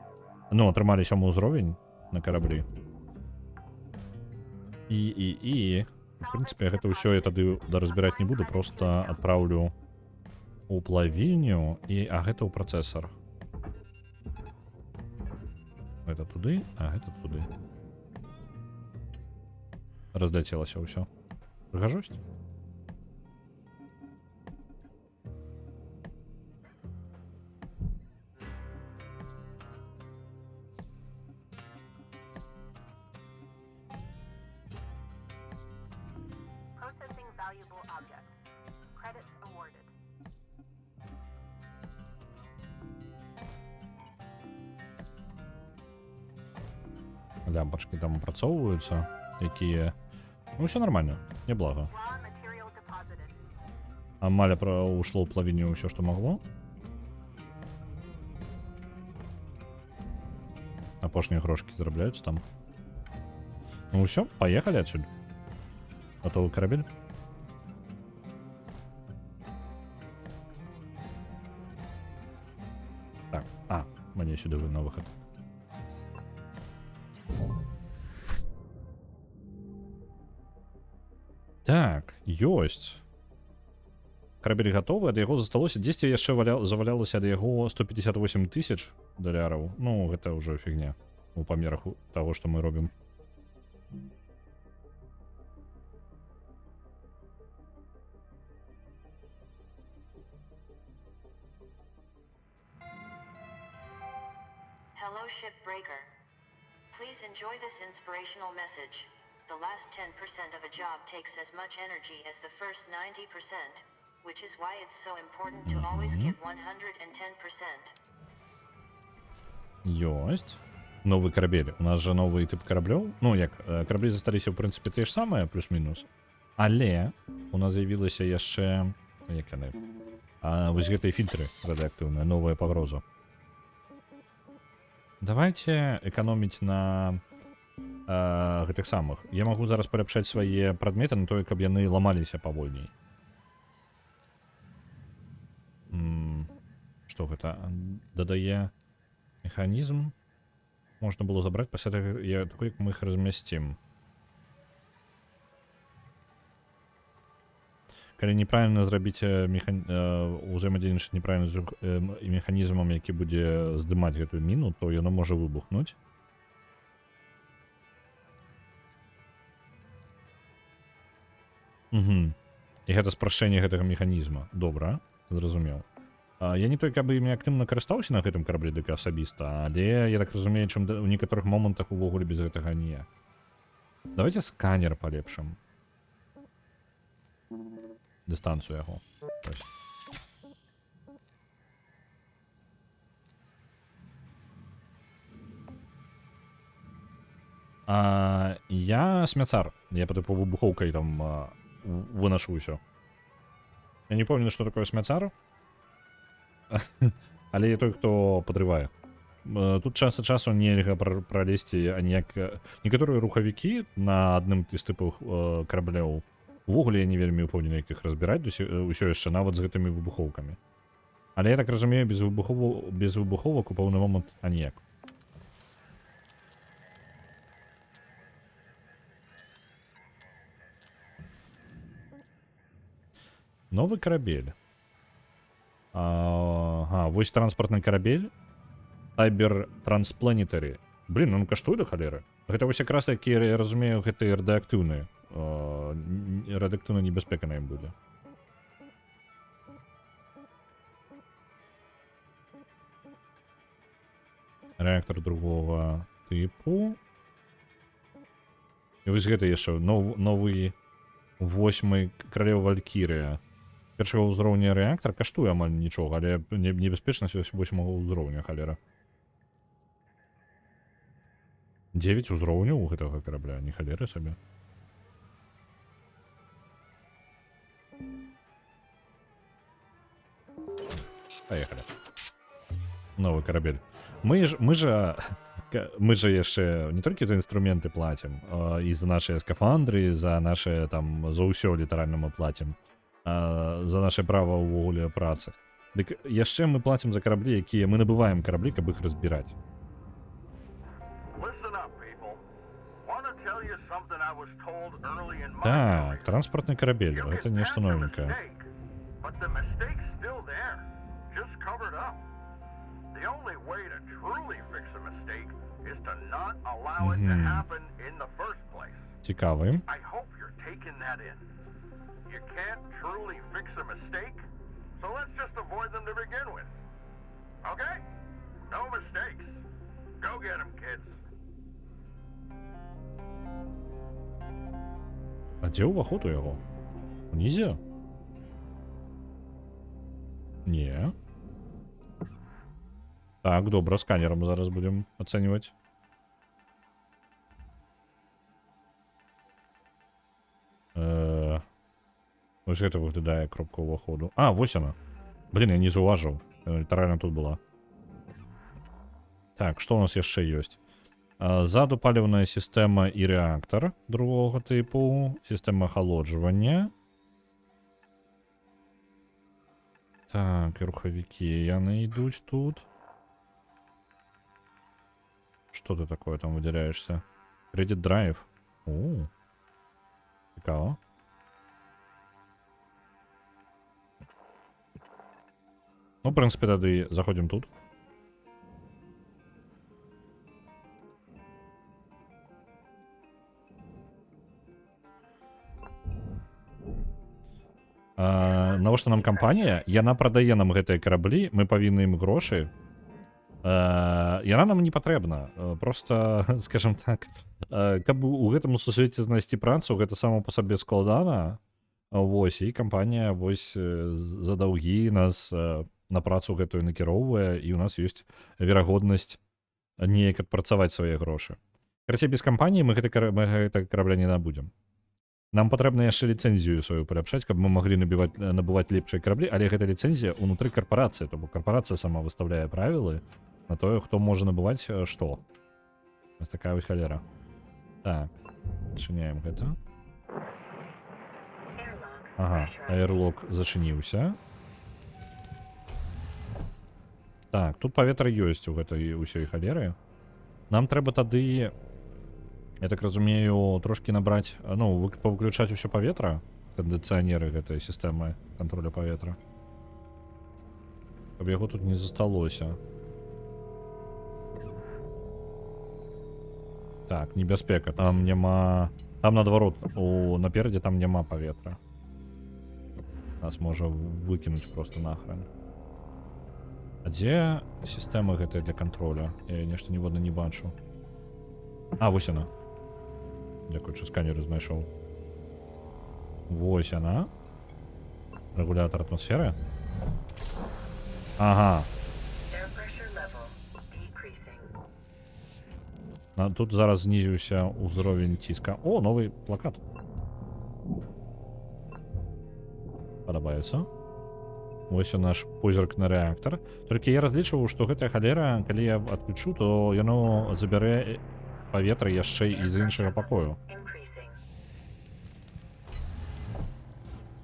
Ну, атрымалі сёмы ўзровень на караблі. І... В прынцыпе, гэта ўсё я тады даразбіраць не буду, просто адпраўлю у плавільню, і... А гэта ў працэсар. Гэта туды, а гэта туды. Разляцелася ўсё. Прыгажосць. Processing valuable object. Credits awarded. Лямпачкі там апрацоўваюцца, якія... Ну, ўсё нармальна, няблага. Raw material deposited. Амаль ушло ў плавіню ўсё, што магло. Апошнія грошкі зарабляюцца там. Ну ўсё, паехалі адсюль. Гатовы карабель. Так, мне сюды на выхад. Так, ёсць. Карабель гатовы, ад яго засталося дзесьці яшчэ завалялася ад яго 158 тысяч даляраў. Ну, гэта ўжо фігня у памерах таго, што мы робім. Hello, shipbreaker. Please enjoy this inspirational message. The last 10% of a job takes as much energy as the first 90%, which is why it's so important to always give 110%. Ёсць. Новы карабель. У нас жа новы тып караблёў. Ну, як, караблі засталіся, ў прынцыпе, тыя ж самыя, плюс-мінус. Але у нас з'явілася яшчэ... Як яны? Вось гэтыя фільтры радыактыўныя, новая пагроза. Давайте эканоміць на гэтых самых. Я магу зараз паляпшаць свае прадметы на тое, каб яны ламаліся павольней. Што гэта? Дадае механізм. Можна было забраць пасля таго, як мы іх размясцім. Калі неправільна зрабіць, узаемадзейнічаць неправільна з механізмам, які будзе здымаць гэтую міну, то яно можа выбухнуць. І гэта спрашчэнне гэтага механізма. Добра, зразумеў. Я не той, каб імі актыўна карыстаўся на гэтым караблі дык асабіста, але я так разумею, чым у некаторых момантах увогуле без гэтага ніяк. Давайте сканер палепшым. Дыстанцыю яго. Вось. Я смяцар. Я по типу выбухоўкай там, выношу ўсё. Я не помню, што такое смяцар. Але я той, хто падрывае. Тут час ад часу нельга пралезці аніяк, некаторыя рухавікі на адным з тыпаў карабляў увогуле я не вельмі ўпэўнены, як іх разбіраць ўсё яшчэ нават з гэтымі выбухоўкамі. Але я так разумею, без выбуховак у пэўны момант аніяк. Новы карабель. Ага, вось транспартны карабель. Cyber Transplanetary. Блин, он каштуе да халеры. Гэта вось якраз такі, я разумею, гэты радыактыўны. Радыактыўная небяспека на ім будзе. Рэактар другога тыпу. І вось гэта яшчэ новы восьмы Каралева Валькірыя. Першага ўзроўня рэактар каштуе амаль нічога, але небяспечнасць восьмага ўзроўня, халера. 9 узроўняў у гэтага карабля, не халеры сабе. Поехали. Новы карабель. Мы же яшчэ не толькі за інструменты плацім, і за нашыя скафандры, за наши там, за ўсё літаральна мы плацім, за наше права ўвогуле працы. Дык яшчэ мы плацім за караблі, якія мы набываем караблі, каб іх разбіраць. Listen up, people. Want to tell you something I was told early in my Так, career. транспартны карабель, You гэта can нешта patch a новенькае. mistake, but the mistake's still there, just covered up. The only way to truly fix a mistake is to not allow it to happen in the first place. Цікавы. I hope you're taking that in. You can't truly fix a mistake, so let's just avoid them to begin with. Okay? No mistakes. Go get 'em, kids. А дзе ўваход у яго? Унізе? Не. Так, добра, сканерам зараз будзем ацэньваць. Вось гэта выглядае кропка ўваходу. А, вось яна. Блин, я не заўважыў. Яна літаральна тут была. Так, што ў нас яшчэ ёсць? Ззаду паліўная сістэма і рэактар другога тыпу, сістэма ахалоджвання. Так, і рухавікі яны ідуць тут. Что ты такое там выделяешься? Credit Drive. О, цікава. Ну, в прынцыпе, тады заходзім тут. А, навошта нам кампанія? Яна прадае нам гэтыя караблі, мы павінны ім грошы. Яна нам не патрэбна. Просто, скажем так, каб у гэтым сусвеце знайсці працу, гэта само па сабе складана. Вось, і кампанія вось за даўгі нас на працу гэтую накіроўвае, і ў нас ёсць верагоднасць неяк адпрацаваць свае грошы. Карацей, без кампаніі мы гэта карабля не набудзем. Нам патрэбна яшчэ ліцэнзію сваю паляпшаць, каб мы маглі набываць лепшыя караблі, але гэта ліцэнзія ўнутры карпарацыі, то бок карпарацыя сама выставляе правілы на тое, хто можа набываць што. Вось такая вось халера. Так, адчыняем гэта. Ага, airlock зачыніўся. Так, тут паветра ёсць у гэтай усёй халеры. Нам трэба тады, я так разумею, трошкі набраць, ну, павыключаць усё паветра, кандыцыянеры гэтай сістэмы кантроля паветра. Каб яго тут не засталося. Так, небяспека, там няма... Там наадварот, наперадзе там няма паветра. Нас можа выкінуць просто нахрен. А дзе сістэма гэтая для кантроля? Я нешта ніводна не бачу. А, вось яна. Дзякуючы сканеру знайшоў. Вось яна. Рэгулятар атмасферы. Ага. Тут зараз знізіўся ўзровень ціска. О, новы плакат. Падабаецца. Вось і наш позірк на рэактар. Толькі я разлічваў, што гэтая халера, калі я адключу, то яно забярэ паветра яшчэ і з іншага пакою.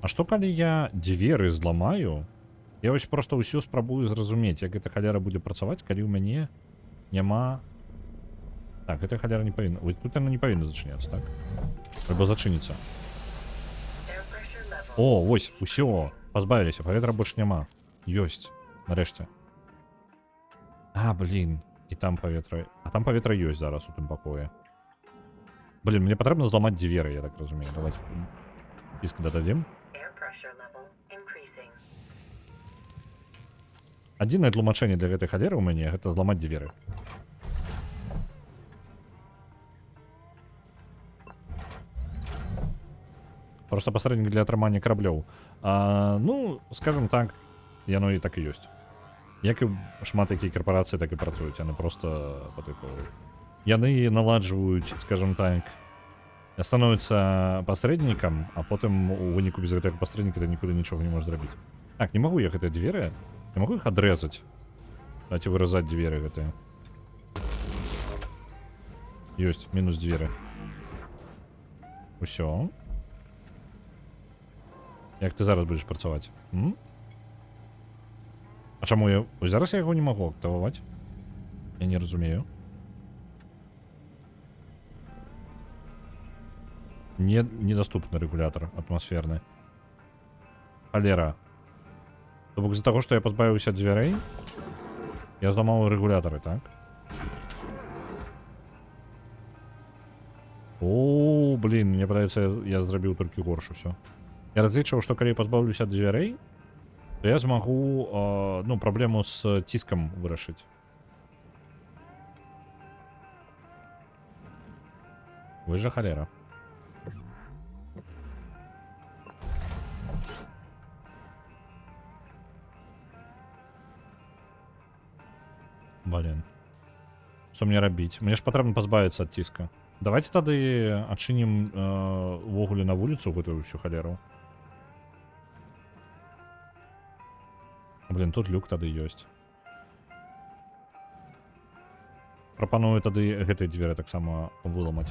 А што калі я дзверы зламаю? Я вось просто ўсё спрабую зразумець, як гэта халера будзе працаваць, калі ў мяне няма... Так, гэта халера не павінна... Ой, тут яна не павінна зачыняцца, так? Альбо зачыніцца. О, вось, усё, пазбавіліся, паветра больш няма. Ёсць, нарэшце. А, блин, і там паветра... А там паветра ёсць зараз у тым пакоі. Блин, мне патрэбна зламаць дзверы, я так разумею. Давайте піск дададзім. Адзінае тлумачэнне для гэтай халеры ў мяне гэта зламаць дзверы. Просто пасрэднік для атрымання караблёў. А, ну, скажем так, яно і так і ёсць. Як і шмат якія карпарацыі так і працуюць, яны просто по типу яны наладжваюць, скажем так, становятся пасрэднікам, а потым у выніку без гэтага пасрэдніка ты нікуды нічога не можаш зрабіць. Так, не магу я гэтыя дзверы, не магу іх адрэзаць. Давайте выразаць дзверы гэтыя. Ёсць, мінус дзверы. Усё. Як ты зараз будзеш працаваць? М? А чаму я... Ось зараз я яго не магу актываваць? Я не разумею. Не, недоступны рэгулятар атмасферны. Халера. То бок з-за таго, што я пазбавіўся дзвярэй, я зламаў рэгулятары, так? О, блин, мне падаецца, я зрабіў толькі горш усё. Я разлічваў, што калі я пазбаўлюся ад дзвярэй, то я змагу, ну, праблему з ціскам вырашыць. Вы жа халера. Блин. Што мне рабіць? Мне ж патрэбна пазбавіцца ад ціска. Давайте тады адчынім увогуле на вуліцу гэтую ўсю халеру. Блин, тут люк тады ёсць. Прапаную тады гэтыя дзверы таксама выламаць.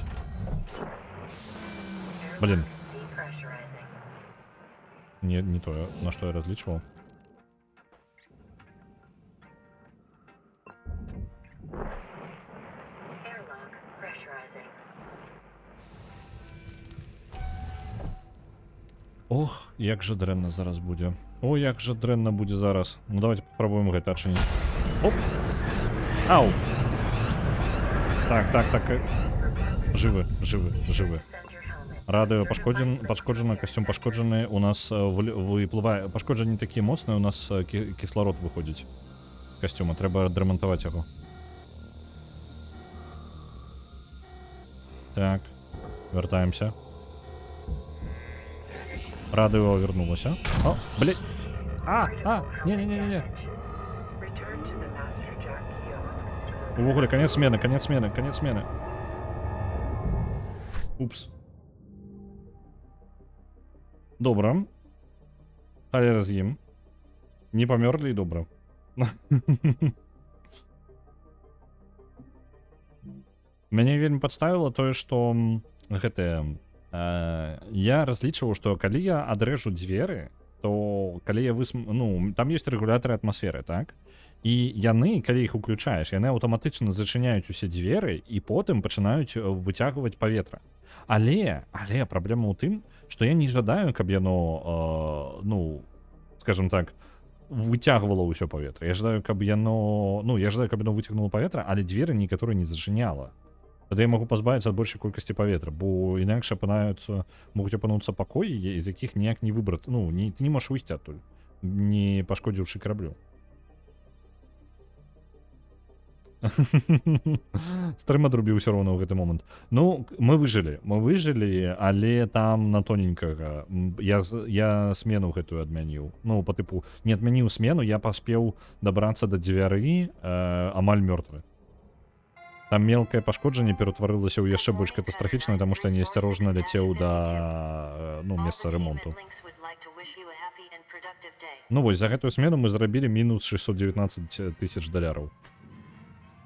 Блин. Не, не тое, на што я разлічваў. Airlock pressurizing. Ох, як жа дрэнна зараз будзе. О, як жа дрэнна будзе зараз. Ну давайте попробуем гэта адчыніць. Оп! Ау! Так. Жывы, жывы, жывы. Send your helmet. Радыё пашкоджана, касцюм пашкоджаны. У нас выплывае... Пашкоджанні такія моцныя, у нас кісларод выходзіць касцюма. Трэба адрамантаваць яго. Так, вяртаемся. Радыё вярнулася. О, блядь. А, не-не-не-не-не. Return to the Master Jack kiosk to Увогуле, конец смены, конец смены, конец смены. Упс. Добра. Халера з ім. Не памёрлі і добра. Мяне вельмі падставіла тое, што гэтае, я разлічваў, што калі я адрэжу дзверы, то калі я ну, там ёсць рэгулятары атмасферы, так? І яны, калі іх уключаеш, яны аўтаматычна зачыняюць усе дзверы і потым пачынаюць выцягваць паветра. Але праблема ў тым, што я не жадаю, каб яно, ну, скажем так, выцягвала ўсё паветра. Я жадаю, каб яно, ну, я жадаю, каб яно выцягнула паветра, але дзверы некаторыя не зачыняла. Тады я магу пазбавіцца ад большай колькасці паветра, бо інакш могуць апынуцца пакоі, з якіх ніяк не выбрацца, ну, не, ты не можаш выйсці адтуль, не пашкодзіўшы караблю. Стрым адрубіўся роўна ў гэты момант. Ну, мы выжылі, мы выжылі, але там на тоненькага. Я смену гэтую адмяніў. Ну, по тыпу, не адмяніў смену, я паспеў дабрацца да дзвяры, амаль мёртвы. Там мелкае пашкоджанне пераўтварылася ў яшчэ больш катастрафічнае, таму што я неасцярожна ляцеў да, ну, месца ремонту. Ну вось, за гэтую смену мы зрабілі мінус 619 тысяч даляраў.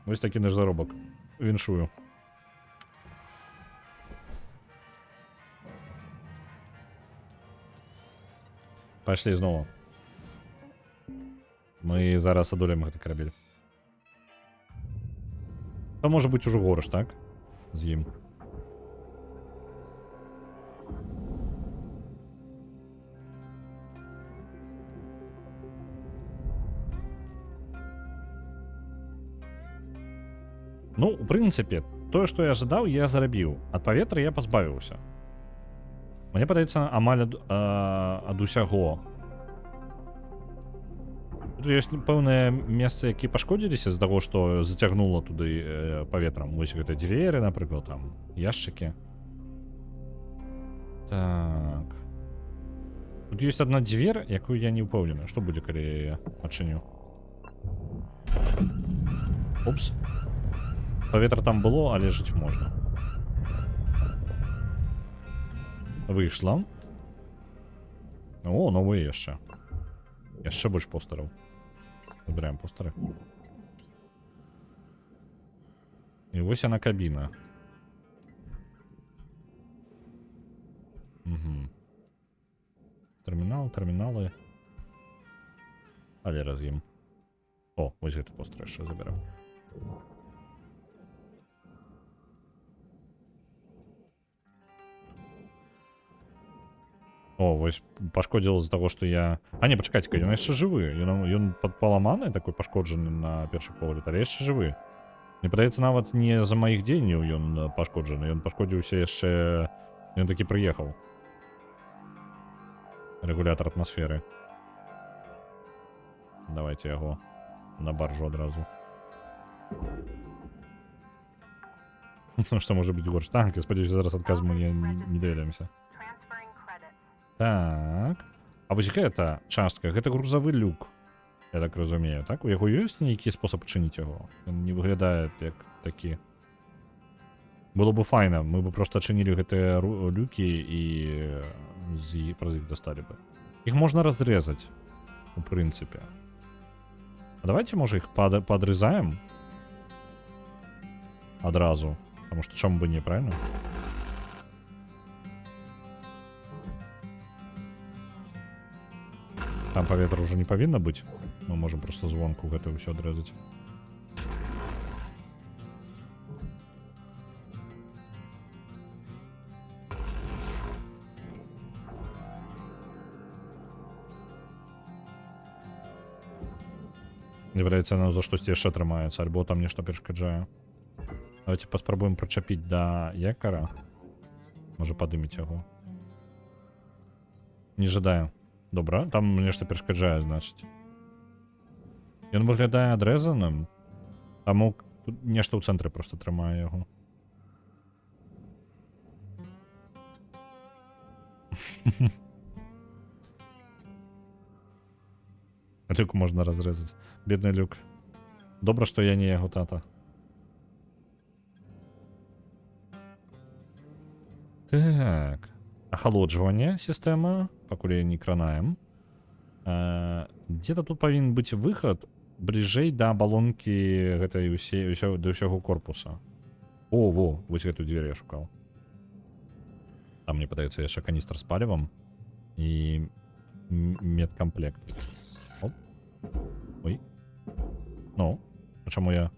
Вось такі наш заробак. Віншую. Пайшлі зноў. Мы зараз адолеем гэты карабель. То можа быць ужо горш, так? З ім. Ну, у прынцыпе, тое, што я жадаў, я зарабіў. Ад паветра я пазбавіўся. Мне падаецца, амаль ад усяго. Тут ёсць пэўныя месцы, якія пашкодзіліся з-за таго, што зацягнула туды паветрам. Вось гэта дзверы, напрыклад, там яшчыкі. Так. Тут ёсць адна дзвер, якую я не ўпэўнены. Што будзе, калі я яе адчыню? Упс. Паветра там было, але жыць можна. Выйшла. О, новыя яшчэ. Яшчэ больш постараў. Забіраем постары. І вось яна, кабіна. Угу. Тэрмінал, тэрміналы. Але раз'ем. О, вось гэты постер яшчэ забярэм. О, вось пашкодзіла з-за таго, што я... А, не, пачакайце-ка, ён яшчэ жывы. Ён паламаны, такой пашкоджаны на першы погляд, але яшчэ жывы. Мне падаецца, нават не за маіх дзеянняў ён пашкоджаны. Ён пашкодзіўся яшчэ... Ён такі прыехаў. Рэгулятар атмасферы. Давайте яго на баржу адразу. Ну, што можа быць горш? Так, я спадзяюся, зараз адказ мы не даведаемся. Transferring credits. Так. А вось гэта частка, гэта грузавы люк. Я так разумею, так? У яго ёсць нейкі спосаб адчыніць яго? Ён не выглядае як такі. Было бы файна, мы бы просто адчынілі гэтыя люкі і праз іх дасталі бы. Іх можна разрэзаць, у прынцыпе. А давайте, можа, іх падрызаем адразу. Потому что чаму бы не, правильно? Там паветра ўжо не павінна быць. Мы можам просто звонку гэта ўсё адрэзаць. Мне падаецца, яно за штосьці яшчэ трымаецца, альбо там нешта перашкаджае. Давайте паспрабуем прычапіць да якара. Можа, падымець яго. Не жадаю. Добра, там нешта перашкаджае, значыць. Ён выглядае адрэзаным. Таму тут нешта ў цэнтры просто трымае яго. Люк можна разрэзаць. Бедны люк. Добра, што я не яго тата. Так. Ахалоджванне сістэма. Пакуль яе не кранаем. Дзе-то тут павінен быць выхад бліжэй да абалонкі гэтай да ўсяго корпуса. О, во, вось гэту дзвер я шукаў. Там, мне падаецца, яшчэ каністр з палівам і медкамплект. Оп. Ой. Ну, а чаму я...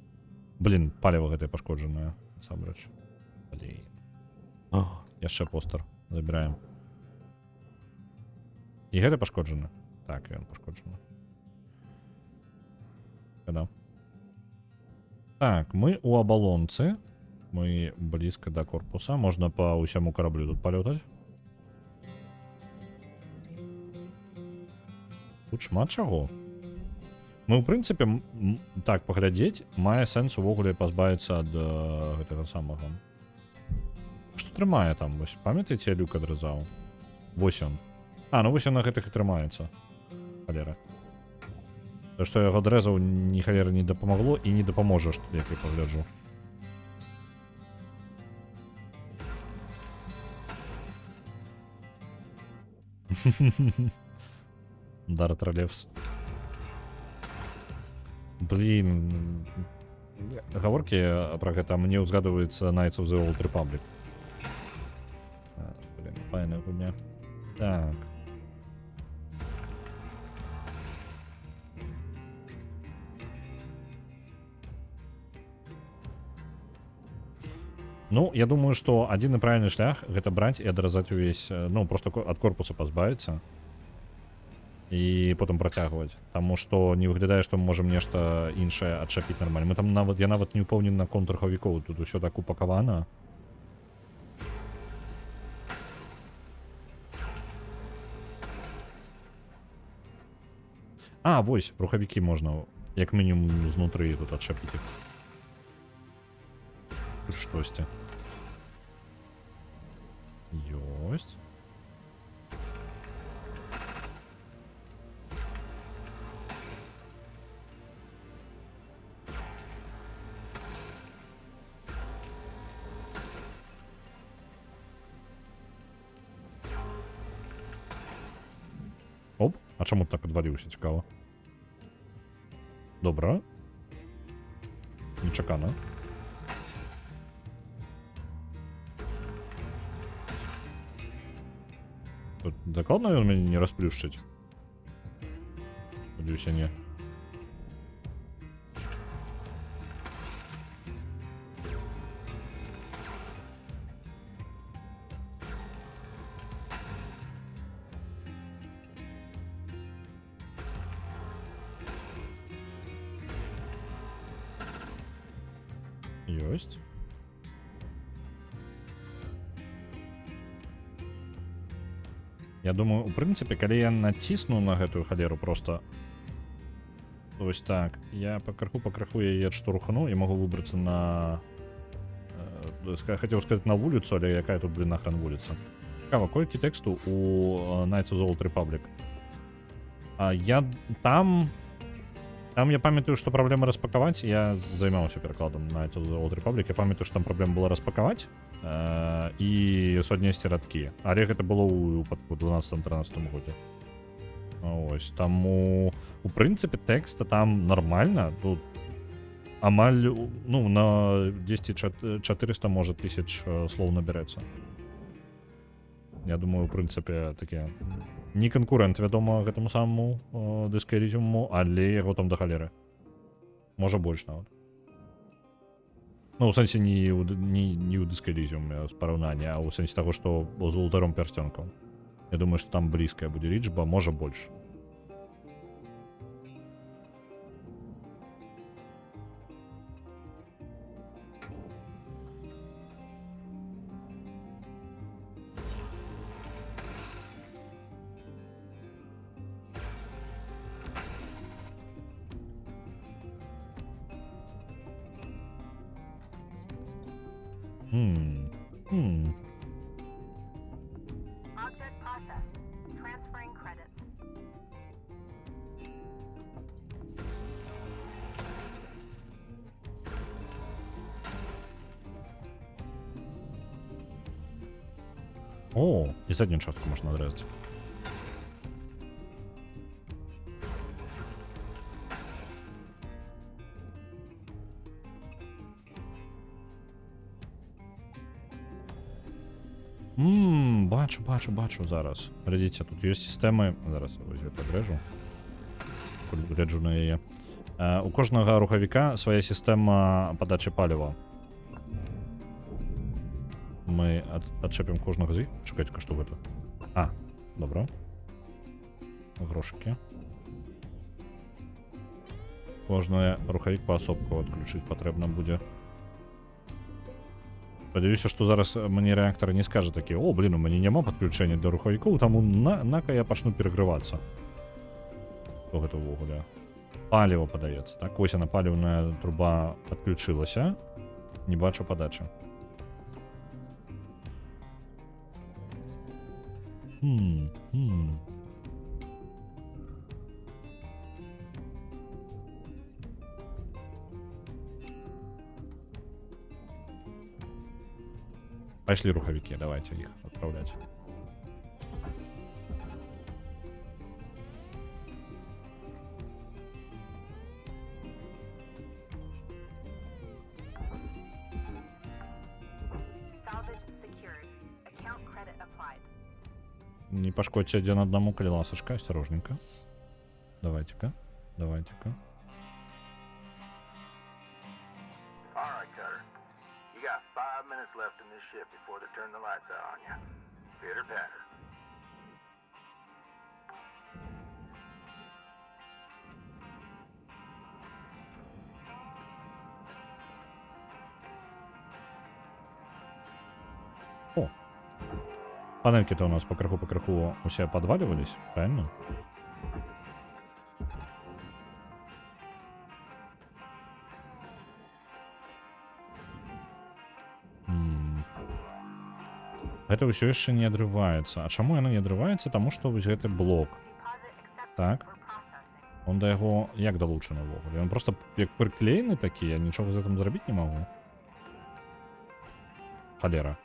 Блин, паліва гэтае пашкоджанае, насамрэч. Блин. О, яшчэ постер. Забіраем. І гэта пашкоджана? Так, ён пашкоджаны. Шкада. Так, мы у абалонцы. Мы блізка да корпуса. Можна па ўсяму караблю тут палётаць. Тут шмат чаго. Мы, у прынцыпе, так, паглядзець, мае сэнс увогуле пазбавіцца ад гэтага самага. Што трымае там? Вось, памятаеце, я люк адразаў? Вось ён. А, ну вось ён на гэтых і трымаецца. Халера. То, што я яго адрэзаў, ні халеры не дапамагло і не дапаможа, што, як я пагляджу. Дарт Ролевс. Блин, гаворкі пра гэта мне ўзгадваецца Knights of the Old Republic. А, блин, файная гульня. Так. Ну, я думаю, што адзіны правільны шлях гэта браць і адразаць увесь, ну, просто ад корпуса пазбавіцца і потым працягваць. Таму што не выглядае, што мы можам нешта іншае адчапіць нармальна. Я нават не ўпэўнены наконт рухавікоў, тут усё так упакавана. А, вось, рухавікі можна, як мінімум, знутры тут адчапіць іх. Тут штосьці. Ёсць. А чаму так адваліўся, цікава? Добра. Нечакана. Тут дакладна ён мяне не расплюшчыць? Спадзяюся, не. Ёсць. Я думаю, у прынцыпе, калі я націсну на гэтую халеру просто вось так, я пакрыху яе адштурхну і магу выбрацца на... Хацеў сказаць на вуліцу, але якая тут, блин, нахрен вуліца? Цікава, колькі тэксту у Knights of the Old Republic? А, я там... Там я памятаю, што праблема распакаваць. Я займаўся перакладам Knights of the Old Republic. Я памятаю, што там праблема была распакаваць і суаднесці радкі. Але гэта было ў выпадку 12-13 годзе. Ось, таму у прынцыпе тэкста там нармальна. Тут амаль ну, на 10 400, можа, тысяч слоў набярэцца. Я думаю, у прынцыпе, такі не канкурэнт, вядома, гэтаму самому Disco Elysium, але яго там да халеры. Можа, больш нават. Ну, у сэнсе не ў Disco Elysium з параўнання, а ў сэнсе таго, што з Уладаром Пярсцёнкаў. Я думаю, што там блізкая будзе лічба, можа, больш. Object processed. Transferring credits. О, і заднюю частку можна адрэзаць. Бачу, бачу, бачу зараз. Глядзіце, тут ёсць сістэмы. Зараз я вось гэта адрэжу. Гляджу на яе. У кожнага рухавіка свая сістэма падачы паліва. Мы адчэпім кожнага з іх. Чакайце-ка, што гэта? А, добра. Грошыкі. Кожны рухавік паасобку адключыць патрэбна будзе. Спадзяюся, што зараз мне рэактар не скажа такі: «О, блин, у мяне няма падключэння да рухавікоў, таму на-ка я пачну перагрывацца». Што гэта ўвогуле? Паліва падаецца. Так, вось яна, паліўная труба адключылася. Не бачу падачы. Пошли рухавікі, давайте их отправлять. Salvage secured. Account credit applied. Не пашкодзьце адзін аднаму, калі ласачка, осторожненько. Давайте-ка, давайте-ка. All right, Cutter. You got 5 minutes left in this shift before they turn the lights out on you. Pitter patter. О! Панельки-то у нас пакрыху-пакрыху усе подваливались, правильно? Гэта ўсё яшчэ не адрываецца. А чаму яно не адрываецца? Таму што вось гэты блок. Deposit accepted Так. for processing. Он да яго як далучаны ўвогуле? Ён просто як прыклеены такі, я нічога з гэтым зрабіць не магу. Халера.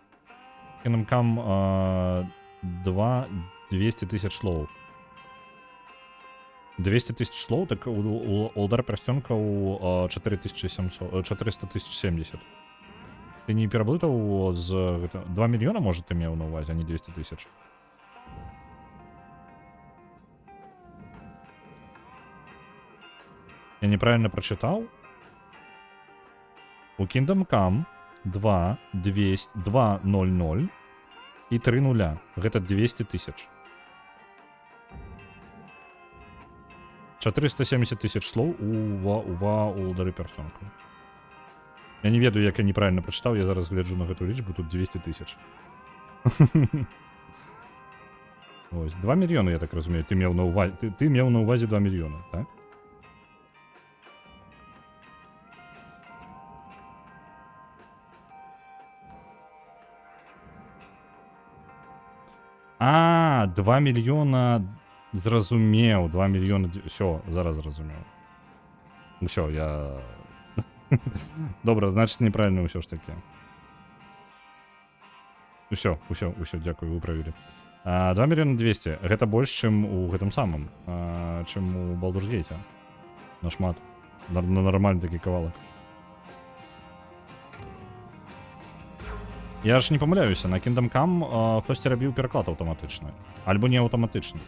Kingdom Come 2 200 тысяч слоў. 200 тысяч слоў, так у Уладар Пярсцёнкаў 4700, 400 тысяч 70. Ты не пераблытаў з гэта, 2 мільёна, можа, ты меў на ўвазе, а не 200 тысяч. Я неправильно прочитал? У Kingdom Come 2, 200, 2, 0, 0 і 3 нуля. Гэта 200 тысяч. 470 тысяч слоў у Уладары Пярсцёнкаў. Я не ведаю, як я неправильно прочитал, я зараз гляджу на гэту лічбу, тут 200 тысяч. Ось, 2 мільёны, я так разумею, ты меў на увазе, ты меў на увазе 2 мільёны, так? А, 2 мільёна, зразумеў, 2 мільёна, всё, зараз зразумеў. Усё, я... Добра, значыць, неправильно ўсё ж таки. Усё, усё, усё, дзякую, выправілі. 2 мільёна 200. Гэта больш, чым у гэтым самым, чым у Baldur's Gate. Нашмат. На нармальны такі кавалак. Я ж не памыляюся, на Kingdom Come хтосьці рабіў пераклад аўтаматычны. Альбо не аўтаматычны.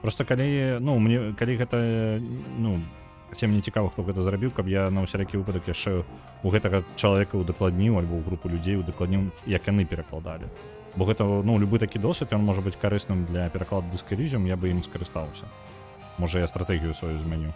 Просто калі, ну, мне, калі гэта, ну, хаця мне цікава, хто гэта зрабіў, каб я на ўсялякі выпадак яшчэ у гэтага чалавека ўдакладніў, альбо ў групу людзей удакладніў, як яны перакладалі. Бо гэта, ну, любы такі досвед, ён можа быць карысным для перакладу Disco Elysium, я бы ім скарыстаўся. Можа, я стратэгію сваю змяню.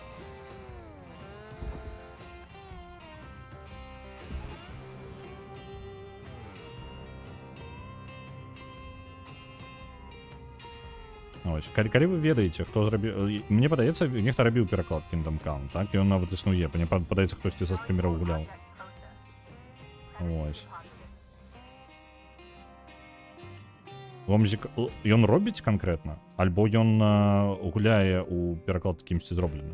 Ось, калі вы ведаеце, хто зрабіў... Мне падаецца, нехта рабіў пераклад Kingdom Come, так? Ён нават існуе. Мне падаецца, хтосьці са стрымераў гуляў. Ось. Гомзік, ён робіць канкрэтна? Альбо ён гуляе ў пераклад кімсьці зроблены?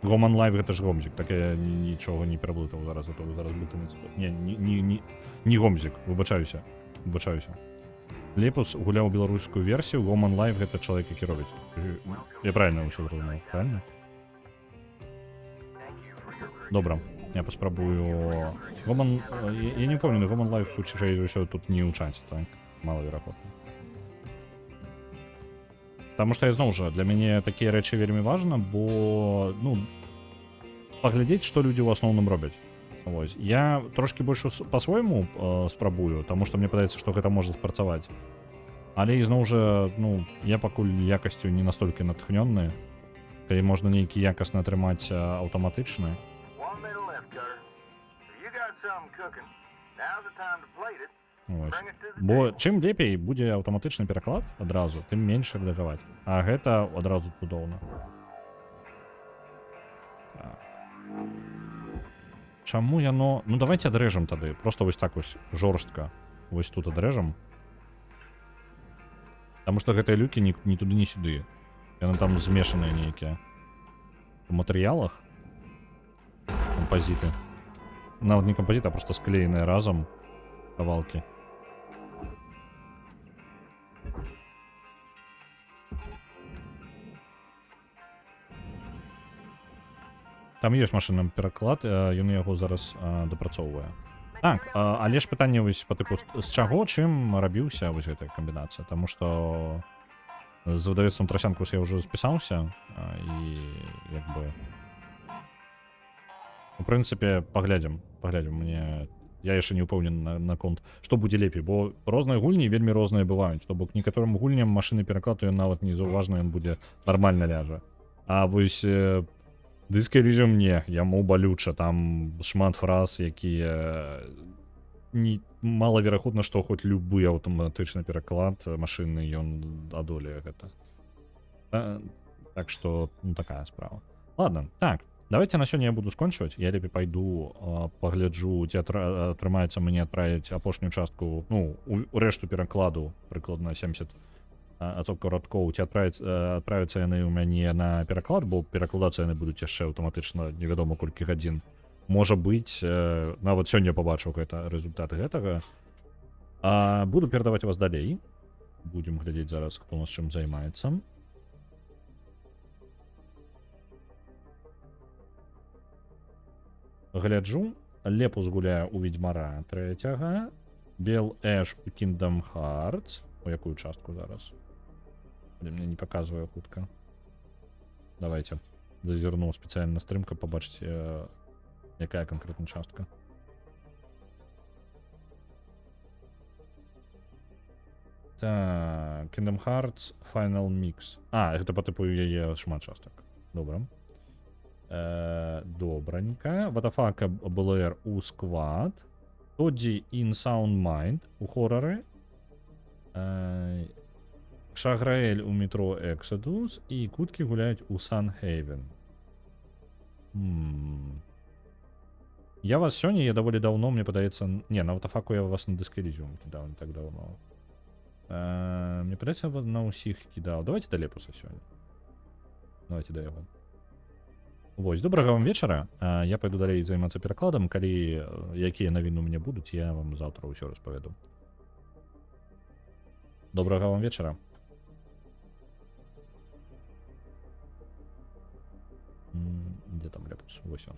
Гоман Лайв гэта ж Гомзік, так я нічога не пераблытаў зараз, а то зараз блытаецца. Не, не, не, не, не Гомзік, выбачаюся, выбачаюся. Лепус гуляў беларускую версію, Гоман Лайв гэта чалавек, які робіць. Я правильно ўсё зразумеў, правильно? Добра, я паспрабую... Гоман... Я не ўпэўнены, Гоман Лайв хутчэй за ўсё тут не ў чаце, так? Малаверагодна. Таму што я зноў жа, для мяне такія рэчы вельмі важна, бо, ну, паглядзець, што людзі ў асноўным робяць. Вось. Я трошкі больш па-свойму спрабую, таму што мне падаецца, што гэта можа спрацаваць. Але ізноў жа, ну, я пакуль якасцю не настолькі натхнённы, калі можна нейкі якасны атрымаць, аўтаматычны. 1 minute left, Cutter. If you got something cooking, now's the time to plate it. Ось. Bring it to the Бо table. чым лепей будзе аўтаматычны пераклад адразу, тым менш рэдагаваць. А гэта адразу цудоўна. Так. Чаму яно... Ну давайте адрэжам тады. Просто вось так вось жорстка. Вось тут адрэжам. Таму што гэтыя люкі ні туды, ні сюды. Яны там змешаныя нейкія. У матэрыялах. Кампазіты. Нават не кампазіт, а просто склееныя разам кавалкі. Там ёсць машынны пераклад, ён яго зараз дапрацоўвае. Так, але ж пытанне вось па тыпу, з чаго, чым рабіўся вось гэтая камбінацыя, таму што з выдавецтвам Трасянкус я ўжо спісаўся, і як бы у прынцыпе паглядзім, мне я яшчэ не ўпэўнены наконт, што будзе лепей, бо розныя гульні вельмі розныя бываюць, то бок некаторым гульням машынны пераклад ён нават не заўважна, ён будзе нармальна ляжа. А вось Disco Elysium не, яму балюча, там шмат фраз, якія не, малаверагодна, што хоць любы аўтаматычны пераклад машынны ён адолее гэта. Так што, ну, такая справа. Ладно, так, давайте на сёння я буду скончваць. Я лепей пайду, пагляджу, ці атрымаецца мне адправіць апошнюю частку, ну, у рэшту перакладу, прыкладна 70 адсоткаў радкоў, ці адправяцца яны ў мяне на пераклад, бо перакладацца яны будуць яшчэ аўтаматычна невядома колькі гадзін. Можа быць, нават сёння пабачыў гэта рэзультат гэтага. Буду перадаваць вас далей. Будем глядзець зараз, хто у нас чым займаецца. Гляджу, Лепус гуляе ў Ведьмара трэцяга, Бел Эш у Kingdom Hearts. У якую частку зараз? Але мне не паказвае хутка. Давайте зазірну спецыяльна на стрым, каб пабачыць, якая канкрэтна частка. Так, Kingdom Hearts Final Mix. А, гэта по тыпу яе шмат частак. Добра. Добранька. Ватафака БЛР у Squad. Тоді In Sound Mind у хорары. Шаграэль у Metro Exodus і куткі гуляюць у Sunhaven. Я вас сёння, я даволі даўно, мне падаецца... Не, на Ватафаку я вас на Disco Elysium кідаў не так даўно. Мне падаецца, на ўсіх кідаў. Давайте да Лепуса сёння. Давайте да яго. Вось, добрага вам вечара. Я пайду далей займацца перакладам. Калі якія навіны у мяне будуць, я вам заўтра ўсё распавяду. Добрага вам вечара. Дзе там Лепус? Вось он.